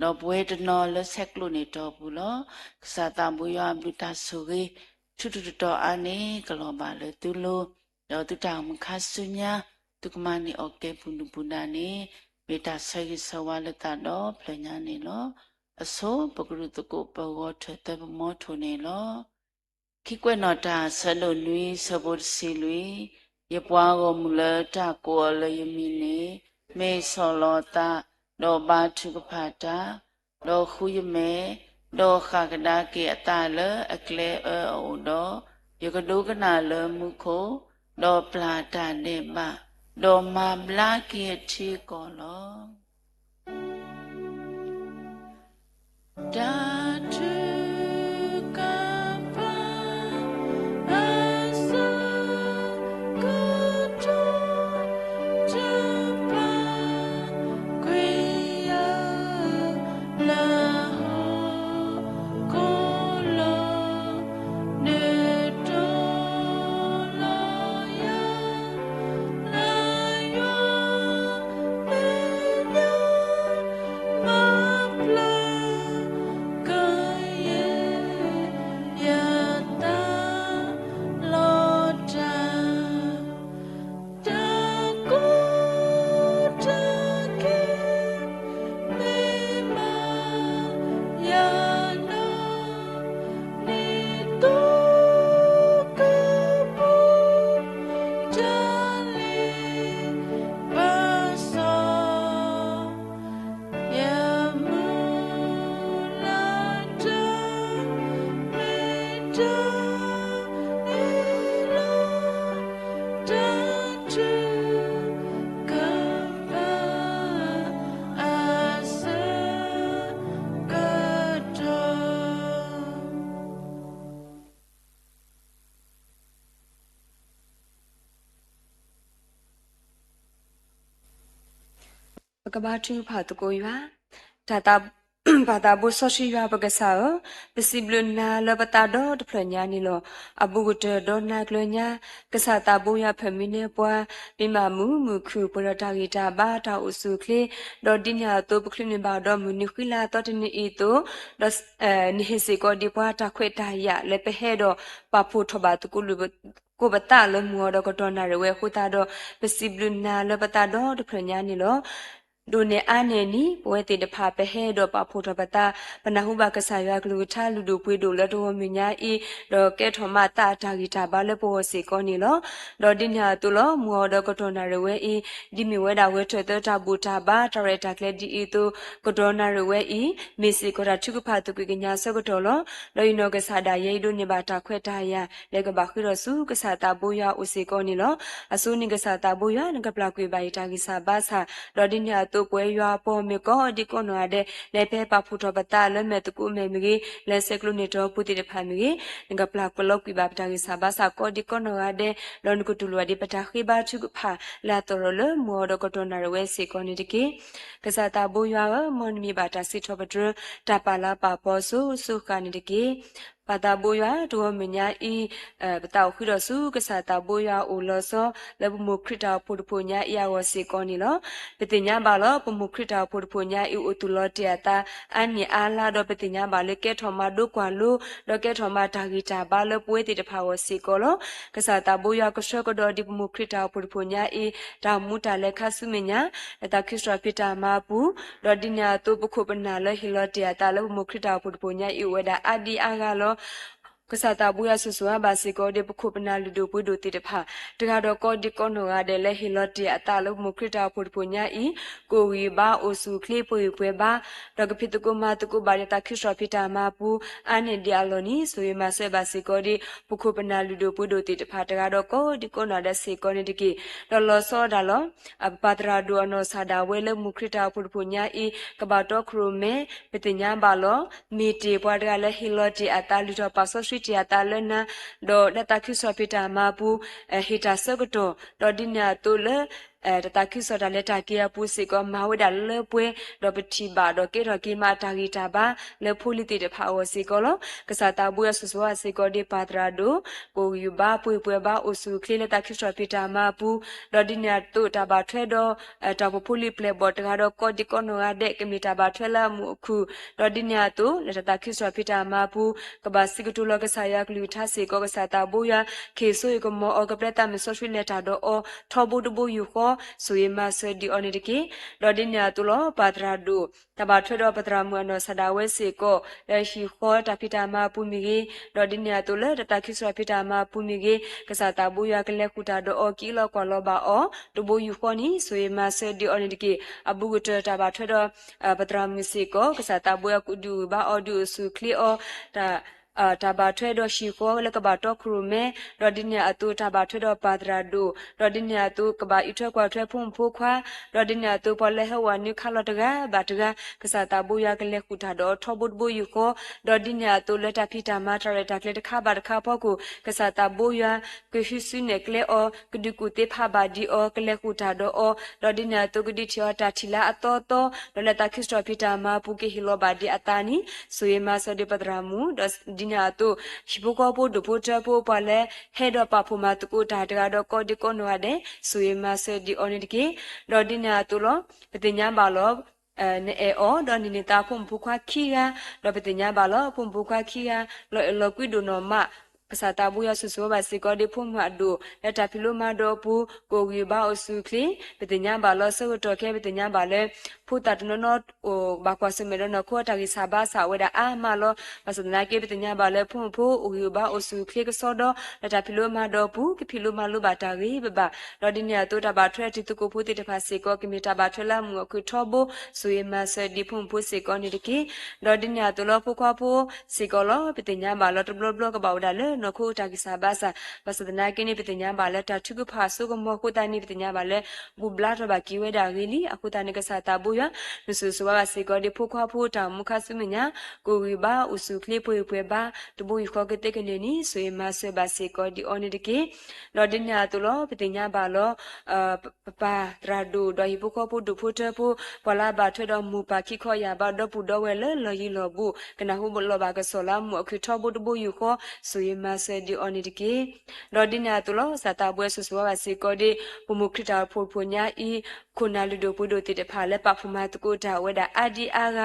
ၤ, ဒီးပဝဲတနီၤလၢဆဲးကျိးန့ၢ်တီၢ်ပူၤလီၤ. ကစၢ်သးဘိယွၤအဘျုးတၢ်ဆိၣ်ဂ့ၤ ထူးထူးတီၤတီၤအါန့ၣ် ကလီၤဘၣ်လၢသုလိၤ, ဒီးသုတၢ်အိၣ်မူခါဆူညါ သုကမၤန့ၢ်အီၣ်ကဲပူၤဒုၣ်ပူၤဒါန့ၣ် မ့ၢ်တၢ်ဆၢဂ့ၤဆၢဝါလၢသးဒီဖျၢၣ်ညါန့ၣ်လီၤ. အဆိ ပကရူၢ်သကိးပဂီၤထၢၣ်သၢပမီထိၣ်န့ၣ်လီၤ. ခံကွဲးနီၣ်တၢ် ဆၢဒိၣ်နွံ ဆၢဖိတဆံလွံၢ်, ယပှၤဂီၢ်မုၢ်လၢတၢ်ကိးအီၤလၢယမံၤန့ၣ် မ့ၢ်ဆီၣ်လီၤအသး ဒီးဘါထုကဖၣ်တၢ်, ဒီးဃုယမဲာ်, ဒီးဃၣ်ကဒါက့ၤအသးလၢအကျဲအၢအအိၣ်ဒီး, ယကဒိကနၣ်လၢမူခိၣ်, ဒီးပျၢ်တၢ်ဒဲးဘး, ဒီးမၤဘျါက့ၤအထံအကီၢ်လီၤ. တၢ်ထုကဖၣ်အဆၢကတီၢ် တပာ်ကွံာ်ယၤ လၢဟီၣ်ခိၣ်လီၤ. နုာ်တိၢ်လီၤယၤ လၢယွၤမဲာ်ညါ မၤပျၢ်ကယဲၢ် ယသးလီၤတၢ် တၢ်ကိးတၢ်ဂီၤ မ့ၢ်မၤယၤနီၢ် နံၤသိကပူၤ တၢ်လ့ပစီ ယမုၢ်လၢ်တၢ် မ့ၢ်တၢ်န့ၣ်လီၤ. တၢ်ထုကဖၣ်အဆၢကတီၢ် ပကဘါထုကဖၣ်သကိးယွၤ. တၢ်သး, ပၢ်သးဘိစီဆှံယွၤပကစၢ်ဧၢ, ပစံးဘျုးနၤလၢပသးဒီတဖျၢၣ်ညါန့ၣ်လီၤ. အဘူးကတၢၢ်ဒီနၤကျၢၤညါ, ကစၢ်သးဘိယွၤဖၢၣ်မံၤနဲပှၤ, မ့ၢ်မးမုာ်မုာ်ခုၣ် ပှဲၤဒီးတၢ်ဂံၢ်တၢ်ဘါတၢ်အိၣ်ဆူၣ်အိၣ်ချ့, ဒီးဒ်န့ၣ်အသိး ပချုးန့ၢ်ဘၣ်ဒီးမုၢ်နံၤဃံလၤသီတနံၤအံၤအသိး, ဒီး နဟ့ၣ်စ့ၢ်ကီးဒံးပှၤတၢ်ခွဲးတၢ်ယာ်လၢပဟဲဒီးပာ်ဖှိၣ်ထီၣ်ဘၣ်သကိး ကိးပသးလၢမုၢ်အီၤဒီးကတီၢ်နၣ်ရံၣ်ဝဲအဃိသတးဒီး, ပစံးဘျုးနၤလၢပသးဒီတဖျၢၣ်ညါန့ၣ်လီၤ. ဒိးန့ၢ်အါန့ၢ်နံၤ ပဝဲသ့ၣ်တဖၣ်ပဟဲဒီးပာ်ဖှိၣ်ထီၣ်ပသး, ပနၢ်ဟူဘၣ်ကစၢ်ယွၤကလုၢ်ကထါလုၢ်ဒိၣ်ပှ့ၤဒိၣ်လၢတဂီၤမုၢ်ညါအံၤ, ဒီးကဲထီၣ်မၤသးအတၢ်ဂံၢ်တၢ်ဘါလၢပဂီၢ်စ့ၢ်ကီးန့ၣ်လီၤ. ဒီးဒ်န့ၣ်အသိးလီၤ, မုၢ်အီၤဒီးကတီၢ်နၣ်ရံၣ်ဝဲအံၤ, ဒ်မ့ၢ်ဝဲဒၣ်ဂဲၤထၢၣ်သၢတၢ်ဘူၣ်တၢ်ဘါ တၢ်ရဲၣ်တၢ်ကျဲၤဒ်အံၤအသိး, ကတီၢ်နၣ်ရံၣ်ဝဲအံၤ, မ့ၢ်စ့ၢ်ကီးတၢ်ထုကဖၣ်သကွံာ်ကညးဆၢကတီၢ်လီၤ. ဒီးယနီၢ်ကစၢ်ဒၣ်ယဲအံၤဒိးန့ၢ်ဘၣ်တၢ်ခွဲးတၢ်ယာ် လၢကဘၣ်ဃ့ထီၣ်ဆူကစၢ်သးဘိယွၤအအိၣ်စ့ၢ်ကီးန့ၣ်လီၤ. အဆိန့ၣ်ကစၢ်သးဘိယွၤ နကပျၢ်ကွံာ်ဘၣ်ယတၢ်ဂံၢ်စၢ်ဘါစၢ်, ဒီးဒ်န့ၣ်အ ဒ်န့ၣ်အသိးပဝဲယွၤအပှၤမ့ၢ်ကိးဒံကိးနီၢ်ဂၤဒဲး လၢဖဲပာ်ဖှိၣ်ထီၣ်ပသးလၢမဲာ်သကိးမဲာ်မ့ၢ်ဂ့ၤ, လၢဆဲးကျိးန့ၢ်တီပူၤသ့ၣ်တဖၣ်မ့ၢ်ဂ့ၤ, နကပျၢ်ကွဲးလီၤကွံာ်ဘၣ်ပတၢ်ဂံၢ်စၢ်ဘါစၢ် ကိးဒံကိးနီၢ်ဂၤဒဲး, ဒီးနကတူၢ်လိာ်ဒံးပတၢ်ဃ့ဘါထုကဖၣ် လၢအသရိာ်လၢမုၢ်အီၤဒီးကတီၢ်နၣ်ရံၣ်ဝဲစ့ၢ်ကီးန့ၣ်တက့ၢ်. ကစၢ်သးဘိယွၤဧၢ, မ်နမံၤဘၣ်တၢ်စံးထီၣ်ပတြၢၤ တၢ်ပာ်လၤပာ်ပီၤစိၤစိၤဃၣ်န့ၣ်တက့ၢ်. ပၢ်သးဘိယွၤ, တဂီၤမုၢ်ညါအံၤ ပသးအိၣ်ဃုာ်ဒီးဆူကစၢ်သးဘိယွၤအအိၣ်လီၤဆီ လၢပမိၢ်ခရံာ်တၢ်အိၣ်ဖှိၣ်တဖှိၣ်ညါအံၤအဂီၢ်စ့ၢ်ကီးန့ၣ်လီၤ. ပသ့ၣ်ညါဘၣ်လီၤ ပမိၢ်ခရံာ်တၢ်အိၣ်ဖှိၣ်တဖှိၣ်ညါအံၤ အိၣ်သူၣ်လီၤတ့ၢ်အသး အါနံၣ်အါလါ ဒီးပသ့ၣ်ညါဘၣ်လၢကဲထီၣ်မၤဒိကွၢ်လိ ဒီးကဲထီၣ်မၤတၢ်ဂံၢ်တၢ်ဘါလၢပဝဲသ့ၣ်တဖၣ်အဂီၢ်စ့ၢ်ကီးလီၤ. ကစၢ်သးဘိယွၤကဆှၢကဒီးဒံးပမိၢ်ခရံာ်တၢ်အိၣ်ဖှိၣ်တဖှိၣ်ညါအံၤ တၢ်မူတၢ်လဲၤခါဆူမဲာ်ညါ လၢတၢ်ခံစှၤဖံးတၢ်မၤအပူၤ, ဒီးဒ်န့ၣ်အသိးပခိၣ်ပနၢ်လၢဟ့ၣ်လီၤတ့ၢ်အသးလၢပမိၢ်ခရံာ်တၢ်အိၣ်ဖှိၣ်တဖှိၣ်ညါအံၤ အိၣ်ဝဲဒၣ်အါဒံအါဂၤလီၤ. ကစၢ်သးဘိယွၤစိၤစိၤဝါဘၣ်စ့ၢ်ကီးဒံး ပခိၣ်ပနၢ်လုၢ်ဒိၣ်ပှ့ၤဒိၣ်သ့ၣ်တဖၣ် တဂၤဒီးကိးဒံကိးနီၢ်ဂၤဒဲးလၢဟ့ၣ်လီၤတ့ၢ်အသးလၢပမိၢ်ခရံာ်တၢ်အိၣ်ဖှိၣ်တဖှိၣ်ညါအံၤ ကအိၣ်ဂံၢ်ဘါအိၣ်ဆူၣ်အိၣ်ချ့ပှဲၤဂံၢ်ပှဲၤဘါ ဒီးကဖံးသကိးမၤသကိးဘၣ်ဒီးတၢ်ခံစှၤဖံးတၢ်မၤအပူၤ အါန့ၢ်ဒံးအလီၢ်န့ၣ် ဆိၣ်ဂ့ၤမၤစၢၤဘၣ်စ့ၢ်ကီးဒံး ပခိၣ်ပနၢ်လုၢ်ဒိၣ်ပှ့ၤဒိၣ်သ့ၣ်တဖၣ် တဂၤဒီးကိးဒံကိးနီၢ်ဂၤဒဲးစ့ၢ်ကီးန့ၣ်တက့ၢ်. ဒီးလီၤဆီဒၣ်တၢ်လီၤ ပပၢ်သရၣ်ဒိၣ်အနီၢ်ကစၢ်ဒၣ်ဝဲလၢမိၢ်ခရံာ်တၢ်အိၣ်ဖှိၣ်တဖှိၣ်ညါအံၤ ကဘၣ်တီခိၣ်ရိၣ်မဲ ပသ့ၣ်ညါဘၣ်လီၤ. မ့ၢ်တ့ၢ်ပှၤတဂၤလၢဟ့ၣ်လီၤတ့ၢ်အသး လုၢ်ထီၣ်ပာ်စီဆှံတ့ၢ်အသးလၢနၤ ဒီးလၢတၢ်ခံစှၤဖံးတၢ်မၤအပူၤ ဟ့ၣ်တၢ်ဆၢကတီၢ် ဒီးဒ်န့ၣ်အသိးလၢ တၢ်သးခုကစီၣ်တၢ်လဲၤတၢ်က့ၤအပူၤစ့ၢ်ကီး မၤဝဲဒၣ်လၢပှဲၤ ဒီးပထံၣ်ဘၣ်ဒီးကဲထီၣ်က့ၤမးအတၢ်ဂံၢ်တၢ်ဘါ လၢဖိလံၤသ့ၣ်တဖၣ်အဂီၢ်စ့ၢ်ကီးလီၤ. ကစၢ်သးဘိယွၤစိၤစိၤဝါဘၣ်စ့ၢ်ကီးဒံးပၢ်သရၣ်ဒိၣ် ကအိၣ်ဂံၢ်ဘါပှဲၤပှဲၤဘါ အိၣ်ဆူၣ်အိၣ်ချ့လၢတၢ်ခံစှၤဖံးတၢ်မၤအပူၤ ဒီးဒ်န့ၣ်အသိးတၢ်ဘၣ်ထွဲဒီး တၢ်အိၣ်ဖှိၣ်ဖိလံၤပျဲၢ်ဘီၣ်တဂၤဒီးကိးဒံကိးနီၢ်ဂၤဒဲး ကမ့ၢ်တၢ်ဘၣ်ထွဲလၢအမုာ်အခုၣ် ဒီးဒ်န့ၣ်အသိး လၢတၢ်သးခုကစီၣ်ဖံးတၢ်မၤအပူၤ ကဘၣ်စံးကတိၤလီၤကစၢ်ယွၤကလုၢ်ကထါစ့ၢ်ကီး ကစၢ်သးဘိယွၤ ကဟ့ၣ်စိဟ့ၣ်ကမီၤအီၤ ကပျဲသးမုၢ်စီဆှံလဲၤတၢ်ဒီးအီၤ ထီဘိတဘိယူၢ်ဃီ ဆိၣ်ဂ့ၤမၤစၢၤဒံးအီၤန့ၣ်တက့ၢ်. ဒီးဒ်န့ၣ်အသိးလီၤ ပၢ်သရၣ်ဒိၣ် တၢ်ဘၣ်ထွဲဒီးပသရၣ်မုၣ်အနီၢ်ကစၢ်ဒၣ်ဝဲစ့ၢ်ကီး လၢဟံၣ်ဃီတၢ်ဖံးတၢ်မၤအပူၤမ့ၢ်ဂ့ၤ, ဒီးဒ်န့ၣ်အသိးလၢတၢ်သးခုကစီၣ်ဖံးတၢ်မၤအပူၤမ့ၢ်ဂ့ၤ, ကစၢ်သးဘိယွၤကလဲၤဃုာ်တၢ်ဒီးအီၤ က့ၤလီၤကွၢ်လီၤဘၣ်အီၤ တဘိယူၢ်ဃီန့ၣ် ဆိၣ်ဂ့ၤမၤစၢၤဒံးအီၤန့ၣ်တက့ၢ်. အဘူးကတၢၢ်တၢ်ဘၣ်ထွဲဒီး ပသရၣ်မုၣ်စ့ၢ်ကီး ကစၢ်သးဘိယွၤကဒုးဂံၢ်ဘါအီၤ ဒုးအိၣ်ဆူၣ်အိၣ်ချ့အီၤ တၢ်ဘၣ်ထွဲဒီးဟံၣ်ဃီလၢကဘၣ်တီခိၣ်ရိၣ်မဲ, ဒီးဒ်န့ၣ်အသိးတၢ်ဘၣ်ထွဲဒီးပၢ်သရၣ်ဒိၣ်, ဒီးဒ်န့ၣ်အသိးကဘၣ်အံးထွဲကွၢ်ထွဲဖိမုၣ်ဖိခွါ, ဒီးဒ်န့ၣ်အသိးပှၤလၢဟဲဝဲနုာ်ခးလီၤတဂၤဘၣ်တဂၤ, ကစၢ်သးဘိယွၤကလဲၤဃုာ်တၢ်ဒီးထီဘိတဘိယူၢ်ဃီ, ဒီးဒ်န့ၣ်အသိးလၢတၢ်ဖံးတၢ်မၤတၢ်ရဲၣ်တၢ်ကျဲၤတခါဘၣ်တခါအဖီခိၣ် ကစၢ်သးဘိယွၤ ကဟုစုနဲၣ်ကျဲအီၤ, ကဒုးကူၣ်သ့ဖးဘၣ်ဒံးအီၤ, ကလဲၤဃုာ်တၢ်ဒီးအီၤ, ဒီးဒ်န့ၣ်အသိးကဒုးထံၣ်အီၤတၢ်ထံၣ်လၢအသီသီ, ဒီးလၢတၢ်သးခုကစီၣ်ဖံးတၢ်မၤအပူၤကဟ့ၣ်လီၤဘၣ်ဒံးအသးန့ၣ်, ဆိၣ်ဂ့ၤမၤစၢၤဒံးပသရၣ်မုၣ်, ဒီးဒ်န့ၣ်အသိး ဟံၣ်ဖိဃီဖိဒိၣ်ဖိထၢဖိပှၤလၢ ဟဲဒီးပာ်ဖှိၣ်မၤသကိးတၢ်တဂၤဒီးကိးဒံးကိးနီၢ်ဂၤဒဲး, ဆိၣ်ဂ့ၤမၤစၢၤဒံးအီၤန့ၣ်တက့ၢ်. ဒီးဒ်န့ၣ်အသိးလီၤ, ပသ့ၣ်ညါဘၣ်လီၤ နအဲၣ်အီၤ ဒီးနန့ၢ်သါဖိမုၣ်ဖိခွါခံဂၤ, ဒီးပသ့ၣ်ညါဘၣ်လီၤ ဖိမုၣ်ဖိခွါခံဂၤ လီၤအဲၣ်လီၤကွံဒိၣ်နီၢ်မး, ကစၢ်သးဘိယွၤစိၤစိၤဝဲဘၣ်စ့ၢ်ကီးဒ် ဖိမုၣ်အဒိၣ် လၢတၢ်ဖံးလိမၤဒိးအပူၤ ကအိၣ်ဂံၢ်ဘါအိၣ်ဆူၣ်အိၣ်ချ့, ပသ့ၣ်ညါဘၣ်လီၤဆၢကတီၢ်ခဲ ပသ့ၣ်ညါဘၣ်လၢ ဖိသၣ်တနီၤနီၤ အိၣ်ဘၣ်ကွၢ်ဆၢၣ်မဲာ်ဒီးနီၢ်ခိအတၢ်ဂံၢ်စၢ်ဘါစၢ်ဝဲဒၣ်အါမးလီၤ. ဘၣ်ဆၣ်သနာ်က့ ပသ့ၣ်ညါဘၣ်လၢဖိမုၣ်ဖိအိၣ်ဂံၢ်အိၣ်ဘါအိၣ်ဆူၣ်အိၣ်ချ့ကစီဒီ လၢတၢ်ဖံးလိမၤဒိးအပူၤ ကဖံးလိမၤလိဘၣ်တၢ်ဂ့ၤဘၣ်ဘၣ်, ဒီးဒ်န့ၣ်အသိးတၢ်ဘၣ်ထွဲတံၤသကိးဖိသ့ၣ်တဖၣ်စ့ၢ်ကီး ကမ့ၢ်တၢ်ဘၣ်ထွဲလၢအမုာ်အခုၣ်ထီဘိ, ဆိၣ်ဂ့ၤမၤစၢၤဒံးဖိမုၣ်ဖိစ့ၢ်ကီးန့ၣ်တက့ၢ်. ဒီးဒ်န့ၣ်အသိးလီၤ ဖိခွါဖိစ့ၢ်ကီးလီၤ ပသ့ၣ်ညါဘၣ်လီၤ တဘျီဘျီကဘၣ်အိၣ်ဒၣ်လၢနီၢ်ခိအတၢ်ဂံၢ်စၢ်ဘါစၢ်, ဘၣ်ဆၣ်သနာ်က့န့ၣ် ပသ့ၣ်ညါဘၣ်လၢတၢ်ထုကဖၣ်အစိကမီၤအဃိသတးန့ၣ် ပသ့ၣ်ညါဘၣ်လၢ ဘူၣ်ဘျါထီၣ်ဘၣ်က့ၤဝဲဒၣ်အဂ့ၢ်လံ. အဃိသတးန့ၣ် ကစၢ်သးဘိယွၤ နစိၤစိၤဝါဘၣ်စ့ၢ်ကီးဒ်ဖိခွါဖိတၢ်အိၣ်မူခါဆူမဲာ်ညါ, ကအိၣ်ဂံၢ်ဘါအိၣ်ဆူၣ်အိၣ်ချ့ပှဲၤဂံၢ်ပှဲၤဘါ တဘိယူၢ်ဃီကသ့ကန့ၢ်န့ၣ် ဆိၣ်ဂ့ၤမၤစၢၤဘၣ်စ့ၢ်ကီးဒံးအီၤန့ၣ်တက့ၢ်. ဒီးဒ်န့ၣ်အသိးလီၤ ပသ့ၣ်ညါဘၣ်လီၤ ပပၢ်သရၣ်ဒိၣ် ဒီးဟံၣ်ဖိဃီဖိဒိၣ်ဖိထၢဖိ ပှၤလၢအဘၣ်ထွဲဒီးမိၢ်ပၢ်ခံခီယၢ်ဘါဒီပုၢ်ဒီဝဲၢ်လၢလီၢ်ယံၤလီၢ်ဘူး ကနၢ်ဟူလီၤဘၣ်ကစီၣ်လၢအမုာ်အခုၣ်ထီဘိတဘိယူၢ်ဃီ ဆိၣ်ဂ့ၤမၤစၢၤဒံးအီၤန့ၣ်တက့ၢ်. ဒီးဒ်န့ၣ်အသိးလီၤ ကစၢ်သးဘိယွၤစိၤစိၤဝါဘၣ်စ့ၢ်ကီးဒ် ပမိၢ်ခရံာ်တၢ်အိၣ်ဖှိၣ်တဖှိၣ်ညါအံၤ ခိၣ်နၢ်လုၢ်ဒိၣ်ပှ့ၤဒိၣ်သ့ၣ်တဖၣ်လၢပာ်ဖှိၣ်မၤသကိးတၢ်ဝဲဒၣ်အါဒံအါဂ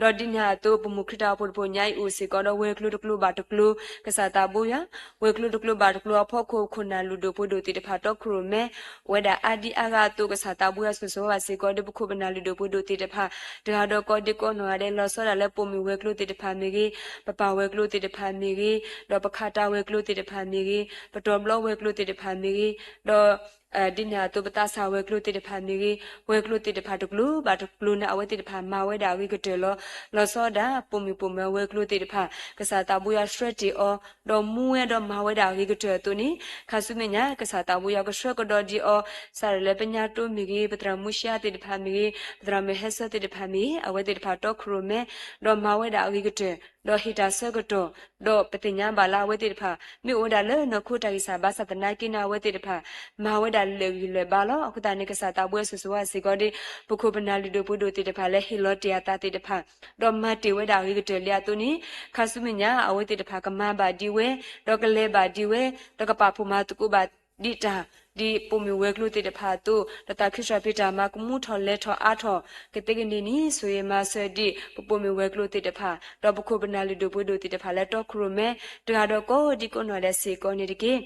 ၤ, ဒီးဒ်န့ၣ်အသိး ပမိၢ်ခရံာ်တၢ်အိၣ်ဖှိၣ်တဖှိၣ်ညါအံၤအိၣ်စ့ၢ်ကီးဒီးဝဲၤကျိၤတကျိၤဘၣ်တကျိၤ, ကစၢ်သးဘိယွၤ ဝဲၤကျိၤတကျိၤဘၣ်တကျိၤအဖီခိၣ် ခိၣ်နၢ်လုၢ်ဒိၣ်ပှ့ၤဒိၣ်သ့ၣ်တဖၣ်တီခိၣ်ရိၣ်မဲ ဝဲဒၣ်အါဒံအါဂၤအသိး ကစၢ်သးဘိယွၤစိၤစိၤဝါဘၣ်စ့ၢ်ကီးဒ် ပခိၣ်ပနၢ်လုၢ်ဒိၣ်ပှ့ၤဒိၣ်သ့ၣ်တဖၣ် တဂၤဒီးကိးဒံကိးနီၢ်ဂၤဒဲး လီၤဆီဒၣ်လၢပိာ်မုၣ်ဝဲၤကျိၤသ့ၣ်တဖၣ်မ့ၢ်ဂ့ၤ, ပပၢ်ဝဲၤကျိၤသ့ၣ်တဖၣ်မ့ၢ်ဂ့ၤ, ဒီးပခးတၢ်ဝဲၤကျိၤသ့ၣ်တဖၣ်မ့ၢ်ဂ့ၤ, ပတီၤဘျီဝဲၤကျိၤသ့ၣ်တဖၣ်မ့ၢ်ဂ့ၤ, ဒီး ဒ်န့ၣ်အသိး ပသးစၢ်ဝဲၤကျိၤသ့ၣ်တဖၣ်မ့ၢ်ဂ့ၤ, ဝဲၤကျိၤသ့ၣ်တဖၣ်တကျိၤဘၣ်တကျိၤန့ၣ် အဝဲသ့ၣ်တဖၣ်မၤဝဲဒၣ်အဂ့ၤကတၢၢ်လီၤ. လီၤဆီဒၣ် ပိာ်မုၣ်ပိာ်မၢၤဝဲၤကျိၤသ့ၣ်တဖၣ် ကစၢ်သးဘိယွၤဆှၢတ့ၢ်အီၤ, ဒီးမူဝဲဒီးမၤဝဲဒၣ်အဂ့ၤကတၢၢ်အသိးန့ၣ် ခါဆူမဲာ်ညါ ကစၢ်သးဘိယွၤကဆှၢကဒီးဒံးအီၤ, စးထီၣ်လၢပညါတိမ့ၢ်ဂ့ၤ, ပသရၣ်မူရှါသ့ၣ်တဖၣ်မ့ၢ်ဂ့ၤ, ပသရၣ်မုၣ်ဟဲဆၢသ့ၣ်တဖၣ်မ့ၢ်ဂ့ၤ, အဝဲသ့ၣ်တဖၣ်တီခိၣ်ရိၣ်မဲ ဒီးမၤဝဲဒၣ်အဂ့ၤကတၢၢ်, ဒီးဟ့ၣ်တၢ်ဆၢကတီၢ်, ဒီးပသ့ၣ်ညါဘၣ်လၢအဝဲသ့ၣ်တဖၣ် မ့ၢ်အိၣ်ဝဲဒၣ်လၢနီၢ်ခိတၢ်ဂံၢ်စၢ်ဘါစၢ်သနာ်က့န့ၣ် အဝဲသ့ၣ်တဖၣ် မၤဝဲဒၣ်လၢာ်ဂံၢ်လၢာ်ဘါလီၤ. အဃိသတးန့ၣ် ကစၢ်သးဘိယွၤဆိၣ်ဂ့ၤစ့ၢ်ကီးဒ် ပခိၣ်ပနၢ်လုၢ်ဒိၣ်ပှ့ၤဒိၣ်သ့ၣ်တဖၣ်လၢဟ့ၣ်လီၤတ့ၢ်အသးသ့ၣ်တဖၣ်, ဒီးမၤတ့ၢ်ဝဲဒၣ်အဂ့ၤကတၢၢ်လံအသိးန့ၣ် ခါဆူမဲာ်ညါ အဝဲသ့ၣ်တဖၣ်ကမၤဘၣ်ဒံးဝဲ, ဒီးကလဲၤဘၣ်ဒံးဝဲ, ဒီးကပာ်ဖှိၣ်မၤသကိးဘၣ်ဒံးတၢ် ဒ်ပိာ်မုၣ်ဝဲၤကျိၤသ့ၣ်တဖၣ်အသိး, ဒီးသးခုစှၤဖံးတၢ်မၤကမူထီၣ်လဲၤထီၣ်အါထီၣ် ကသ့ကန့ၢ်န့ၣ် ဆိၣ်ဂ့ၤမၤစၢၤဒံး ပပိာ်မုၣ်ဝဲၤကျိၤသ့ၣ်တဖၣ်, ဒီးပခိၣ်ပနၢ်လုၢ်ဒိၣ်ပှ့ၤဒိၣ်သ့ၣ်တဖၣ်လၢတီခိၣ်ရိၣ်မဲ တဂၤဒီးကိးဒံကိးနီၢ်ဒဲးစ့ၢ်ကီးန့ၣ်တက့ၢ်.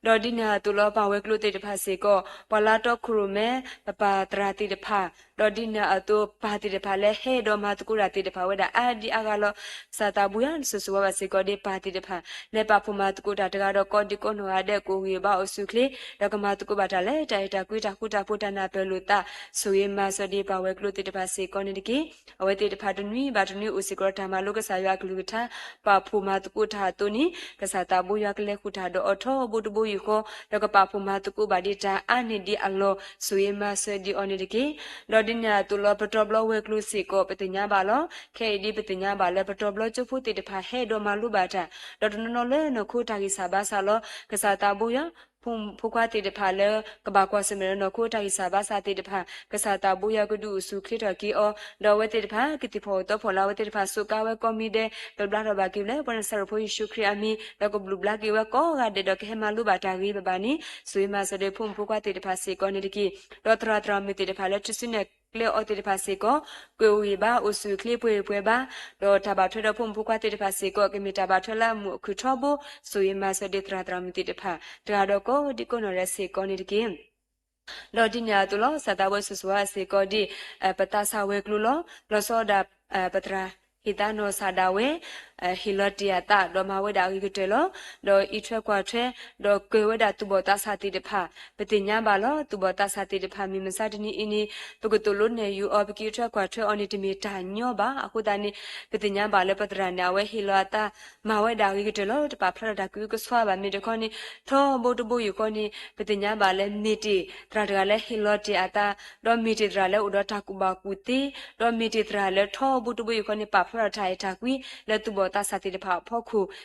ဒီးဒ်န့ၣ်အသိးလီၤ ပၢ်ဝဲၤကျိၤသ့ၣ်တဖၣ်စ့ၢ်ကီး, ပှၤလၢတီခိၣ်ရိၣ်မဲ, ပပၢ်သရၣ်သ့ၣ်တဖၣ်, ဒီးဒ်န့ၣ်အသိး ပၢ်သ့ၣ်တဖၣ်လၢဟဲဒီးမၤသကိးတၢ်သ့ၣ်တဖၣ်ဝဲဒၣ်အါဒံအါဂၤလီၤ. ကစၢ်သးဘိယွၤ နဆိၣ်ဂ့ၤဘၣ်စ့ၢ်ကီးဒ်ပၢ်သ့ၣ်တဖၣ် လၢပာ်ဖှိၣ်မၤသကိးတၢ်တဂၤဒီးကိးဒံကိးနီၢ်ဂၤဒဲး ကအိၣ်ဂံၢ်ဘါအိၣ်ဆူၣ်အိၣ်ချ့, ဒီးကမၤသကိးဘၣ်တၢ်လၢတၢ်အဲၣ်တၢ်ကွံတၢ်ဃူတၢ်ဖိးတၢ်နၢ်ပၢၢ်လိာ်သး, ဆိၣ်ဂ့ၤမၤစၢၤဒံးပၢ်ဝဲၤကျိၤသ့ၣ်တဖၣ်စ့ၢ်ကီးန့ၣ်တက့ၢ်. အဝဲသ့ၣ်တဖၣ်တနွံဘၣ်တနွံအိၣ်စ့ၢ်ကီးဒီးတၢ်မၤလိကစၢ်ယွၤအကလုၢ်ကထါ ပာ်ဖှိၣ်မၤသကိးတၢ်အသိးန့ၣ် ကစၢ်သးဘိယွၤကလဲၤဃုာ်တၢ်ဒီးအီၤထီဘိတဘိယူၢ်ဃီ, ဒီးကပာ်ဖှိၣ်မၤသကိးဘၣ်ဒံးတၢ်အါန့ၢ်ဒံးအလီၢ် ဆိၣ်ဂ့ၤမၤစၢၤဒံးအီၤန့ၣ်တက့ၢ်. ဒီးဒ်န့ၣ်အသိးလီၤ ပတီၢ်ဘျီဝဲၤကျိၤစ့ၢ်ကီး ပသ့ၣ်ညါဘၣ်လီၤ. ခဲအံၤဒ်ပသ့ၣ်ညါဘၣ်လၢပတီၢ်ဘျီကၠိဖိသ့ၣ်တဖၣ်ဟဲဒီးမၤလိဘၣ်တၢ်, ဒီးတနီၤနီၤလၢနီၢ်ခိတၢ်ဂံၢ်စၢ်ဘါစၢ်လီၤ. ကစၢ်သးဘိယွၤ ဖိမုၣ်ဖိခွါသ့ၣ်တဖၣ်လၢ ကဘၣ်ကွၢ်ဆၢၣ်မဲာ်ဒီးနီၢ်ခိတၢ်ဂံၢ်စၢ်ဘါစၢ်သ့ၣ်တဖၣ် ကစၢ်သးဘိယွၤကဒုးအိၣ်ဆူၣ်အိၣ်ချ့ထီၣ်က့ၤအီၤ, ဒီးအဝဲသ့ၣ်တဖၣ် ကသ့ၣ်ဖီၣ်အီၤသီဖီၣ်လၢအဝဲသ့ၣ်တဖၣ်စူးကါဝဲကိးမံၤဒဲး ဒီးဘျါထီၣ်ဘၣ်က့ၤလၢပှၤနၤစၤရ့းဖိယ့ၣ်ၡူးခရံာ်အမံၤ, ဒီးကဘျုးဘျါက့ၤဝဲကိးဂၤဒဲးဒီးကဟဲမၤလိဘၣ်တၢ်ဂ့ၤဘၣ်ဘၣ်န့ၣ် ဆိၣ်ဂ့ၤမၤစၢၤဒီးဖိမုၣ်ဖိခွါသ့ၣ်တဖၣ်စ့ၢ်ကီးန့ၣ်တက့ၢ်. ဒီးသရၣ်သရၣ်မုၣ်သ့ၣ်တဖၣ်လၢထူၣ်စုနဲၣ်ကျဲအီၤသ့ၣ်တဖၣ်စ့ၢ်ကီး ကအိၣ်ဂံၢ်ဘါအိၣ်ဆူၣ်အိၣ်ချ့ပှဲၤဂံၢ်ပှဲၤဘါ, ဒီးတၢ်ဘၣ်ထွဲဒီးဖိမုၣ်ဖိခွါသ့ၣ်တဖၣ်စ့ၢ်ကီး ကမ့ၢ်တၢ်ဘၣ်ထွဲလၢအမုာ်အခုၣ်ထီဘိ, ဆိၣ်ဂ့ၤမၤစၢၤဒံးသရၣ်သရၣ်မုၣ်သ့ၣ်တဖၣ် တဂၤဒီးကိးဒံကိးနီၢ်ဒဲးစ့ၢ်ကီးန့ၣ်တက့ၢ်. ဒီးဒ်န့ၣ်အသိးလီၤ ကစၢ်သးဘိယွၤဆိၣ်ဂ့ၤစ့ၢ်ကီးဒံး ပသးစၢ်ဝဲၤကျိၤလီၤ. လီၤဆီဒၣ် ပသရၣ်ဟ့ၣ်သါနီၢ်စၢ်ဒၣ်ဝဲ ဟ့ၣ်လီၤတ့ၢ်အသး ဒီးမၤဝဲဒၣ်အဂ့ၤကတၢၢ်လီၤ. ဒီးအံးထွဲကွၢ်ထွဲ ဒီးကွဲးဝဲဒၣ်သူၣ်ဘီၣ်သးစၢ်သ့ၣ်တဖၣ် ပသ့ၣ်ညါဘၣ်လီၤ. သူၣ်ဘီၣ်သးစၢ်သ့ၣ်တဖၣ် မုၢ်မဆါတနံၤအံၤန့ၣ် ပကသိၣ်လိနဲၣ်ယူၤအီၤ ပကအံးထွဲကွၢ်ထွဲအီၤန့ၣ် တမ့ၢ်တၢ်ညီဘၣ်. အဃိသတးန့ၣ် ပသ့ၣ်ညါဘၣ်လၢပသရၣ်န့ၣ် အဝဲဟ့ၣ်လီၤအသး မၤဝဲဒၣ်အဂ့ၤကတၢၢ်လီၤ. တပာ်ဖျါထီၣ်တၢ်ကအုကစွါဘၣ်. မ့ၢ်တခီန့ၣ် ထီဘိတဘိယူၢ်ဃီန့ၣ် ပသ့ၣ်ညါဘၣ်လၢမ့ၢ်တ့ၢ်သရၣ်တဂၤလၢဟ့ၣ်လီၤတ့ၢ်အသး, ဒီးမ့ၢ်တ့ၢ်သရၣ်လၢအိၣ်ဒီးတၢ်ကူၣ်ဘၣ်ကူၣ်သ့, ဒီးမ့ၢ်တ့ၢ်သရၣ်လၢထီဘိတဘိယူၢ်ဃီန့ၣ် ပာ်ဖျါထီၣ်တၢ်အဲၣ်တၢ်ကွံ လၢသူၣ်ဘီၣ်သးစၢ်သ့ၣ်တဖၣ်အ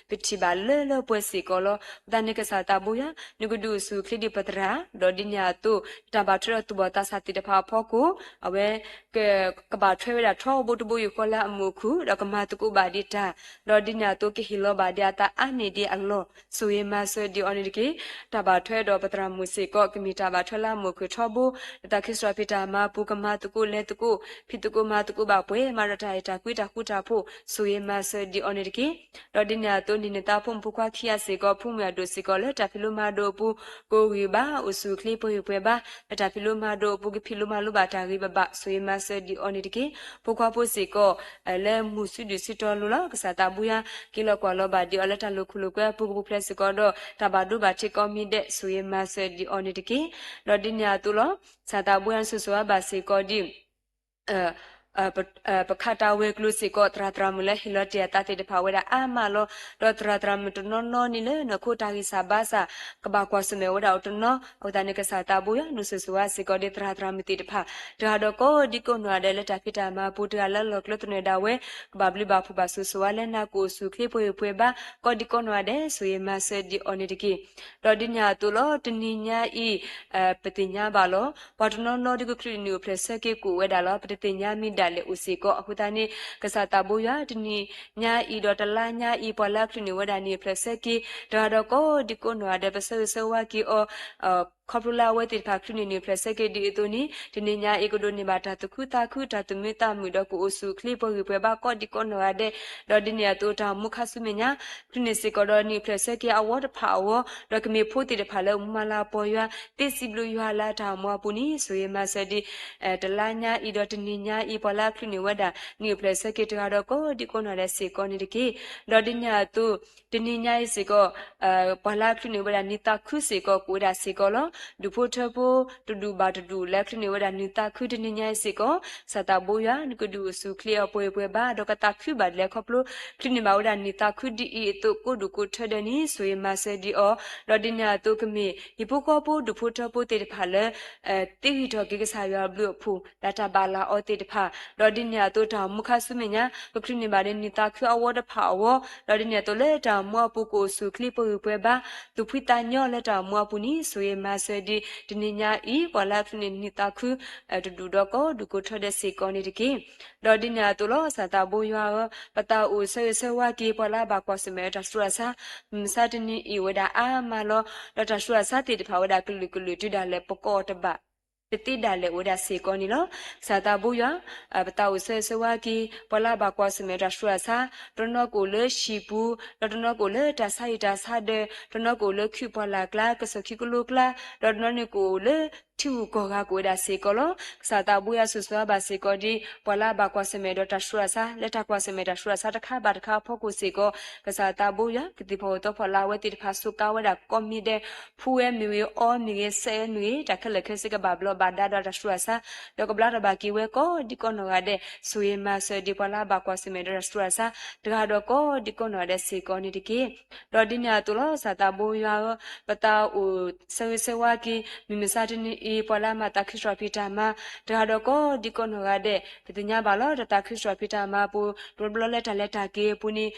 ဖီခိၣ် ပထံၣ်ဘၣ်လၢလၢပှဲၤပှဲၤစ့ၢ်ကီးလီၤ. အဃိသတးန့ၣ် ကစၢ်သးဘိယွၤ နကဒုးအိၣ်ဆူၣ်အိၣ်ချ့ဒံးပသရၣ်, ဒီးဒ်န့ၣ်အသိး တၢ်ဘၣ်ထွဲဒီးသူၣ်ဘီၣ်သးစၢ်သ့ၣ်တဖၣ်အဖီခိၣ် အဝဲ ကဘၣ်ထွဲဝဲဒၣ်ထီဘိတဘိယူၢ်ဃီလၢအမုာ်အခုၣ် ဒီးကမၤသကိးဘၣ်ဒံးတၢ်, ဒီးဒ်န့ၣ်အသိး ကဟ့ၣ်လီၤဘၣ်ဒံးအသးအါန့ၢ်ဒံးအလီၢ် ဆိၣ်ဂ့ၤမၤစၢၤဒံးအီၤန့ၣ်တက့ၢ်. တၢ်ဘၣ်ထွဲဒီးပသရၣ်မုၣ်စ့ၢ်ကီး ကမ့ၢ်တၢ်ဘၣ်ထွဲလၢအမုာ်အခုၣ်ထီဘိ, လၢတၢ်ခံစရီဖံးတၢ်မၤပူၤ ကမၤသကိးလဲၤသကိး ဖံးသကိးမၤသကိးဘၣ်ပှဲၤ မၤဒီးတၢ်အဲၣ်တၢ်ကွံတၢ်ဃူတၢ်ဖိး ဆိၣ်ဂ့ၤမၤစၢၤဒံးအီၤန့ၣ်တက့ၢ်. ဒီးဒ်န့ၣ်အသိး နံၣ်နသးဖိမုၣ်ဖိခွါခံဂၤစ့ၢ်ကီး ဖိမုၣ်အဒိၣ်စ့ၢ်ကီး လၢတၢ်ဖံးလိမၤဒိးအပူၤ ကအိၣ်ဂံၢ်ဘါအိၣ်ဆူၣ်အိၣ်ချ့ပှဲၤဂံၢ်ပှဲၤဘါ, လၢတၢ်ဖံးလိမၤဒိးအပူၤ ကဖံးလိမၤလိဘၣ်တၢ်ဂ့ၤဘၣ်ဘၣ် ဆိၣ်ဂ့ၤမၤစၢၤဒံးအီၤန့ၣ်တက့ၢ်. ဖိခွါဖိစ့ၢ်ကီး လၢမုၢ်ဆူၣ်ဒုၣ်ဆူၣ်တီၤလိၤလီၤ. ကစၢ်သးဘိယွၤ က့ၤလီၤကွၢ်လီၤဘၣ်ဒံးအီၤလၢတၢ်လိာ်ခိၣ်လိာ်ကွဲအပူၤ ကပူၤဖျဲးစ့ၢ်ကီးဒီး တၢ်ဘၣ်ဒိဘၣ်ထံးကိးမံၤဒဲး ဆိၣ်ဂ့ၤမၤစၢၤဒံးအီၤန့ၣ်တက့ၢ်. ဒီးဒ်န့ၣ်အသိးလီၤ. ကစၢ်သးဘိယွၤ နဆိၣ်ဂ့ၤဘၣ်စ့ၢ်ကီးဒံး ပခးတၢ်ဝဲၤကျိၤစ့ၢ်ကီး သရၣ်သရၣ်မုၣ်လၢဟ့ၣ်လီၤတ့ၢ်အသးသ့ၣ်တဖၣ်ဝဲဒၣ်အါမးလီၤ. ဒီးသရၣ်သရၣ်မုၣ်တနီၤနီၤန့ၣ်လၢနီၢ်ခိတၢ်ဂံၢ်စၢ်ဘါစၢ် ကဘၣ်ကွၢ်ဆၢၣ်မဲာ်ဝဲဒၣ်အိၣ်တနီၤ, အဃိသတးန့ၣ် ကစၢ်သးဘိယွၤ နဆိၣ်ဂ့ၤစ့ၢ်ကီးဒံးသရၣ်သရၣ်မုၣ်သ့ၣ်တဖၣ် တဂၤဒီးကိးဒံးကိးနီၢ်ဂၤဒဲး လၢတၢ်ဖံးတၢ်မၤပူၤ တဂၤလၢလီၢ်ကျဲသနၢၣ်ဒၣ်ဝဲ ကဘၣ်ဘျုးဘၣ်ဖှိၣ်ဘၣ်ဆိၣ်ဂ့ၤဝဲလၢနၢ်ကအိၣ်ဆူၣ်အိၣ်ချ့ပှဲၤဂံၢ်ပှဲၤဘါ ကိးဒံးကိးနီၢ်ဂၤဒဲး ဆိၣ်ဂ့ၤမၤစၢၤဒံးအီၤန့ၣ်တက့ၢ်. ဒီးဒ်န့ၣ်အသိးလီၤ. တနံၤညါအံၤ ပသ့ၣ်ညါဘၣ်လီၤ. ပှၤတနီၤနီၤဒ်ကချုးနုာ်အိၣ်ဖျဲၣ်ဆၢက့ၤကအိၣ်ဝဲဒၣ်လီၤ. ပတသ့ၣ်ညါမံၤဒၣ်လဲာ်အိၣ်စ့ၢ်ကီး. အဃိသတးန့ၣ် ကစၢ်သးဘိယွၤ တနံၤညါအံၤဒီးတလါညါအံၤ ပှၤလၢအချုးနုာ်ဝဲဒၣ်နံၣ်အိၣ်ဖျဲၣ်ဆၢက့ၤ တဂၤဒီးကိးဒံးကိးနီၢ်ဂၤဒဲး ပဆၢဂ့ၤဆၢဝါက့ၤအီၤ ခီဖျိလၢအဝဲသ့ၣ်တဖၣ်ချုးန့ၢ်နံၣ်အိၣ်ဖျဲၣ်ဆၢက့ၤဒ်အသိးန့ၣ် တနံၤညါအံၤကဒိးန့ၢ်ဘၣ်တၢ်သူၣ်ခုသးခု တၢ်သူၣ်မုာ်သးမုာ် ဒီးကအိၣ်ဆူၣ်အိၣ်ချ့ပှဲၤဂံၢ်ပှဲၤဘါကိးဒံးကိးနီၢ်ဂၤဒဲး, ဒီးဒ်န့ၣ်အသိးတၢ်အိၣ်မူခါဆူမဲာ်ညါ ချုးန့ၢ်စ့ၢ်ကီးဒီးနံၣ်အိၣ်ဖျဲၣ်ဆၢက့ၤအဝီတဖၣ်အဂီၢ်, ဒီးကမ့ၢ်ဖိသ့ၣ်တဖၣ်လၢအမူမၤလၤကပီၤယွၤ သ့စံးဘျုးယွၤလၢအတၢ်အိၣ်မူအပူၤန့ၣ် ဆိၣ်ဂ့ၤမၤစၢၤဒံး တလါညါအံၤဒီးတနံၤညါအံၤ ပှၤလၢအချုးန့ၢ်ဝဲဒၣ် နံၣ်အိၣ်ဖျဲၣ်ဆၢက့ၤတဂၤဒီးကိးဒံးကိးနီၢ်ဒဲးစ့ၢ်ကီးန့ၣ်တက့ၢ်. ဒီးဒ်န့ၣ်အသိး တနံၤညါအံၤစ့ၢ်ကီး ပှၤလၢအချုးန့ၢ်ဝဲဒၣ်နံၣ်သးခုစ့ၢ်ကီး ကအိၣ်ဝဲဒၣ်စ့ၢ်ကီးလီၤ. ဒူၣ်ဖိထၢဖိ တဒူၣ်ဘၣ်တဒူၣ်လၢချုးန့ၢ်ဝဲဒၣ်နံၣ်သးခုတနံၤညါအံၤစ့ၢ်ကီး, ကစၢ်သးဘိယွၤ နကဒုးအိၣ်ဆူၣ်ချ့အီၤပှဲၤပှဲၤဘၣ်, ဒီးကသးခုဘၣ်ဒ်လဲၣ်ခီဖျိ ချုးန့ၢ်ဘၣ်ဝဲဒၣ်နံၣ်သးခုဒ်အံၤအသိး ကိးဒူၣ်ကိးထၢဒဲးန့ၣ် ဆိၣ်ဂ့ၤမၤစၢၤဒံးအီၤ, ဒီးဒ်န့ၣ်အသိးကမ့ၢ် ဟံၣ်ဖိဃီဖိဒူၣ်ဖိထၢဖိသ့ၣ်တဖၣ်လၢ သ့ဂံၢ်ထီၣ်က့ၤကစၢ်ယွၤအဘျုးအဖှိၣ် လၢတၢ်ဘၣ်လၢအီၤသ့ၣ်တဖၣ်, ဒီးဒ်န့ၣ်အသိးတၢ်အိၣ်မူခါဆူမဲာ်ညါ ကချုးန့ၢ်ဘၣ်ဒ်နံၣ်သးခုအဝီတဖၣ်အဂီၢ်, ဒီးဒ်န့ၣ်အသိးလၢတၢ်အိၣ်မူအပူၤကအိၣ်ဆူၣ်ချ့ပှဲၤပှဲၤဘၣ်, သူၣ်ဖှံသးညီလၢတၢ်အိၣ်မူအပူၤန့ၣ် ဆိၣ်ဂ့ၤမၤစၢၤဒံး တနံၤညါအံၤ ပှၤလၢအချုးန့ၢ်နံၣ်သးခု တဒူၣ်ဒီးကိးဒူၣ်ကိးထၢဒဲးစ့ၢ်ကီးန့ၣ်တက့ၢ်. ဒီးဒ်န့ၣ်အသိးလီၤ ကစၢ်သးဘိယွၤဧၢ, ပသးအိၣ်ဆၢဂ့ၤဆၢဝါက့ၤ ပှၤလၢအဘၣ်ကွၢ်ဆၢၣ်မဲာ်တၢ်ဆူးတၢ်ဆါ, မုၢ်မဆါတနံၤအံၤအိၣ်ဝဲဒၣ်အါမးလီၤ. ဒီးတၢ်ဆူးတၢ်ဆါသ့ၣ်တဖၣ်ဝဲဒၣ်ကလုာ်ကလုာ် တုၤဒၣ်လဲာ်ပကိးအီၤတဘၣ် တသ့ဒၣ်လဲာ်အိၣ်ဝဲဒၣ်စ့ၢ်ကီးန့ၣ်လီၤ. ကစၢ်သးဘိယွၤ ပသးအိၣ်ဆၢဂ့ၤဆၢဝါက့ၤ ပှၤလၢအဘၣ်ကွၢ်ဆၢၣ်မဲာ်တၢ်ဆူးတၢ်ဆါ, တနီၤကအိၣ်လၢဟံၣ်ပူၤ, ဒီးတနီၤကအိၣ်လၢတၢ်ဆါဟံၣ်တၢ်ဆါဒၢး, တနီၤကအိၣ်လၢခုၣ်ပှၢ်လၢ်ကျါ ကစၢၢ်ခံကလိကျါ, ဒီးတနီၤန့ၣ်ကအိၣ်လၢ ထံဂုၤကီၢ်ဂၤကအိၣ်ဝဲဒၣ်စ့ၢ်ကီးလီၤ. ကစၢ်သးဘိယွၤဆိၣ်ဂ့ၤဘၣ်စ့ၢ်ကီးဒ် ပှၤလၢအဘၣ်ကွၢ်ဆၢၣ်မဲာ်ဒီးတၢ်ဆူးတၢ်ဆါ လၢတၢ်ကွၢ်ဆၢၣ်မဲာ်တၢ်ဆူးတၢ်ဆါတခါဘၣ်တခါအဖီခိၣ်စ့ၢ်ကီး, ကစၢ်သးဘိယွၤ ကသ့ၣ်ဖီၣ်အိၣ်သီဖီၣ်လၢအဝဲသ့ၣ်တဖၣ်စူးကါဝဲဒၣ်ကိးမံၤဒဲး, ဖှူဝဲမ့ၢ်ဂ့ၤ အီမ့ၢ်ဂ့ၤ စဲးဝဲမ့ၢ်ဂ့ၤ တၢ်ခဲလၢာ်ခဲဆ့ကဘၣ်ဘျီးဘၣ်ဒါဒီးတၢ်ဆူးတၢ်ဆါ, ဒီးကဘျါထီၣ်ဘၣ်က့ၤဝဲကိးဒံကိးနီၢ်ဂၤဒဲး, ဆိၣ်ဂ့ၤမၤစၢၤဒံးပှၤလၢအဘၣ်ကွၢ်ဆၢၣ်မဲာ်ဒီးတၢ်ဆူးတၢ်ဆါ တဂၤဒီးကိးဒံကိးနီၢ်ဂၤဒဲးစ့ၢ်ကီးန့ၣ်တက့ၢ်. ဒီးဒ်န့ၣ်အသိးလီၤ ကစၢ်သးဘိယွၤဧၢ, ပသးအိၣ်ဆၢဂ့ၤဆၢဝါက့ၤ မုၢ်မဆါတနံၤအံၤ ပှၤလၢအမၤသးခုစံးထီၣ်ပတြၢၤတၢ်မၤ တဂၤဒီးကိးဒံကိးနီၢ်ဂၤဒဲး, ပသ့ၣ်ညါဘၣ်လီၤ တၢ်သးခုစံးထီၣ်ပတြၢၤတၢ်မၤအပူၤ တဘျီဘျီလၢတၢ်လဲၤတၢ်က့ၤအပူၤန့ၣ်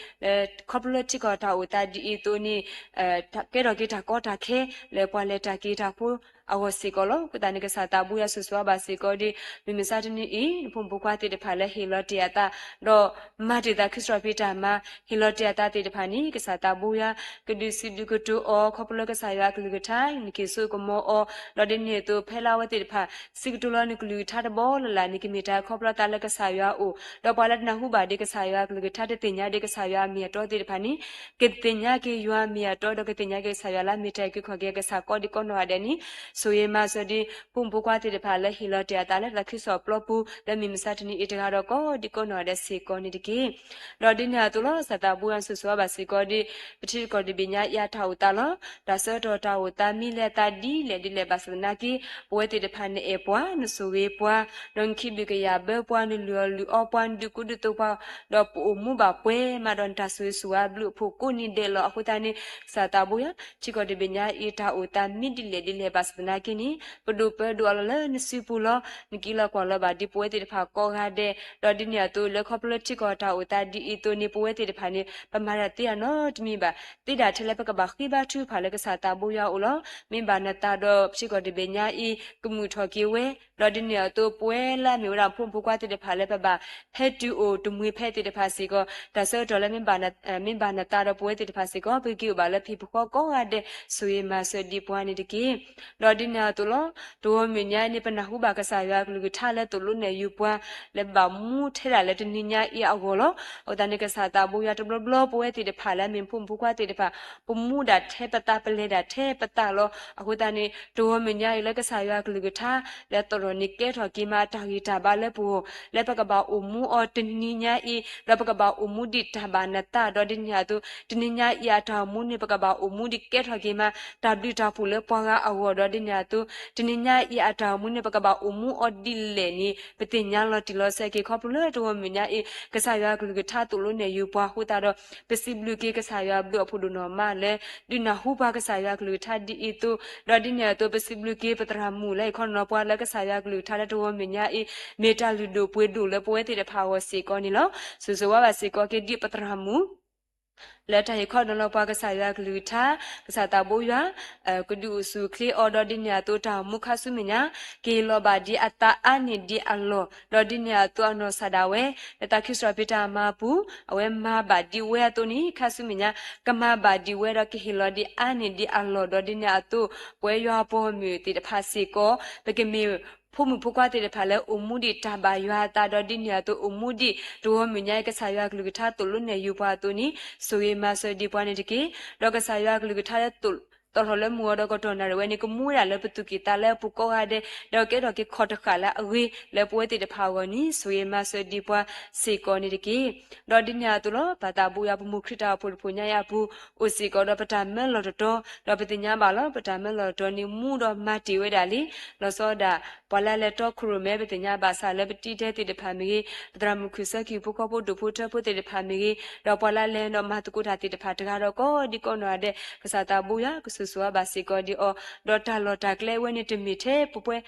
ခီဖျိလၢထံကီၢ်တၢ်အိၣ်သးဒ်အံၤအသိးန့ၣ် ကဲထီၣ်က့ၤတၢ်ကီတၢ်ခဲ လၢပှၤလဲၤတၢ်က့ၤတၢ်ဖိအဂီၢ်စ့ၢ်ကီးလီၤ. အဃိသတးန့ၣ် ကစၢ်သးဘိယွၤဆိၣ်ဂ့ၤဘၣ်စ့ၢ်ကီးဒ် မုၢ်မဆါတနံၤအံၤ နဖိမုၣ်ဖိခွါသ့ၣ်တဖၣ်လၢဟ့ၣ်လီၤတ့ၢ်အသး ဒီးမၤတ့ၢ်သးခုစံးထီၣ်ပတြၢၤတၢ်မၤ ဟ့ၣ်လီၤတ့ၢ်အသးသ့ၣ်တဖၣ်န့ၣ် ကစၢ်သးဘိယွၤ ကဒုးစံးဒုးကတိၤအီၤ ခီဖျိလၢကစၢ်ယွၤအကလုၢ်ကထါ နက့ၤစိကမီၤအီၤ, ဒီးဒ်န့ၣ်အသိး ဖဲလၢအဝဲသ့ၣ်တဖၣ် စံးကတိၤလီၤနကလုၢ်ကထါတဘီလၢ်လၢ်န့ၣ် ကမ့ၢ်တၢ်ခီဖျိသးလၢကစၢ်ယွၤအအိၣ်, ဒီးပှၤလၢတနၢ်ဟူဘၣ်ဒ်ကစၢ်ယွၤအကလုၢ်ကထါ တသ့ၣ်ညါဒ်ကစၢ်ယွၤအမ့ၢ်အတီသ့ၣ်တဖၣ်န့ၣ် ကသ့ၣ်ညါက့ၤယွၤအမ့ၢ်အတီ ဒီးကသ့ၣ်ညါက့ၤကစၢ်ယွၤလၢအမ့ၢ်တၢ်အုၣ်က့ၤခီၣ်က့ၤအကစၢ်ကိးဒံကိးနီၢ်ဂၤဒဲးန့ၣ် ဆိၣ်ဂ့ၤမၤစၢၤဒံး ဖိမုၣ်ဖိခွါသ့ၣ်တဖၣ်လၢဟ့ၣ်လီၤတ့ၢ်အသးလၢသးခုကစီၣ်ပျီပူၤ လၢမုၢ်မဆါတနံၤအံၤတဂၤဒီးကိးဒံကိးနီၢ်ဂၤဒဲးစ့ၢ်ကီးန့ၣ်တက့ၢ်. ဒီးဒ်န့ၣ်အသိးလီၤ ကစၢ်သးဘိယွၤဆိၣ်ဂ့ၤဘၣ်စ့ၢ်ကီးဒ် ပထံတကီၢ်တဘ့ၣ်ညါအံၤအတၢ်အိၣ်သးလီၤ. တၢ်ဆၢကတီၢ်တၢ်အိၣ်သးမံလၢအသးဒ်လဲၣ်ဒ်လဲၣ်ဘၣ်ဆၣ်သနာ်က့ ပဝဲသ့ၣ်တဖၣ်နအဲၣ်ပှၤ နဆိၣ်ဂ့ၤပှၤ ဒီးနခံဘျုးကယာ်ဘၢပှၤ နလုၢ်အီၣ်လုၢ်အီပှၤ နဒုးကူဒုးသိးပှၤ ဒီးပအိၣ်မူဘၣ်ပှဲၤမးဒီး နတၢ်ဆိၣ်ဂ့ၤဆိၣ်ဝါအဘျုးအဖှိၣ်ကိးနံၤဒဲးလီၤ. အဃိသတးန့ၣ် ကစၢ်သးဘိယွၤ ထံကီၢ်တဘ့ၣ်ညါအံၤ တၢ်အိၣ်သးမံဒ်လဲၣ်ဒ်လဲၣ်ဘၣ်ဆၣ်သနာ်က့န့ၣ် ပဒိၣ်ပၢဒိၣ်အလီၢ်လၢနစုပူၤလီၤ. နက့ၤလီၤကွၢ်လီၤဘၣ်ဒ်ပဝဲသ့ၣ်တဖၣ်ကိးဂၤဒဲး, ဒီးဒ်န့ၣ်အသိးလၢခီဖျိလၢထံကီၢ်တၢ်အိၣ်သးဒ်အံၤအသိးန့ၣ် ပဝဲသ့ၣ်တဖၣ်န့ၣ် ပမၤတၢ်သ့တၢ်နီတမံၤဘၣ် သ့ဒၣ်ထဲလၢပကဘၣ်ဃ့ဘါထုကဖၣ်လၢကစၢ်သးဘိယွၤအအိၣ်လီၤ. မ့ၢ်ဘၣ်နသးဒီးပထံကီၢ်တဘ့ၣ်ညါအံၤ ကမုာ်ထီၣ်က့ၤဝဲ, ဒီးဒ်န့ၣ်အသိးပဝဲလၢအမ့ၢ်ဝဲဒၣ်ဖိမုၣ်ဖိခွါသ့ၣ်တဖၣ်လၢပဘၣ်ဟဲတုၤအိၣ်တမှံၤဖဲသ့ၣ်တဖၣ်စ့ၢ်ကီး တၢ်ဆၢကတီၢ်လၢ မ့ၢ်ဘၣ်နသးဒီးပဝဲသ့ၣ်တဖၣ်စ့ၢ်ကီး ပကက့ၤအိၣ်ဘၣ်လၢပဟံၣ်ပဃီကိးဂၤဒဲး ဆိၣ်ဂ့ၤမၤစၢၤဒံးပှၤန့ၣ်တက့ၢ်. ဒီးဒ်န့ၣ်အသိးလီၤ တဂီၤမုၢ်ညါအံၤန့ၣ် ပနၢ်ဟူဘၣ်ကစၢ်ယွၤအကလုၢ်ကထါလၢသိၣ်လိနဲၣ်ယုာ်ပှၤ လၢပဘၣ်မူထဲဒၣ်လၢတနံၤညါအံၤအဂီၢ်လီၤ. အဃိသတးန့ၣ် ကစၢ်သးဘိယွၤတဘျီဘျီ ပဝဲသ့ၣ်တဖၣ်လၢအမ့ၢ်ဖိမုၣ်ဖိခွါသ့ၣ်တဖၣ် ပမူဒၣ်ထဲပသး ပလဲၤဒၣ်ထဲပသးလီၤ. အဃိသတးန့ၣ် တဂီၤမုၢ်ညါအံၤလၢကစၢ်ယွၤအကလုၢ်ကထါ လၢအသီၣ်ထီၣ်န့ၣ်ကဲထီၣ်က့ၤမးအတၢ်ဂံၢ်တၢ်ဘါလၢပဂီၢ် လၢပကဘၣ်အိၣ်မူအီၤတနံၤညါအံၤ ဒီးပကဘၣ်အိၣ်မူဒံးတၢ်ဘၣ်နသး ဒီးဒ်န့ၣ်အသိး တနံၤညါအံၤအတၢ်အိၣ်မူန့ၣ် ပကဘၣ်အိၣ်မူဒံးကဲထီၣ်က့ၤမး တၢ်ဘျုးတၢ်ဖှိၣ်လၢပှၤဂၤအဂီၢ် ဒီးဒ်န့ၣ်အသိး တနံၤညါအံၤအတၢ်အိၣ်မူန့ၣ် ပကဘၣ်အိၣ်မူအီၤဒ်လဲၣ်န့ၣ် ပသ့ၣ်ညါလီၤတံၢ်လီၤဆဲးက့ၤခီဖျိလၢတဂီၤမုၢ်ညါအံၤ ကစၢ်ယွၤအကလုၢ်ကထါသိၣ်လိနဲၣ်ယုာ်ပှၤအဃိသတးဒီး ပစံးဘျုးက့ၤကစၢ်ယွၤအဘျုးအဖှိၣ်ဒိၣ်နီၢ်မးလၢ ဒုးနၢ်ဟူပှၤကစၢ်ယွၤအကလုၢ်ကထါဒ်အံၤအသိး ဒီးဒ်န့ၣ်အသိး ပစံးဘျုးက့ၤပသရၣ်မုၣ်လၢဟ့ၣ်ခီနီၤပှၤလၢကစၢ်ယွၤအကလုၢ်ကထါလၢတဂီၤမုၢ်ညါအံၤ မ့ၢ်တၢ်လုၢ်ဒိၣ်ပှ့ၤဒိၣ်လၢပဝဲသ့ၣ်တဖၣ်အဂီၢ်စ့ၢ်ကီးန့ၣ်လီၤ. ဆိၣ်ဂ့ၤဘၣ်စ့ၢ်ကီးက့ၤဒ်ပသရၣ်မုၣ် လၢတၢ်ဟ့ၣ်ခီနီၤလီၤပှၤကစၢ်ယွၤအကလုၢ်ကထါ ကစၢ်သးဘိယွၤ ကဒုးအိၣ်ဆူၣ်အိၣ်ချ့အီၤ ဒီးဒ်န့ၣ်အသိးတၢ်အိၣ်မူခါဆူမဲာ်ညါ ကဟ့ၣ်လီၤဘၣ်ဒ်အသးအါန့ၢ်ဒံးအလီၢ် ဒီးဒ်န့ၣ်အသိးအနီၢ်ကစၢ်ဒၣ်ဝဲ လၢသးခုစံးထီၣ်ပတြၢၤတၢ်မၤအပူၤ အဝဲမၤဘၣ်ဒံးဝဲအသိးန့ၣ် ခါဆူမဲာ်ညါ ကမၤဘၣ်ဒံးဝဲဒီးကဟ့ၣ်လီၤဒံးအါန့ၢ်ဒံးအလီၢ် ဒီးဒ်န့ၣ်အသိး ပဝဲယွၤအပှၤဂီၢ်မုၢ်သ့ၣ်တဖၣ်စ့ၢ်ကီး ပကမ့ၢ် ဖိမုၣ်ဖိခွါသ့ၣ်တဖၣ်လၢအိၣ်မူဒံးတၢ်ဘၣ်ယွၤအသး ဒီးဒ်န့ၣ်အသိးအိၣ်မူဒံး တဂီၤမုၢ်ညါအံၤကစၢ်ယွၤအကလုၢ်ကထါသိၣ်လိနဲၣ်ယုာ်ပှၤအသိးန့ၣ် ဆိၣ်ဂ့ၤမၤစၢၤဒံးပှၤန့ၣ်တက့ၢ်. ဒီးကစၢ်ယွၤအကလုၢ်ကထါလၢသိၣ် သီၣ်ထီၣ်လၢမုၢ်ဂီၤဒီးကတီၢ်နၣ်ရံၣ်ဝဲန့ၣ် ကမူဝဲဒၣ်လၢပသူၣ်ကံၢ်သးလဲအပူၤကိးဂၤဒဲး, ဒီးကဲထီၣ်က့ၤခီၣ်တဃာ်လၢအဂ့ၤ လၢပဝဲသ့ၣ်တဖၣ်အဂီၢ်န့ၣ် ဆိၣ်ဂ့ၤမၤစၢၤဒံးပှၤစ့ၢ်ကီးန့ၣ်တက့ၢ်. ဒီးဒ်န့ၣ်အသိးလီၤ ပသးဘိယွၤ ပမိၢ်ခရံာ်တၢ်အိၣ်ဖှိၣ်တဖုညါအံၤအပူၤ အိၣ်စ့ၢ်ကီးဒီးပတၢ်မၢလီၢ်တတီၤ, ဒီးပသ့ၣ်ညါဘၣ်လီၤ ပတၢ်မၢလီၢ်တတီၤန့ၣ် မူဒီးမၤတ့ၢ်ဝဲဒၣ်လံ. လီၤဆီဒၣ် ပှၤလၢအလဲၤတီခိၣ်ရိၣ်မဲ ပသ့ၣ်ညါဘၣ်ဆၣ်လၢပတံၤဒဲးသ့ၣ်တဖၣ်မ့ၢ်ဂ့ၤ, ပသရၣ်မုၣ်ခုၣ်ဆၢကံၢ်ဖိ ခီဖိဒိၣ်ဖိထၢဖိသ့ၣ်တဖၣ်မ့ၢ်ဂ့ၤ, ဒီးပှၤလၢအလဲၤဒီးမၤသကိးတၢ်သ့ၣ်တဖၣ်တဂၤဒီး ကိးဒံကိးနီၢ်ဂၤဒဲး ကစၢ်သးဘိယွၤ ကဆိၣ်ဂ့ၤဆိၣ်ဝါဘၣ်စ့ၢ်ကီးဒံးအီၤ, ဒီးတၢ်လီၢ်တၢ်ကျဲဝဲန့ၣ် တမ့ၢ်ထဲပ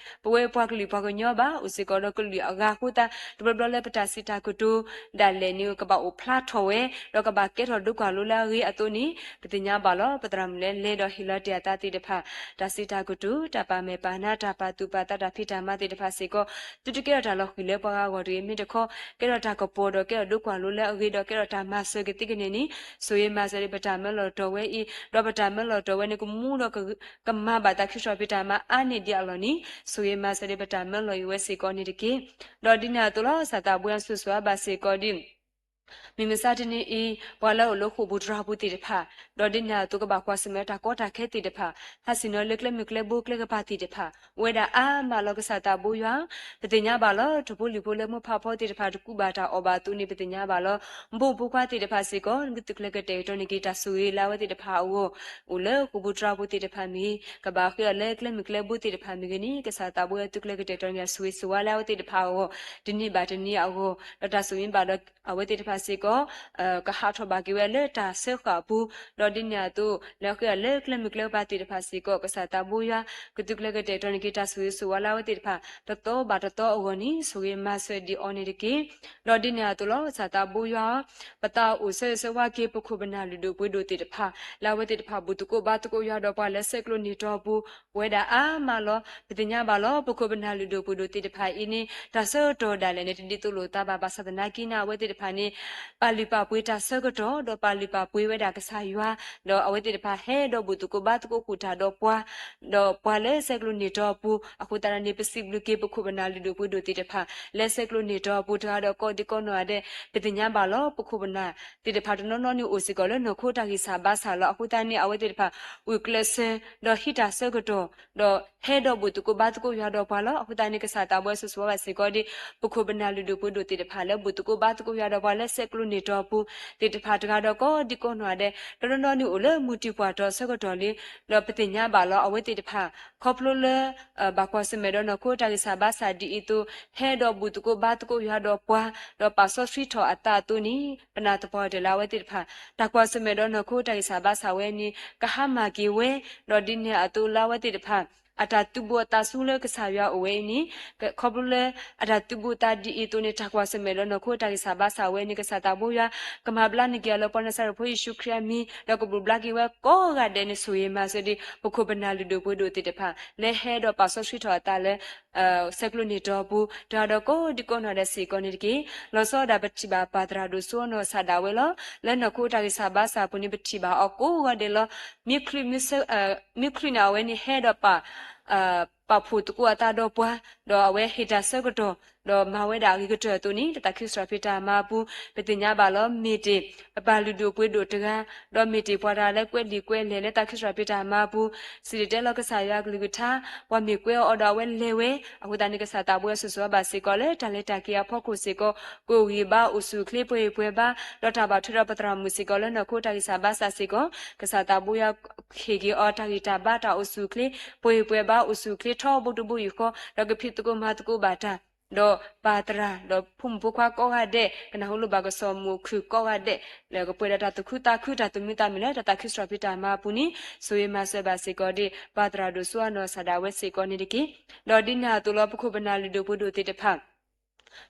ဝဲပှၤကလုာ်ပှၤကညီဘၣ်, အိၣ်စ့ၢ်ကီးဒီးကလုာ်အဂၤအဃိသတး တဘျီဘျီလၢပတၢ်စံးတၢ်ကတိၤဒၣ်လဲာ်န့ၣ် ကဘၣ်အိၣ်ဖျါထီၣ်ဝဲ ဒီးကဘၣ်ကဲထီၣ်ဒိကွၢ်လိလၢအဂ့ၤအသိးန့ၣ် ပသ့ၣ်ညါဘၣ်လီၤ ပသရၣ်မုၣ်လၢလဲၤဒီးဟ့ၣ်လီၤတ့ၢ်အသးသ့ၣ်တဖၣ် တၢ်စံးတၢ်ကတိၤ တၢ်ပာ်မဲာ်ပာ်နါ တၢ်ပာ်သူၣ်ပာ်သး တၢ်ဖံးတၢ်မၤသ့ၣ်တဖၣ်စ့ၢ်ကီး သုတကဲထီၣ်တၢ်လီၤဃံၤလၢပှၤဂၤအဂီၢ်တဂ့ၤ, မ့ၢ်တခီ ကဲထီၣ်တၢ်ကပီၤဒီးကဲထီၣ်ဒိကွၢ်လိလၢအဂ့ၤဒီးကဲထီၣ်တၢ်မၤစၢၤကသ့ကန့ၢ်န့ၣ် ဆိၣ်ဂ့ၤမၤစၢၤဒံးပတၢ်မၢလီၢ်တတီၤဝဲအံၤ, ဒီးပတၢ်မၢလီၢ်တတီၤဝဲန့ၣ် ကမူဒီးကမၤဘၣ်တၢ်ခံထီၣ်ဖံးတၢ်မၤအါန့ၢ်ဒံးအလီၢ်န့ၣ် ဆိၣ်ဂ့ၤမၤစၢၤဒံးပတၢ်မၢလီၢ်အံၤဝဲစ့ၢ်ကီးန့ၣ်တက့ၢ်. ဒီးဒ်န့ၣ်အသိးလီၤ ကစၢ်သးဘိယွၤ ဆိၣ်ဂ့ၤဆိၣ်ဝါဘၣ်စ့ၢ်ကီးဒံး မုၢ်မဆါတနံၤအံၤ ပှၤလၢအအိၣ်လၢဃိာ်ပူၤတြၤပူၤသ့ၣ်တဖၣ်, ဒီးဒ်န့ၣ်အသိးကဘၣ်ကွၢ်ဆၢၣ်မဲာ်တၢ်ကီတၢ်ခဲသ့ၣ်တဖၣ်, ဟးဆ့ၣ်နီၤလၢကျဲမုၢ်ကျဲဘိကျဲကပၤသ့ၣ်တဖၣ် အိၣ်ဝဲဒၣ်အါမးလီၤ ကစၢ်သးဘိယွၤ, ပသ့ၣ်ညါဘၣ်လီၤ ထိၣ်ဖိလံၣ်ဖိလၢမိၢ်ဖးဖီသ့ၣ်တဖၣ်တကူးဘၣ်တၢ်အီၣ်ဘၣ်အသိးန့ၣ် ပသ့ၣ်ညါဘၣ်လီၤ ဘိၣ်ဖိခွါသ့ၣ်တဖၣ်စ့ၢ်ကီး နကသုးကျဲၤကတဲာ်ကတီၤန့ၢ်က့ၤတၢ်ဆိၣ်ဂ့ၤလၢအဝဲသ့ၣ်တဖၣ်အဂီၢ်, အိၣ်လၢဃိာ်ပူၤတြၤပူၤသ့ၣ်တဖၣ်မ့ၢ်ဂ့ၤ, ကဘၣ်ဃ့အီၤလၢကျဲမုၢ်ကျဲဘိသ့ၣ်တဖၣ်မ့ၢ်ဂ့ၤန့ၣ် ကစၢ်သးဘိယွၤ သုးကျဲၤကတဲာ်ကတီၤန့ၢ်က့ၤတၢ်ဆိၣ်ဂ့ၤဆိၣ်ဝါလၢအဝဲသ့ၣ်တဖၣ်အဂီၢ် တနံၤဘၣ်တနံၤအဂီၢ်, ဒီးတၢ်ဆိၣ်ဂ့ၤဘၣ်ဒီးအဝဲသ့ၣ်တဖၣ်စ့ၢ်ကီး ကဟးထီၣ်ဘၣ်က့ၤဝဲလၢတၢ်စၢဃာ်အပူၤ, ဒီးဒ်န့ၣ်အသိး လၢဃ့အီၤလၢကျဲမုၢ်ကျဲကပၤသ့ၣ်တဖၣ်စ့ၢ်ကီး ကစၢ်သးဘိယွၤ ကသုးကျဲၤကတဲာ်ကတီၤန့ၢ်က့ၤတၢ်ဆိၣ်ဂ့ၤဆိၣ်ဝါလၢအဝဲသ့ၣ်တဖၣ် တသီဘၣ်တသီအဂီၢ်န့ၣ် ဆိၣ်ဂ့ၤမၤစၢၤဒံးအီၤန့ၣ်တက့ၢ်. ဒီးဒ်န့ၣ်အသိးလီၤ ကစၢ်သးဘိယွၤ ပသးအိၣ်ဆၢဂ့ၤဆၢဝါက့ၤ ပခိၣ်ပနၢ်လုၢ်ဒိၣ်ပှ့ၤဒိၣ်သ့ၣ်တဖၣ် လၢအဝဲသ့ၣ်တဖၣ်ဘူၣ်သကိးဘါသကိးယွၤဒီးပှၤလၢဆဲးကျိးန့ၢ်တီအပူၤ အိၣ်ဝဲဒၣ်အါမးလီၤ. ပသ့ၣ်ညါဘၣ်လီၤ ပခိၣ်ပနၢ်လုၢ်ဒိၣ်ပှ့ၤဒိၣ်သ့ၣ်တဖၣ်အံၤန့ၣ် တၢ်ဆၢကတီၢ်ဒၣ်လဲာ်န့ၣ် တဒ်သိးလိာ်သးဘၣ် ဘၣ်ဆၣ်သနာ်က့န့ၣ် အဝဲသ့ၣ်တဖၣ်န့ၣ် ပာ်လုၢ်ပာ်ပှ့ၤတၢ်ဆၢကတီၢ် ဒီးပာ်လုၢ်ပာ်ပှ့ၤဝဲဒၣ်ကစၢ်ယွၤ, ဒီးအဝဲသ့ၣ်တဖၣ်ဟဲဒီးဘူၣ်သကိးဘါသကိးဃုာ်တၢ်ဒီးပှၤ ဒီးပှၤလၢဆဲးကျိးန့ၢ်တီအပူၤ အဃိသတးဒီးန့ၣ် ပစံးဘျုးက့ၤပခိၣ်ပနၢ်လုၢ်ဒိၣ်ပှ့ၤဒိၣ်သ့ၣ်တဖၣ် လၢဆဲးကျိးန့ၢ်တီအပူၤတဂၤဒီးကိးဒံကိးနီၢ်ဂၤဒဲး ပသ့ၣ်ညါဘၣ်လီၤ ပခိၣ်ပနၢ်သ့ၣ်တဖၣ်တနီၤနီၤန့ၣ်အိၣ်စ့ၢ်ကီးလၢနီၢ်ခိတၢ်ဂံၢ်စၢ်ဘါစၢ်လီၤ. အဃိသတးန့ၣ် အဝဲသ့ၣ်တဖၣ် ဂုာ်ကျဲးစၢး ဒီးဟံးတၢ်ဆၢကတီၢ် ဒီးဟဲဒီးဘူၣ်သကိးဘါသကိးယွၤဒီးပှၤလီၤ. အဃိသတးန့ၣ် ကစၢ်သးဘိယွၤဆိၣ်ဂ့ၤဆိၣ်ဝါဘၣ်စ့ၢ်ကီးဒံး ပခိၣ်ပနၢ်လုၢ်ဒိၣ်ပှ့ၤဒိၣ်သ့ၣ်တဖၣ် လၢဘူၣ်သကိးဘါသကိးယွၤဒီးပှၤလၢဆဲးကျိးန့ၢ်တီအပူၤသ့ၣ်တဖၣ်တဂၤဒီးကိးဒံကိးနီၢ်ဂၤဒဲး တနီၤနီၤန့ၣ်အိၣ်လၢမုၢ်တံၢ်ပှၢ်တီၤဆၢကတီၢ်လံ. ဒီးပသ့ၣ်ညါဘၣ်လီၤ အဝဲသ့ၣ်တဖၣ် ခီဖျိလၢ ဘၣ်ကွၢ်ဆၢၣ်မဲာ်ဒီးနီၢ်ခိတၢ်ဂံၢ်စၢ်ဘါစၢ်ဒ်အံၤအသိး ဟဲဒီးဘူၣ်သကိးဘါသကိးယွၤဒီးပှၤ ဒီးပာ်စီဆှံထီၣ်အသးအသိးန့ၣ် ပနာ်သပှၢ်တၢၢ်လၢအဝဲသ့ၣ်တဖၣ် တၢ်ကွၢ်ဆၢၣ်မဲာ်ဒီးနီၢ်ခိတၢ်ဂံၢ်စၢ်ဘါစၢ်ဝဲန့ၣ် ကဟါမၢ်က့ၤဝဲ ဒီးဒ်န့ၣ်အသိးလၢအဝဲသ့ၣ်တဖၣ် အတၢ်သုးဘူးအသးဆူလၢကစၢ်ယွၤအိၣ်ဝဲအံၤန့ၣ် ခီဖျိလၢ အတၢ်သုးဘူးသးဒ်အံၤအသိးန့ၣ် တၢ်ကွၢ်ဆၢၣ်မဲာ်ဒီးနီၢ်ခိတၢ်ဂံၢ်စၢ်ဘါစၢ်ဝဲန့ၣ် ကစၢ်သးဘိယွၤ ကမၤဘျါန့ၢ်က့ၤအီၤလၢပှၤနၤစၤရ့းဖိယ့ၣ်ၡူးခရံာ်အမံၤ ဒီးကဘူၣ်ဘျါက့ၤဝဲကိးဂၤဒဲးန့ၣ် ဆိၣ်ဂ့ၤမၤစၢၤဒံး ပခိၣ်ပနၢ်လုၢ်ဒိၣ်ပှ့ၤဒိၣ်သ့ၣ်တဖၣ် လၢဟဲဒီးပာ်စီဆှံထီၣ်အသးလၢ ဆဲးကျိးန့ၢ်တီအပူၤ တဂၤဒီးကိးဒံကိးနီၢ်ဂၤဒဲးစ့ၢ်ကီးန့ၣ်တက့ၢ်. လီၤဆီဒၣ်တၢ် ပထံၣ်ဘၣ်ပၢ်သရၣ်ဒိၣ်စိအနီၢ်ကစၢ်ဒၣ်ဝဲလီၤ. လၢနီၢ်ခိတၢ်ဂံၢ်စၢ်ဘါစၢ်အပူၤန့ၣ် ပထံၣ်ဘၣ်အီၤကိးဂၤဒဲးလီၤ. မ့ၢ် မ့ၢ်ချုးန့ၣ် အဝဲန့ၣ်ဟဲဒီးပာ် ပာ်ဖှိၣ်သကိးအသးဒီးပှၤ ဒီးအဝဲဟ့ၣ်တၢ်ဆၢကတီၢ် ဒီးမၤဝဲဒၣ်အဂ့ၤကတၢၢ်အသိးန့ၣ် လၢတၢ်ခံစရၢ်ဖံးတၢ်မၤအပူၤ ပသ့ၣ်ညါဘၣ်လီၤ မ့ၢ်တ့ၢ် ပပၢ်လုၢ်ဒိၣ်ပှ့ၤဒိၣ်တဂၤ ဒီးမ့ၢ်တ့ၢ်ပှၤတဂၤလၢကွဲးလံာ်ကွဲးလဲၢ်လၢတၢ်ခံစရၢ်ဖံးတၢ်မၤအပူၤ စံၣ်တဲၤတဲလီၤကစၢ်ယွၤအကလုၢ်ကထါ ပှၤမ့ၢ်ကွဲးအီၤဒီးအဝဲလဲၤဝဲ အဃိသတးန့ၣ် ကစၢ်သးဘိယွၤဆိၣ်ဂ့ၤဆိၣ်ဝါဘၣ်စ့ၢ်ကီးလၢတၢ်လဲၤတၢ်က့ၤအဖီခိၣ်စ့ၢ်ကီး ကအိၣ်ဂံၢ်ဘါအိၣ်ဆူၣ်အိၣ်ချ့ပှဲၤဂံၢ်ပှဲၤဘါ ဒီးတၢ်ဘၣ်ထွဲဒီးပသရၣ်မုၣ်စ့ၢ်ကီးလၢနီၢ်ခိတၢ်ဂံၢ်စၢ်ဘါစၢ်စ့ၢ်ကီး ကစၢ်သးဘိယွၤဟ့ၣ်က့ၤအီၤတၢ်ဂံၢ်တၢ်ဘါတၢ်အိၣ်ဆူၣ်အိၣ်ချ့ ပှဲၤဂံၢ်ပှဲၤဘါအိၣ်ဆူၣ်အိၣ်ချ့ထီဘိတဘိယူၢ်ဃီ ဒီးကဖံးသကိးမၤသကိးဘၣ်တၢ် ဒီးပၢ်သရၣ် ဒီးဖိမုၣ်ဖိခွါကိးဂၤဒဲး ကနၢ်ဟူလိာ်ဘၣ်ကစီၣ်မူးခုၣ်ကိးဂၤဒဲး လၢကပှဲၤဒီးတၢ်သူၣ်ခုသးခုတၢ်သူၣ်မံသးမုာ်လၢတၢ်သးခုစရၢ်ဖံးတၢ်မၤအပူၤန့ၣ် ဆိၣ်ဂ့ၤမၤစၢၤဘၣ်စ့ၢ်ကီးဒံး ပၢ်သရၣ်ဒိၣ်စိအနီၢ်ကစၢ်ဒၣ်ဝဲစ့ၢ်ကီးန့ၣ်တက့ၢ်. ဒီးဒ်န့ၣ်အသိးလီၤ ပခိၣ်ပနၢ်လုၢ်ဒိၣ်ပှ့ၤဒိၣ်သ့ၣ်တဖၣ်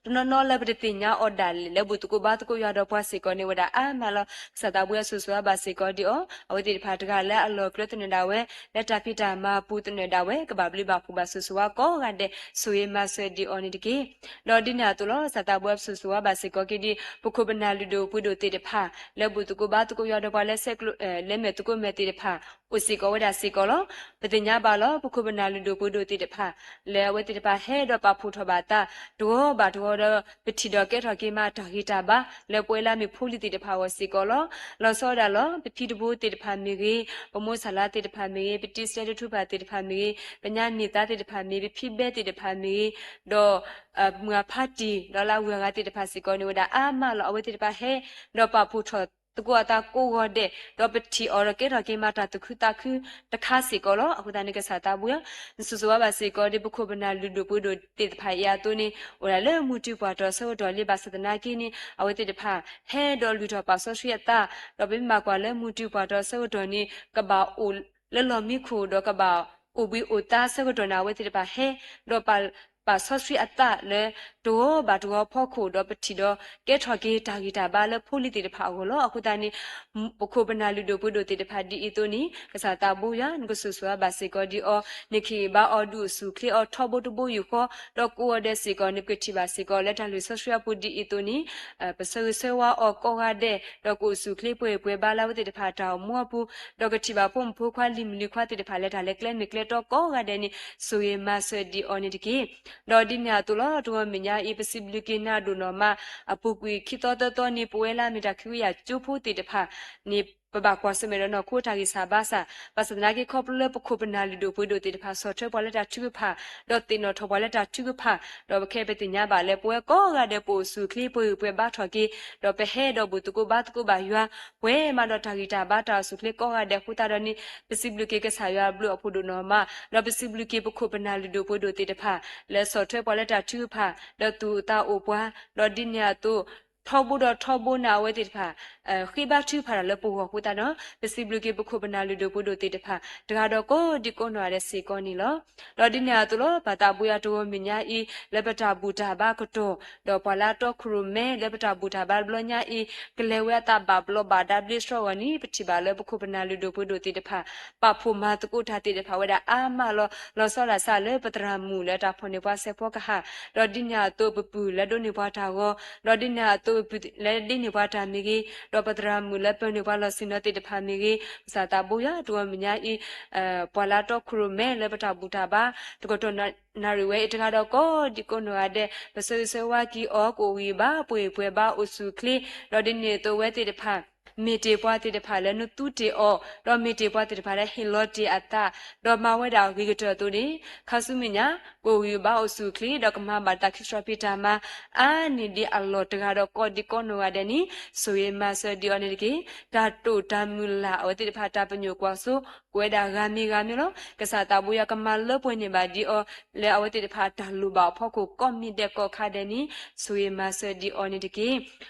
တနီၤနီၤလၢပတသ့ၣ်ညါအီၤဒၣ်လဲာ် လၢဘူၣ်သကိးဘါသကိးယွၤဒီးပှၤစ့ၢ်ကီးန့ၣ် အိၣ်ဝဲဒၣ်အါမးလီၤ. ကစၢ်သးဘိယွၤဆိၣ်ဂ့ၤဆိၣ်ဝါဘၣ်စ့ၢ်ကီးဒံးအီၤ အဝဲသ့ၣ်တဖၣ်တဂၤလၢအလီၢ်ကျၢၤသနၢၣ်ဒၣ်ဝဲ လၢတၢ်ဖံးတၢ်မၤအပူၤသနၢၣ်ဒၣ်ဝဲ ကဘၣ်ဘျုးဘၣ်ဖှိၣ်ဘၣ်ဆိၣ်ဂ့ၤဆိၣ်ဝါကိးဂၤဒဲး ဆိၣ်ဂ့ၤမၤစၢၤဒံးအီၤန့ၣ်တက့ၢ်. ဒီးဒ်န့ၣ်အသိးလီၤ ကစၢ်သးဘိယွၤဆိၣ်ဂ့ၤဆိၣ်ဝါဘၣ်စ့ၢ်ကီးက့ၤဒံး ပခိၣ်ပနၢ်လုၢ်ဒိၣ်ပှ့ၤဒိၣ်သ့ၣ်တဖၣ် လၢဘူၣ်သကိးဘါသကိးယွၤဒီးပှၤလၢဆဲးကျိး လၢမဲာ်သကိးမဲာ်သ့ၣ်တဖၣ် အိၣ်စ့ၢ်ကီးဝဲဒၣ်စ့ၢ်ကီးလီၤ. ပသ့ၣ်ညါဘၣ်လီၤ ပခိၣ်ပနၢ်လုၢ်ဒိၣ်ပှ့ၤဒိၣ်သ့ၣ်တဖၣ် လၢအဝဲသ့ၣ်တဖၣ်ဟဲဒီးပာ်ဖှိၣ်ထီၣ်ဘၣ်အသး တဂီၤဘၣ် တဂီၤဒီး ပထံၣ်ဒီးကဲထီၣ်က့ၤမးတၢ်ဂံၢ်တၢ်ဘါ လၢပဝဲလၢအမ့ၢ်ဖိလံၤသ့ၣ်တဖၣ်အဂီၢ်စ့ၢ်ကီးလီၤ. လီၤဆီဒၣ်တၢ်လီၤ ပဖံတဘိသ့ၣ်တဖၣ်မ့ၢ်ဂ့ၤ, ပမိၢ်ဆၣ်လါသ့ၣ်တဖၣ်မ့ၢ်ဂ့ၤ, ပတံၤစဲတထူၣ်ဖၣ်သ့ၣ်တဖၣ်မ့ၢ်ဂ့ၤ, ပညါန့ၢ်သါသ့ၣ်တဖၣ်မ့ၢ်ဂ့ၤ, ပဖံဘဲသ့ၣ်တဖၣ်မ့ၢ်ဂ့ၤ, ဒီး မုၢ်အဖါတံၢ် ဒီးလၢအဝံၢ်အဂၤသ့ၣ်တဖၣ်စ့ၢ်ကီးန့ၣ် ဝဲဒၣ်အါမးလီၤ. အဝဲသ့ၣ်တဖၣ်ဟဲ ဒီးပာ်ဖှိၣ်ထီၣ် သကိးအသးကိးဂီၤဒဲး ဒီးပထံၣ်အီၤဒီးကဲထီၣ်က့ၤမးတၢ်သူၣ်ခုသးခုတခါစ့ၢ်ကီးလီၤ. အဃိသတးန့ၣ် ကစၢ်သးဘိယွၤ နစိၤစိၤဝါဘၣ်စ့ၢ်ကီးဒီး ပခိၣ်ပနၢ်လုၢ်ဒိၣ်ပှ့ၤဒိၣ်သ့ၣ်တဖၣ်အံၤအသိးန့ၣ် အိၣ်ဒၣ်လၢမုၢ်တုၤပှၤတီၤဆၢကတီၢ်လံ ဘၣ်ဆၣ်သနာ်က့န့ၣ် အဝဲသ့ၣ်တဖၣ် ဟဲဒီးလုၢ်ထီၣ်ပာ်စီဆှံအသး ဒီးပမ့ၢ်ကွၢ်လၢမုၢ်တုၤပှၤတီၤဆၢကတီၢ်န့ၣ် ကဘၣ်အိၣ်လၢလီၢ်မံခိၣ် ဒီးကဘၣ်အိၣ်ဘှံးအိၣ်သါဆၢကတီၢ်န့ၣ် အဝဲသ့ၣ်တဖၣ်ဟဲ ဒီးပာ် ပာ်စီဆှံအသးလၢ တဂီၤဘၣ်တဂီၤအဖီခိၣ် ဒီးပထံၣ်ဒီးကဲထီၣ်က့ၤတၢ်ဂံၢ်တၢ်ဘါလၢဖိလံၤသ့ၣ်တဖၣ်အဂီၢ်လီၤ. အဃိသတးန့ၣ် ပခိၣ်ပနၢ်လုၢ်ဒိၣ်ပှ့ၤဒိၣ်သ့ၣ်တဖၣ်ဒ်အံၤအသိးန့ၣ် ကစၢ်သးဘိယွၤ နကစိၤစိၤဝါဘၣ်စ့ၢ်ကီးဒံးအီၤ, နကဟ့ၣ်ဘါအီၤဒုးအိၣ်ဆူၣ်အိၣ်ချ့အီၤထီဘိတဘိယူၢ်ဃီ, ဒီးကိးဂီၤဒဲးစ့ၢ်ကီး နကထံၣ်ဘၣ်စ့ၢ်ကီးလၢတၢ်လုၢ်စီဆှံအပူၤဒ်အံၤအသိးန့ၣ် ပဆၢဂ့ၤဆၢဝါအီၤကိးဂၤဒဲး ဒီးကအိၣ်ဆူၣ်အိၣ်ချ့ပှဲၤပှဲၤဘါလၢအဝဲသ့ၣ်တဖၣ်တၢ်အိၣ်မူအပူၤ, ဒီးကထံၣ်ဘၣ်ဖိမုၣ်ဖိခွါလံၤမုၣ်လံၤခွါသ့ၣ်တဖၣ်လၢတၢ်လဲၤကျဲမ့ၢ်ကျဲတီကိးဂၤဒဲးန့ၣ် ဆိၣ်ဂ့ၤမၤစၢၤဒံးအီၤန့ၣ်တက့ၢ်. ဒီးဒ်န့ၣ်အသိးလီၤ တဂီၤမဲာ်ညါအံၤ ပစံးဘျုးက့ၤနၤဒိၣ်နီၢ်မး အပူၤကွံာ်ခံသီသၢသီန့ၣ် ပဝဲလၢအမ့ၢ်တၢ်ခံကယၤကၠိဖိသ့ၣ်တဖၣ်န့ၣ် ပဘၣ်ကွၢ်ဆၢၣ်မဲာ်ဒီးနီၢ်ခိတၢ်ဂံၢ်စၢ်ဘါစၢ်, ဘၣ်ဆၣ်သနာ်က့ခီဖျိလၢပခိၣ်ပနၢ်လုၢ်ဒိၣ်ပှ့ၤဒိၣ်သ့ၣ်တဖၣ် ဆီၣ်ထွဲပှၤလၢတၢ်ထုကဖၣ်, ဒီးသ့ၣ်နီၣ်ထီၣ်ပှၤလၢတၢ်ထုကဖၣ်, ဒီးပခဲပသ့ၣ်ညါဘၣ်လၢ ပဝဲကိးဂၤဒဲးပအိၣ်ဆူၣ်အိၣ်ချ့ပှဲၤဂံၢ်ပှဲၤဘါထီၣ်က့ၤ, ဒီးပဟဲဒီးဘူၣ်သကိးဘါသကိးဘၣ်ယွၤ, ပှဲၤမးဒီးတၢ်ဂံၢ်တၢ်ဘါတၢ်အိၣ်ဆူၣ်အိၣ်ချ့ကိးဂၤဒဲးအဃိသတးဒီးန့ၣ် ပစံးဘျုးက့ၤကစၢ်ယွၤအဘျုးအဖှိၣ်ဒိၣ်နီၢ်မး, ဒီးပစံးဘျုးက့ၤပခိၣ်ပနၢ်လုၢ်ဒိၣ်ပှ့ၤဒိၣ်သ့ၣ်တဖၣ် လၢဆီၣ်ထွဲပှၤလၢတၢ်ထုကဖၣ်, ဒီးသူၣ်အိၣ်သးအိၣ်ပှၤ, ဒီးဒ်န့ၣ်အသိး ထီဘိဒီးထီဘိန့ၣ် အဝဲသ့ၣ်တဖၣ် ဃ့ဘါထုကဖၣ်တၢ်လၢပဂီၢ်အဃိသတးဒီး ပစံးဘျုးက့ၤပခိၣ်ပနၢ်လုၢ်ဒိၣ်ပှ့ၤဒိၣ်သ့ၣ်တဖၣ် တဂၤဒီးကိးဒံကိးနီၢ်ဂၤဒဲးစ့ၢ်ကီးန့ၣ်လီၤ. ဒီးဒ်န့ၣ်အသိးလီၤ ပသးဘိယွၤတဂီၤမဲာ်ညါအံၤ လၢပတၢ်ဘူၣ်တၢ်ဘါကတီၢ်, ဒီးပှၤလၢအတီခိၣ်ရိၣ်မဲ လၢပတၢ်ဘူၣ်တၢ်ဘါတဘျီညါအံၤ ကလဲၤဝဲအသးဘၣ်ဘျီးဘၣ်ဒါဘျ့တြီအဂီၢ်န့ၣ် ပထံၣ်ဘၣ်လၢပခိၣ်ပနၢ်လုၢ်ဒိၣ်ပှ့ၤဒိၣ်သ့ၣ်တဖၣ် ပာ်ဖှိၣ်မၤသကိးတၢ်သ့ၣ်တဖၣ်ဝဲဒၣ်အါမးလီၤ. လီၤဆီဒၣ်တၢ်လၢပသရၣ်မုၣ်လၢတၢ်ဖီၣ်န့ၢ်ပှၤစဲးဖီကဟၣ်, ဒီးဒ်န့ၣ်အသိးပပုၢ်လၢဒိးန့ၢ်ပှၤတၢ်ဂီၤ, ဒီးဒ်န့ၣ်အသိးပပုၢ်လၢဒ့န့ၢ်ပှၤတၢ်မ့ၢ်ဂ့ၤ, ဒီးပသရၣ်မုၣ်လၢပၢၤန့ၢ်ပှၤလီၢ်ဆ့ၣ်နီၤသ့ၣ်တဖၣ်မ့ၢ်ဂ့ၤ, ကစၢ်သးဘိယွၤတဂီၤမဲာ်ညါအံၤ ပှၤလၢအတီခိၣ်ရိၣ်မဲလၢပတၢ်ဘူၣ်တၢ်ဘါ တကတီၢ်နၣ်ရံၣ်ဝဲအံၤတဂၤဒီးကိးဒံကိးနီၢ်ဂၤဒဲး ပဆၢဂ့ၤဆၢဝါက့ၤအီၤ ကအိၣ်ဂံၢ်ဘါပှဲၤပှဲၤဘါအိၣ်ဆူၣ်အိၣ်ချ့, ဒီးဒ်န့ၣ်အသိးအဝဲသ့ၣ်တဖၣ် မ့ၢ်တ့ၢ်ပှၤသ့ၣ်တဖၣ်လၢနသူတ့ၢ်အီၤ, ဒီးမ့ၢ်တ့ၢ်ပှၤသ့ၣ်တဖၣ်လၢဟ့ၣ်လီၤတ့ၢ်အသး, ဒီးမၤဝဲဒၣ်အဂ့ၤကတၢၢ်အသိးန့ၣ် ခါဆူမဲာ်ညါ ကအိၣ်ဂံၢ်ဘါအိၣ်ဆူၣ်အိၣ်ချ့ ဒီးကမၤဘၣ်တၢ်ခံးတြီဖံးတၢ်မၤ အါန့ၢ်ဒံးအလီၢ်တဂၤဒီးကိးဒံကိးနီၢ်ဂၤဒဲးန့ၣ် ဆိၣ်ဂ့ၤမၤစၢၤဒံးအီၤန့ၣ်တက့ၢ်. တၢ်တိာ်တၢ်မုၢ်လၢ် အဝဲသ့ၣ်တဖၣ်တၢ်ပညိၣ်ကွၢ်စိ ကအိၣ်ဝဲဒၣ်ဂၤမံၤဂၤမံၤလီၤ. ကစၢ်သးဘိယွၤကမၤလၢပှဲၤန့ၢ်ဘၣ်ဒံးအီၤ လၢအဝဲသ့ၣ်တဖၣ်တၢ်လိၣ်ဘၣ်အဖီခိၣ်ကိးမံၤဒဲးကိးခါဒဲးန့ၣ် ဆိၣ်ဂ့ၤမၤစၢၤဒံးအီၤန့ၣ်တက့ၢ်.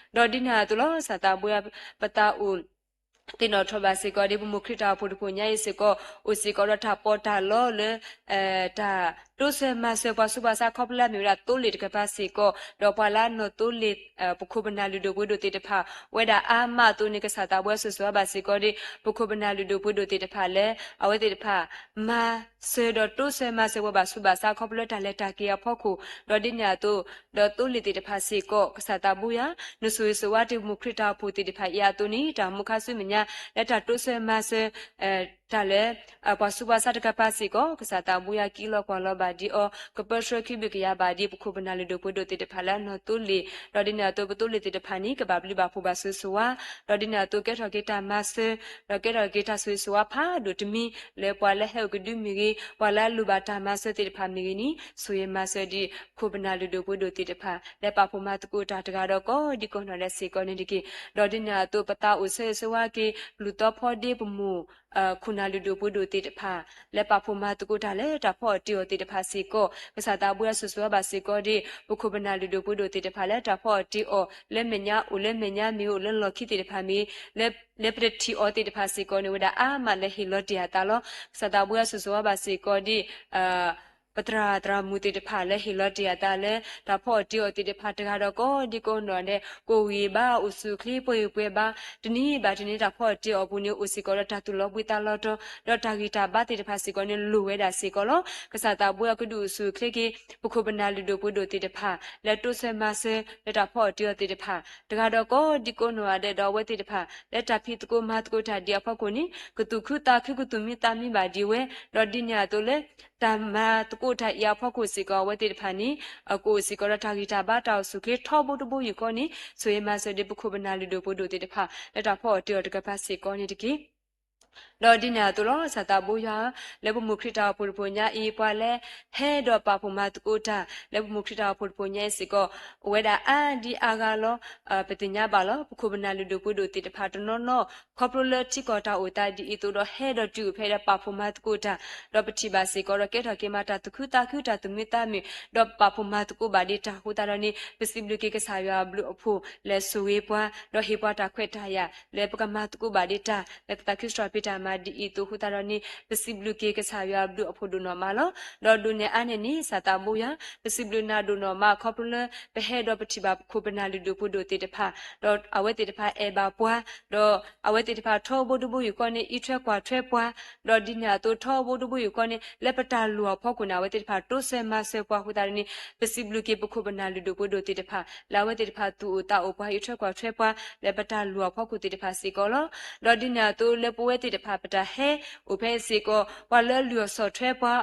ဒီးဒ်န့ၣ်အသိးလီၤ ကစၢ်သးဘိယွၤ ပသးအိၣ် သ့ၣ်နီၣ်ထီၣ်ဘၣ်စ့ၢ်ကီးဒီး ပမိၢ်ခရံာ်တၢ်အိၣ်ဖှိၣ်တဖုညါအံၤစ့ၢ်ကီး အိၣ်စ့ၢ်ကီးဒီးတၢ်ပီးတၢ်လီလၢ တၢ်တိစၢၤမၤစၢၤပှၤဆူးပှၤဆါခီဖျိလၢအမ့ၢ်ဝဲဒၣ်သိလ့ၣ်တကပၤစ့ၢ်ကီး ဒီးပှၤလၢအနီၢ်သိလ့ၣ် ပခိၣ်ပနၢ်လုၢ်ဒိၣ်ပှ့ၤဒိၣ်သ့ၣ်တဖၣ် ဝဲဒၣ်အါမးအသိးန့ၣ် ကစၢ်သးဘိယွၤစိၤစိၤဘၣ်စ့ၢ်ကီးဒီး ပခိၣ်ပနၢ်လုၢ်ဒိၣ်ပှ့ၤဒိၣ်သ့ၣ်တဖၣ်လၢ အဝဲသ့ၣ်တဖၣ် မၤစၢၤဒီးတိစၢၤမၤစၢၤပှၤဘၣ်ဆူးဘၣ်ဆါခီဖျိလၢတၢ်လဲၤတၢ်က့ၤအဖီခိၣ် ဒီးဒ်န့ၣ်အသိး ဒီးသိလ့ၣ်သ့ၣ်တဖၣ်စ့ၢ်ကီး ကစၢ်သးဘိယွၤ နဆိၣ်ဂ့ၤဆိၣ်ဝါတ့ၢ်ပမိၢ်ခရံာ်တၢ်အိၣ်ဖှိၣ်သ့ၣ်တဖၣ်အံၤအသိးန့ၣ် တၢ်မူခါဆူမဲာ်ညါ လၢတၢ်တိစၢၤမၤစၢၤ တၢ်လၢ ပှၤဆူးပှၤဆါတကပၤစ့ၢ်ကီး ကစၢ်သးဘိယွၤကံးလီၤကွၢ်လီၤဘၣ်ဒံးအီၤ ကပၢဆှၢခံဘျုးကယၤဘၣ်ဒံး ပခိၣ်ပနၢ်လုၢ်ဒိၣ်ပှ့ၤဒိၣ်သ့ၣ်တဖၣ်လၢအနီၢ်သိလ့ၣ် ဒီးဒ်န့ၣ်အသိးပသိလ့ၣ်သ့ၣ်တဖၣ်န့ၣ် ကဘၣ်ဘျုးဘၣ်ဖှိၣ်ဘၣ်စိၤစိၤဝါ ဒီးဒ်န့ၣ်အသိးကဲထီၣ်က့ၤတၢ်မၤစၢၤ ဒီးကဲထီၣ်က့ၤတၢ်ဆိၣ်ဂ့ၤဆိၣ်ဝါဖးဒိၣ်တမံၤ လၢပှၤလၢဟဲအိၣ်ကဒုမ့ၢ်ဂ့ၤ ပှၤလၢအလိၣ်ဘၣ်တၢ်မၤစၢၤသ့ၣ်တဖၣ်မ့ၢ်ဂ့ၤန့ၣ် ဆိၣ်ဂ့ၤမၤစၢၤဒံး ပခိၣ်ပနၢ်လုၢ်ဒိၣ်ပှ့ၤဒိၣ်သ့ၣ်တဖၣ် လၢပာ်ဖှိၣ်မၤသကိးတၢ်တဂၤဒီးကိးဒံးကိးနီၢ်ဒဲးစ့ၢ်ကီးန့ၣ်တက့ၢ်. ဒီးဒ်န့ၣ်အသိးပသးအိၣ်ဆၢဂ့ၤဆၢဝါက့ၤ ကလုၢ်သီဖီဒ့ပမိၢ် ခိၣ်နၢ်လုၢ်ဒိၣ်ပှ့ၤဒိၣ်သ့ၣ်တဖၣ် လၢပာ်ဖှိၣ်မၤသကိးတၢ်လၢတၢ်ဖီအီၣ်တ့ၢ်အီၤသ့ၣ်တဖၣ်စ့ၢ်ကီး ကစၢ်သးဘိယွၤစိၤစိၤဝါဘၣ်စ့ၢ်ကီးဒီး ပခိၣ်ပနၢ်လုၢ်ဒိၣ်ပှ့ၤဒိၣ်သ့ၣ်တဖၣ်လၢတၢ်ဖီအီၣ်တ့ၢ်အီၤ လၢမဲာ်ညါအိၣ်လၢမဲာ်ညါမ့ၢ်ဂ့ၤ အိၣ်လၢလီၢ်ခံသ့ၣ်တဖၣ်မ့ၢ်ဂ့ၤ လၢပတထံၣ်အီၤသ့ၣ်တဖၣ်စ့ၢ်ကီးန့ၣ် ဝဲဒၣ်အါမးလၢဟ့ၣ်လီၤတ့ၢ်အသးလီၤ. ကစၢ်သးဘိယွၤစိၤစိၤဝါဘၣ်စ့ၢ်ကီးဒီး ပသရၣ်သရၣ်မုၣ်သ့ၣ်တဖၣ်လၢဟ့ၣ်လီၤတ့ၢ်အသးလၢ တၢ်ဖီအီၣ်တ့ၢ်အီၤသ့ၣ်တဖၣ်တဂၤဒီးကိးဒံးကိးနီၢ်ဒဲး ကအိၣ်ဂံၢ်ဘါအိၣ်ဆူၣ်အိၣ်ချ့ပှဲၤဂံၢ်ပှဲၤဘါ တနံၤဘၣ်တနံၤတၢ်ဖီအီၣ်တ့ၢ်အီၤအပူၤန့ၣ် အိၣ်စ့ၢ်ကီးဒီးတၢ်သူၣ်လီၤဘှံးသးလီၤတီၤ ဒီးတၢ်ဂံၢ်တၢ်ဘါသ့ၣ်တဖၣ်စ့ၢ်ကီးန့ၣ် လိၣ်ဝဲဒၣ်စ့ၢ်ကီးလီၤ. ကစၢ်သးဘိယွၤကဒုးအိၣ်ဆူၣ်အိၣ်ချ့က့ၤ ပခိၣ်ပနၢ်လုၢ်ဒိၣ်ပှ့ၤဒိၣ်သ့ၣ်တဖၣ် လၢတိစၢၤမၤစၢၤ လၢတၢ်ဖီအီၣ်တ့ၢ်အီၤသ့ၣ်တဖၣ် တဂၤဒီးကိးဒံးကိးနီၢ်ဒဲးဒီးအဝဲသ့ၣ်တဖၣ် လၢတၢ်ဖံးသကိးမၤသကိးတၢ်ဒံးအဖီခိၣ်န့ၣ် ကသူၣ်ခုသးခုကသူၣ်မံသးမံဘၣ်ဒံးဝဲ ဒီးဒ်န့ၣ်အသိးလၢ တၢ်မၤသကိး တၢ်အိၣ်သးတၢ်ကိၢ်တၢ်ဂီၤအဖီခိၣ်စ့ၢ်ကီး အဝဲသ့ၣ်တဖၣ်န့ၣ် အကအိၣ်စ့ၢ်ကီးဒီးတၢ်ဂံၢ်တၢ်ဘါတၢ်အိၣ်ဆူၣ်အိၣ်ချ့ထီဘိတဘိယူၢ်ဃီန့ၣ် ဆိၣ်ဂ့ၤမၤစၢၤဒံးပခိၣ်ပနၢ်လုၢ်ဒိၣ်ပှ့ၤဒိၣ်သ့ၣ်တဖၣ် လၢတၢ်ဖီအီၣ်တ့ၢ်အီၤတကပၤစ့ၢ်ကီးန့ၣ်တက့ၢ်. ဒီးဒ်န့ၣ်အသိးလီၤ ကစၢ်သးဘိယွၤဧၢ, လၢပမူခရံာ်တၢ်အိၣ်ဖှိၣ်တဖှိၣ်ညါအံၤ ပှၤလၢဟဲဒီးပာ်ဖှိၣ်မၤသကိးတၢ် လၢပမူခရံာ်တၢ်အိၣ်ဖှိၣ်တဖှိၣ်ညါအံၤစ့ၢ်ကီး အိၣ်ဝဲဒၣ်အါဒံအါဂၤလီၤ. ပသ့ၣ်ညါဘၣ်လီၤ ပခိၣ်ပနၢ်လုၢ်ဒိၣ်ပှ့ၤဒိၣ်သ့ၣ်တဖၣ်တနီၤနီၤ ခီဖျိလၢထံကီၢ်တၢ်အိၣ်သးဒ်အံၤအသိးဒီး ဟဲဒီးတုၤအိၣ်ဖဲဒီးပာ်ဖှိၣ်မၤသကိးတၢ် ဒီးပထံၣ်ဘၣ်စ့ၢ်ကီးဒီး ကဲထီၣ်က့ၤမးတၢ်သူၣ်ခုသးခု တၢ်သူၣ်မုာ်သးမုာ် ဒီးပာ်ဖှိၣ်မၤသကိးဘၣ်ဒံးတၢ်အဃိသတးဒီးန့ၣ် ပစံးဘျုးက့ၤကစၢ်ယွၤအဘျုးအဖှိၣ် လဲၤဆိၣ်ဂ့ၤပှၤ ဒီးဟ့ၣ်ပှၤတၢ်ခွဲးတၢ်ယာ် လၢပကမၤသကိးဘၣ်ဒံးတၢ် လၢကစၢ်ခရံာ်စံးထီၣ်ပတၢ်မၤဒ်အံၤအသိးအဃိသတးဒီးန့ၣ် ပစံးဘျုးက့ၤကစၢ်ယွၤအဘျုးအဖှိၣ်ဒိၣ်နီၢ်မးလီၤ. ဒီးဒိးန့ၢ်အါန့ၢ်န့ၣ် ကစၢ်သးဘိယွၤ ပစံးဘျုးနၤဒိၣ်နီၢ်မး ခီဖျိလၢ ပဟဲဒီးပထံၣ်ဘၣ်ပခိၣ်ပနၢ်လုၢ်ဒိၣ်ပှ့ၤဒိၣ်သ့ၣ်တဖၣ် ဒီးအဝဲသ့ၣ်တဖၣ်အဲၣ်ဘၣ်ပှၤ ဒီးအဝဲသ့ၣ်တဖၣ်ထီဘိတဘိယူၢ်ဃီန့ၣ် အံးထွဲကွၢ်ထွဲပှၤ ဒီးဒ်န့ၣ်အသိးထီဘိတဘိယူၢ်ဃီန့ၣ် လၢပတၢ်လိၣ်အဖီခိၣ်န့ၣ် အဝဲသ့ၣ်တဖၣ်တိစၢၤမၤစၢၤပှၤအဃိသတးန့ၣ် ပစံးဘျုးက့ၤပခိၣ်ပနၢ်လုၢ်ဒိၣ်ပှ့ၤဒိၣ်သ့ၣ်တဖၣ် လၢအဝဲသ့ၣ်တဖၣ်သူၣ်အိၣ်သးအိၣ်ပှၤ အံးထွဲကွၢ်ထွဲပှၤ လၢပတၢ်လိၣ်အဖီခိၣ်သ့ၣ်တဖၣ်စ့ၢ်ကီးလီၤ. ဒီးဒ်န့ၣ်အသိးလၢပဝဲသ့ၣ်တဖၣ်ပတၢ်ဟဲအိၣ်ဖဲစ့ၢ်ကီး ပှၤလၢအလုၢ်အီၣ်ဆီၣ်ထွဲပှၤ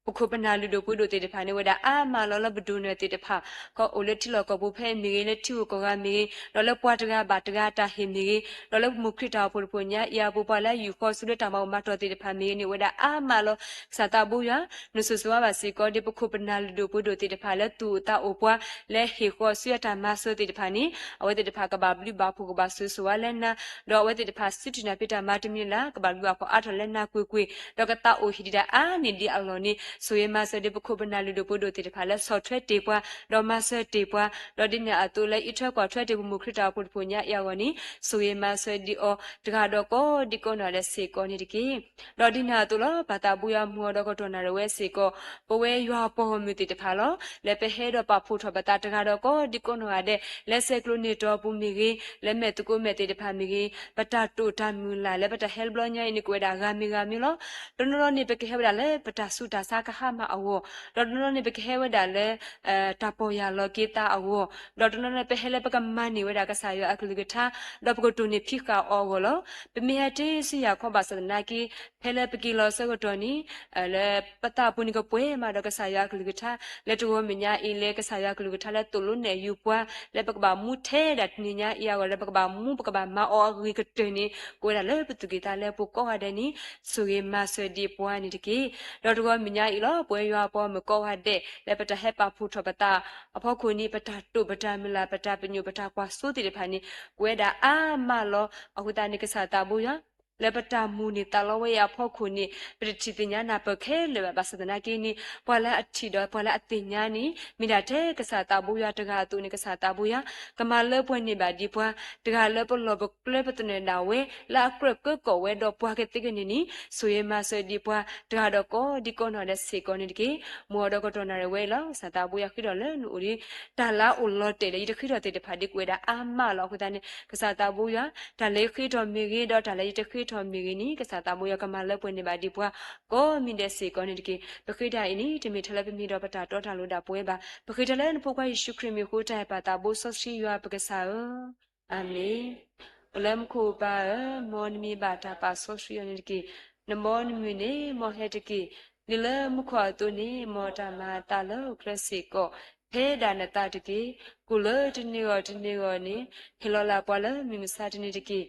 ပခိၣ်ပနၢ်လုၢ်ဒိၣ်ပှ့ၤဒိၣ်သ့ၣ်တဖၣ်န့ၣ် ဝဲဒၣ်အါမးလီၤ လၢပဒိၣ်နၢၤသ့ၣ်တဖၣ် ကအိၣ်လၢထံလီၢ်ကီၢ်ပူၤဖဲအံၤမ့ၢ်ဂ့ၤ လၢထံဂုၤကီၢ်ဂၤမ့ၢ်ဂ့ၤ ဒီးလၢပှၤတဂၤဘၣ်တဂၤတၢ်ဟ့ၣ်မ့ၢ်ဂ့ၤ ဒီးလၢပမူခရံာ်တၢ်အိၣ်ဖှိၣ်တဖှိၣ်ညါအံၤအပူၤ ပှၤလၢအယူၢ်ဃီဆူလၢတၢ်မၤဘူၣ်မၤတီၢ်သ့ၣ်တဖၣ်မ့ၢ်ဂ့ၤန့ၣ် ဝဲဒၣ်အါမးလီၤ. ကစၢ်သးဘိယွၤ နစိၤစိၤဝါဘၣ်စ့ၢ်ကီး ဒ်ပခိၣ်ပနၢ်လုၢ်ဒိၣ်ပှ့ၤဒိၣ်သ့ၣ်တဖၣ်လၢသူၣ်အိၣ်သးအိၣ်ပှၤ လၢဟ့ၣ်ဃီဆူအတၢ်မၤစၢၤသ့ၣ်တဖၣ်န့ၣ် အဝဲသ့ၣ်တဖၣ်ကဘၣ်ဘျုးဘၣ်ဖှိၣ်ကဘၣ်စိၤစိၤဝါလၢနၤ ဒီးအဝဲသ့ၣ်တဖၣ်စံးတံၢ်နၤဖံးတၢ်မၤတမံၤလၢ် ကဘၣ်ဘျုးဘၣ်ဖှိၣ်အါထီၣ်လၢနၤကွ့ၢ်ကွ့ၢ် ဒီးကသးအိၣ်ဟ့ၣ်ဒံးတၢ်အါန့ၢ်ဒံးအလီၢ်န့ၣ် ဆိၣ်ဂ့ၤမၤစၢၤဒံးပခိၣ်ပနၢ်လုၢ်ဒိၣ်ပှ့ၤဒိၣ်သ့ၣ်တဖၣ်လၢဆီၣ်ထွဲတ့ၢ်ပှၤ ဒီးမၤစၢၤတ့ၢ်ပှၤ ဒီးဒ်န့ၣ်အသိးလၢအံးထွဲကွၢ်ထွဲတ့ၢ်ပမူခရံာ်တၢ်အိၣ်ဖှိၣ်တဖှိၣ်ညါအံၤအဂီၢ်န့ၣ် ဆိၣ်ဂ့ၤမၤစၢၤဒံးအီၤ တဂၤဒီးကိးဒံးကိးနီၢ်ဒဲးစ့ၢ်ကီးန့ၣ်တက့ၢ်. ဒီးဒ်န့ၣ်အသိးလီၤ ပၢ်သးဘိယွၤ မုၢ်အီၤဒီးကတီၢ်နၣ်ရံၣ်ဝဲစ့ၢ်ကီး ပဝဲယွၤအပှၤဂီၢ်မုၢ်သ့ၣ်တဖၣ်လီၤ. လၢပဟဲဒီးပာ်ဖှိၣ်ထီၣ်ပသးတဂၤဒီးကိးဒံးကိးနီၢ်ဂၤဒဲး လၢဆဲးကျိးန့ၢ်တီၢ်အပူၤမ့ၢ်ဂ့ၤ, လၢမဲာ်သကိးမဲာ်သ့ၣ်တဖၣ်မ့ၢ်ဂ့ၤ, ပတၢ်တိာ်တၢ်မုၢ်လၢ် လၢပတၢ်ဟဲတဘျီညါအံၤန့ၣ် ကဝဲဒၣ်ဂၤမ့ၢ်ဂၤမ့ၢ်လီၤ. တနီၤနီၤန့ၣ် ပကဟဲဝဲဒၣ်လၢပတၢ်ဆူးတၢ်ဆါကဟါမၢ်အဂီၢ်, ဒီးတနီၤနီၤန့ၣ် ပကဟဲဝဲဒၣ်လၢ တၢ်ပီၢ်ယၢ်လီၤက့ၤသးအဂီၢ်, ဒီးတနီၤနီၤ ပဟဲလၢပကမၤန့ၢ်ဝဲဒၣ်ကစၢ်ယွၤအကလုၢ်ကထါ, ဒီးပကတိၢ်န့ၢ်ဖံးဃာ်အီၤအဂီၢ်လီၤ. ပမ့ၢ်ဟဲတုၤဆူယၤခီဘၣ်ဆၣ်သနာ်က့ ဖဲလၢပက့ၤလီၤဆၢကတီၢ်န့ၣ် လၢပသးပူၤန့ၣ်ကပှဲၤမးဒီးကစၢ်ယွၤအကလုၢ်ကထါ, လၢတဂီၤမဲာ်ညါအံၤလၢကစၢ်ယွၤအကလုၢ်ကထါလၢသိၣ်လိနဲၣ်ယူၤပှၤ လၢပကဘၣ်မူထဲဒၣ်တနံၤညါအံၤအဂီၢ် လၢပကဘၣ်မူပကဘၣ်မၤအီၤအဂ့ၤကတၢၢ်န့ၣ် ကဝဲဒၣ်လၢပသူၣ်က့ၣ်သးလဲပူၤကိးဂၤဒဲးန့ၣ် ဆိၣ်ဂ့ၤမၤစၢၤဒံးပှၤန့ၣ်တက့ၢ်. ဒီးတဂီၤမဲာ်ညါအံၤလီၤ ပဝဲယွၤအပှၤဂီၢ်မုၢ်ကိးဂၤဒဲး လၢပတၢ်ဟဲပာ်ဖှိၣ်ထီၣ်ပသးအဖီခိၣ်န့ၣ် ပတၢ်တိာ်ပတၢ်မုၢ်လၢ် ပတၢ်ပညိၣ် ပတၢ်ကွၢ်စိသ့ၣ်တဖၣ်န့ၣ် ကဝဲဒၣ်အါမးလီၤ. အဃိသတးန့ၣ် ကစၢ်သးဘိယွၤ လၢပတၢ်မိၣ်န့ၢ်သးလီဝဲအံၤအဖီခိၣ်န့ၣ် ပတထံၣ်သ့ၣ်ညါနၢ်ပၢၢ်ခဲလၢာ်ဘၣ် ဘၣ်ဆၣ်သနာ်က့န့ၣ် ပှၤလၢအထံၣ်ဒီးပှၤလၢအသ့ၣ်ညါန့ၣ် မ့ၢ်ဒၣ်ထဲကစၢ်သးဘိယွၤတဂၤအသိးန့ၣ် ကစၢ်သးဘိယွၤ ကမၤလၢပှဲၤန့ၢ်ဘၣ်ဒံးပှၤ တဂၤလၢပလီၢ်ပကျဲပသနၢၣ်ဒၣ်ဝဲ လၢအကြၢးကၢကီၣ်ဝဲဒီးပှၤကသ့ကန့ၢ်န့ၣ် ဆိၣ်ဂ့ၤမၤစၢၤဒံးပှၤ တဂၤဒီးကိးဒံးကိးနီၢ်ဒဲးစ့ၢ်ကီးန့ၣ်တက့ၢ်. မုၢ်အီၤဒီးကတီၢ်နၣ်ရံၣ်ဝဲအံၤလီၤ ကစၢ်သးဘိယွၤဃ့ထီၣ်လၢနအိၣ်ဒီး တၢ်လၢအအိၣ်လီၤတဲာ်ဒီးယတဃ့ထီၣ်သ့ၣ်တဖၣ်ဒ်ကဝဲဒၣ်အါမးလီၤ. အဃိသတးန့ၣ် ကစၢ်သးဘိယွၤ တၢ်လၢယဃ့ထီၣ်မ့ၢ်ဂ့ၤ ဒီးတၢ်လၢယတဃ့ထီၣ်မ့ၢ်ဂ့ၤန့ၣ် ကစၢ်သးဘိယွၤကမၤလၢပှဲၤန့ၢ်ဘၣ်ဒံးပှၤ ကိးမံၤဒဲးစ့ၢ်ကီးန့ၣ်တက့ၢ်. ပဃ့တၢ်အံၤန့ၣ် တမ့ၢ်ထဲလၢပမ့ၢ်ဒီးပတၢ်တီတၢ်လိၤဒၣ်ပဝဲဘၣ်. ပဃ့တၢ်လၢနဖိခွါယ့ၣ်ၡူးခရံာ်မံၤအဃိ တၢ်အဲၣ်ပၢ်သးဘိစီဆှံယွၤပကစၢ်ဧၢ, အၤမ့ၣ်. အိၣ်လၢမူခိၣ်ပၢ်ဧၢ, မ်နမံၤဘၣ်တၢ်ပာ်စီဆှံအီၤန့ၣ်တက့ၢ်. နဘီနမုၢ်န့ၣ် မ်ဟဲတက့ၢ်. ဒ်လၢမူခိၣ်အသိးန့ၣ် မ်တၢ်မၤအသးလၢဟီၣ်ခိၣ်ချၢစ့ၢ်ကီး ဖဲဒၣ်နသးတက့ၢ်. ကိၣ်လၢတနံၤဂီၢ်တနံၤဂီၢ်န့ၣ် ဟ့ၣ်လီၤလၢ်ပှၤလၢမုၢ်မဆါတနံၤတက့ၢ်.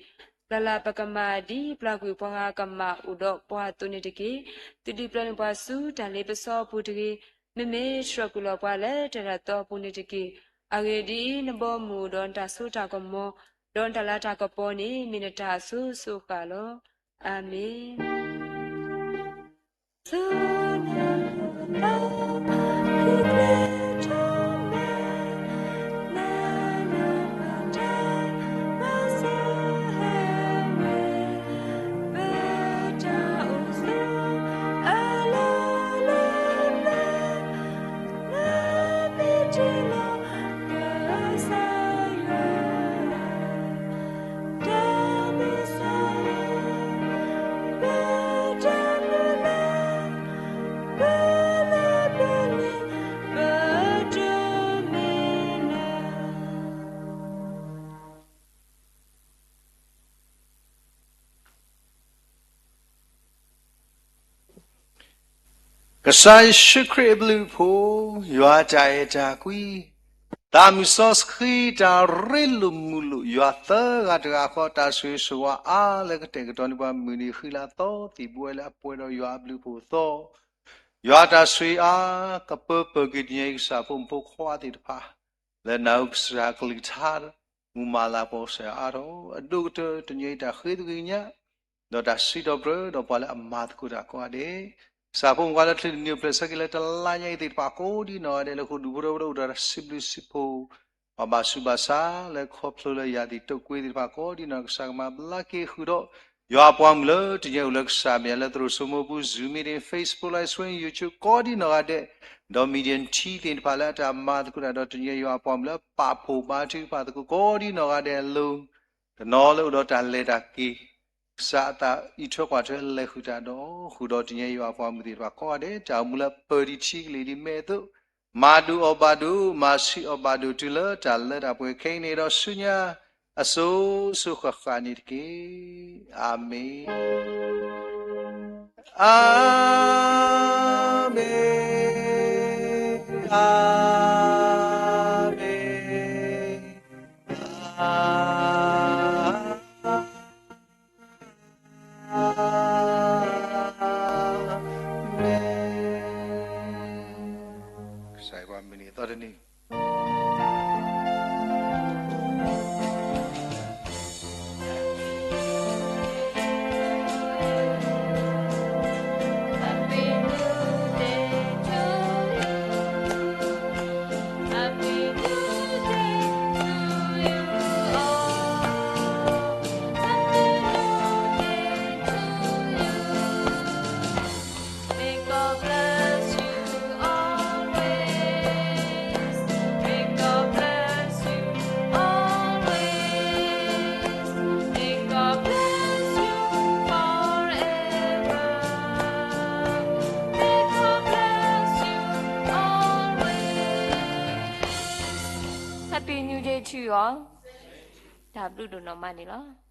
ပျၢ်လၢ်ပကမၢ်ဒ်ပျၢ်ကွံာ်ပှၤဂၤကမၢ်အိၣ်ဒီးပှၤအသိးန့ၣ်တက့ၢ်. သုဒုးပျၢ်န့ၢ်ပှၤဆူတၢ်လ့ပစီအပူၤတဂ့ၤ. မ့မ့ၢ်တြီၢ်ကွံာ်လီၤပှၤလၢတၢ်တၢ်သီအပူၤန့ၣ်တက့ၢ်. အဂ့ၢ်ဒ်အံၤ, နဘီမုၢ်အိၣ်ဒီးနတၢ်စိတၢ်ကမီၤ, ဒီးနတၢ်လၤတၢ်ကပီၤန့ၣ် မ့ၢ်နတၢ်အစိၤစိၤအဃၣ်လီၤ. အၤမ့ၣ်. ကစၢ်ယ့ၣ်ၡူးခရံာ်အဘျုးအဖှိၣ်, ယွၤတၢ်အဲၣ်တၢ်ကွံ, သးမုၢ်စီဆှံတၢ်ရ့လိာ်မုာ်လိာ် ယွၤသၢဂၤတဂၤဃီ တၢ်ဆိၣ်ဂ့ၤဆိၣ်ဝါအါလၢကတဲာ်ကတီၤန့ၢ်ပှၤ မုၢ်နံၤဃံလၤသီသံၣ်ဘိဝဲလၢအပှဲၤဒီးယွၤအဘျုးအဖှိၣ်အသီ, ယွၤတၢ်ဆိၣ်ဂ့ၤအါ ကပၢပၢၢ်က့ၤတညီအံၤ ကစၢ်ဖိမုၣ်ဖိခွါသ့ၣ်တဖၣ် လၢနၢ်ဟူကစၢ်အကလုၢ်ကထါ, မုၢ်မၤလၤကပီၤကစၢ်ယွၤအါထီၣ် အဒိၣ်ကတၢၢ်တညီအံၤ တၢ်ဃ့သကွံာ်ကညး ဒီးတၢ်စံးထီၣ်ပတြၢၤ ဒီးပှၤလၢအမၤသကိးတၢ်ကိးဂၤဒဲး, ကစၢ်ဖိမုၣ်ဖိခွါလၢချံးသနံးအိၣ်ဖျဲၣ်ဆၢက့ၤလၢတလါညါအံၤသ့ၣ်တဖၣ်ကိးဒ်နီၢ်ဂၤဒဲး လၢဃိာ်ဒူၣ်ဖိထၢဖိတအိၣ်ဒီးတၢ်စံးဘျုးစံးဖှိၣ် ပှၤဘၣ်ဆူးဘၣ်ဆါ လၢခီဖျိလၢယၤသံၣ်တိာ်ကွ့သ့ၣ်တဖၣ်ကိးဒ်နီၢ်ဂၤဒဲး ကစၢ်ကမၤဘျါက့ၤဃုာ်ဒီး ယွၤအပှၤမုၣ်လၢတညီအံၤအိၣ်လၢကစၢ်မဲာ်ညါလၢသရိာ်စိမိပူၤ Zoom meeting, Facebook Live Stream, YouTube ကိးဒ်နီၢ်ဂၤဒဲး, ဒီး Medium Team သ့ၣ်တဖၣ်လၢအတၢ်မၤသကိးတၢ်ဒီးတညီအံၤ ယွၤအပှၤမုၣ်လၢပာ်ဖှိၣ်ဘါထုကဖၣ်သကိးကိးဒ်နီၢ်ဂၤဒဲးအလိၤ, တနီၤလၢအိၣ်ဒီးတၢ်လဲၤတၢ်က့ၤ ကစၢ်အသးအံးထွဲကွၢ်ထွဲလဲၤဃုာ်တၢ်ဒီး ဃုာ်ဒီးတညီအံၤ ယွၤအပှၤမုၣ်သ့ၣ်တဖၣ်ကိးဂၤဒဲး တၢ်အိၣ်မူလၢပၢၤဒံးထံကလံၤဒံးမဲာ်အသိး, မၤဒိၣ်အီၣ်ဘၣ်ဒိၣ် မၤဆံးအီၣ်ဘၣ်ဒိၣ်တုၤလၢတၢ်လၢတၢ်ပှဲၤခဲအံၤန့ၣ်ဒီးဆူညါ အစိၤစိၤဃၣ်ဃၣ်န့ၣ်တက့ၢ်. အၤမ့ၣ်, အၤမ့ၣ်, အၤမ့ၣ်, အၤမ့ၣ်. ကစၢ်ယွၤမုၢ်နံၤအသီတနံၤ Happy New Year to you all. တၢ်ဘျုးဒိၣ်နီၢ်မးန့ၣ်လီၤ.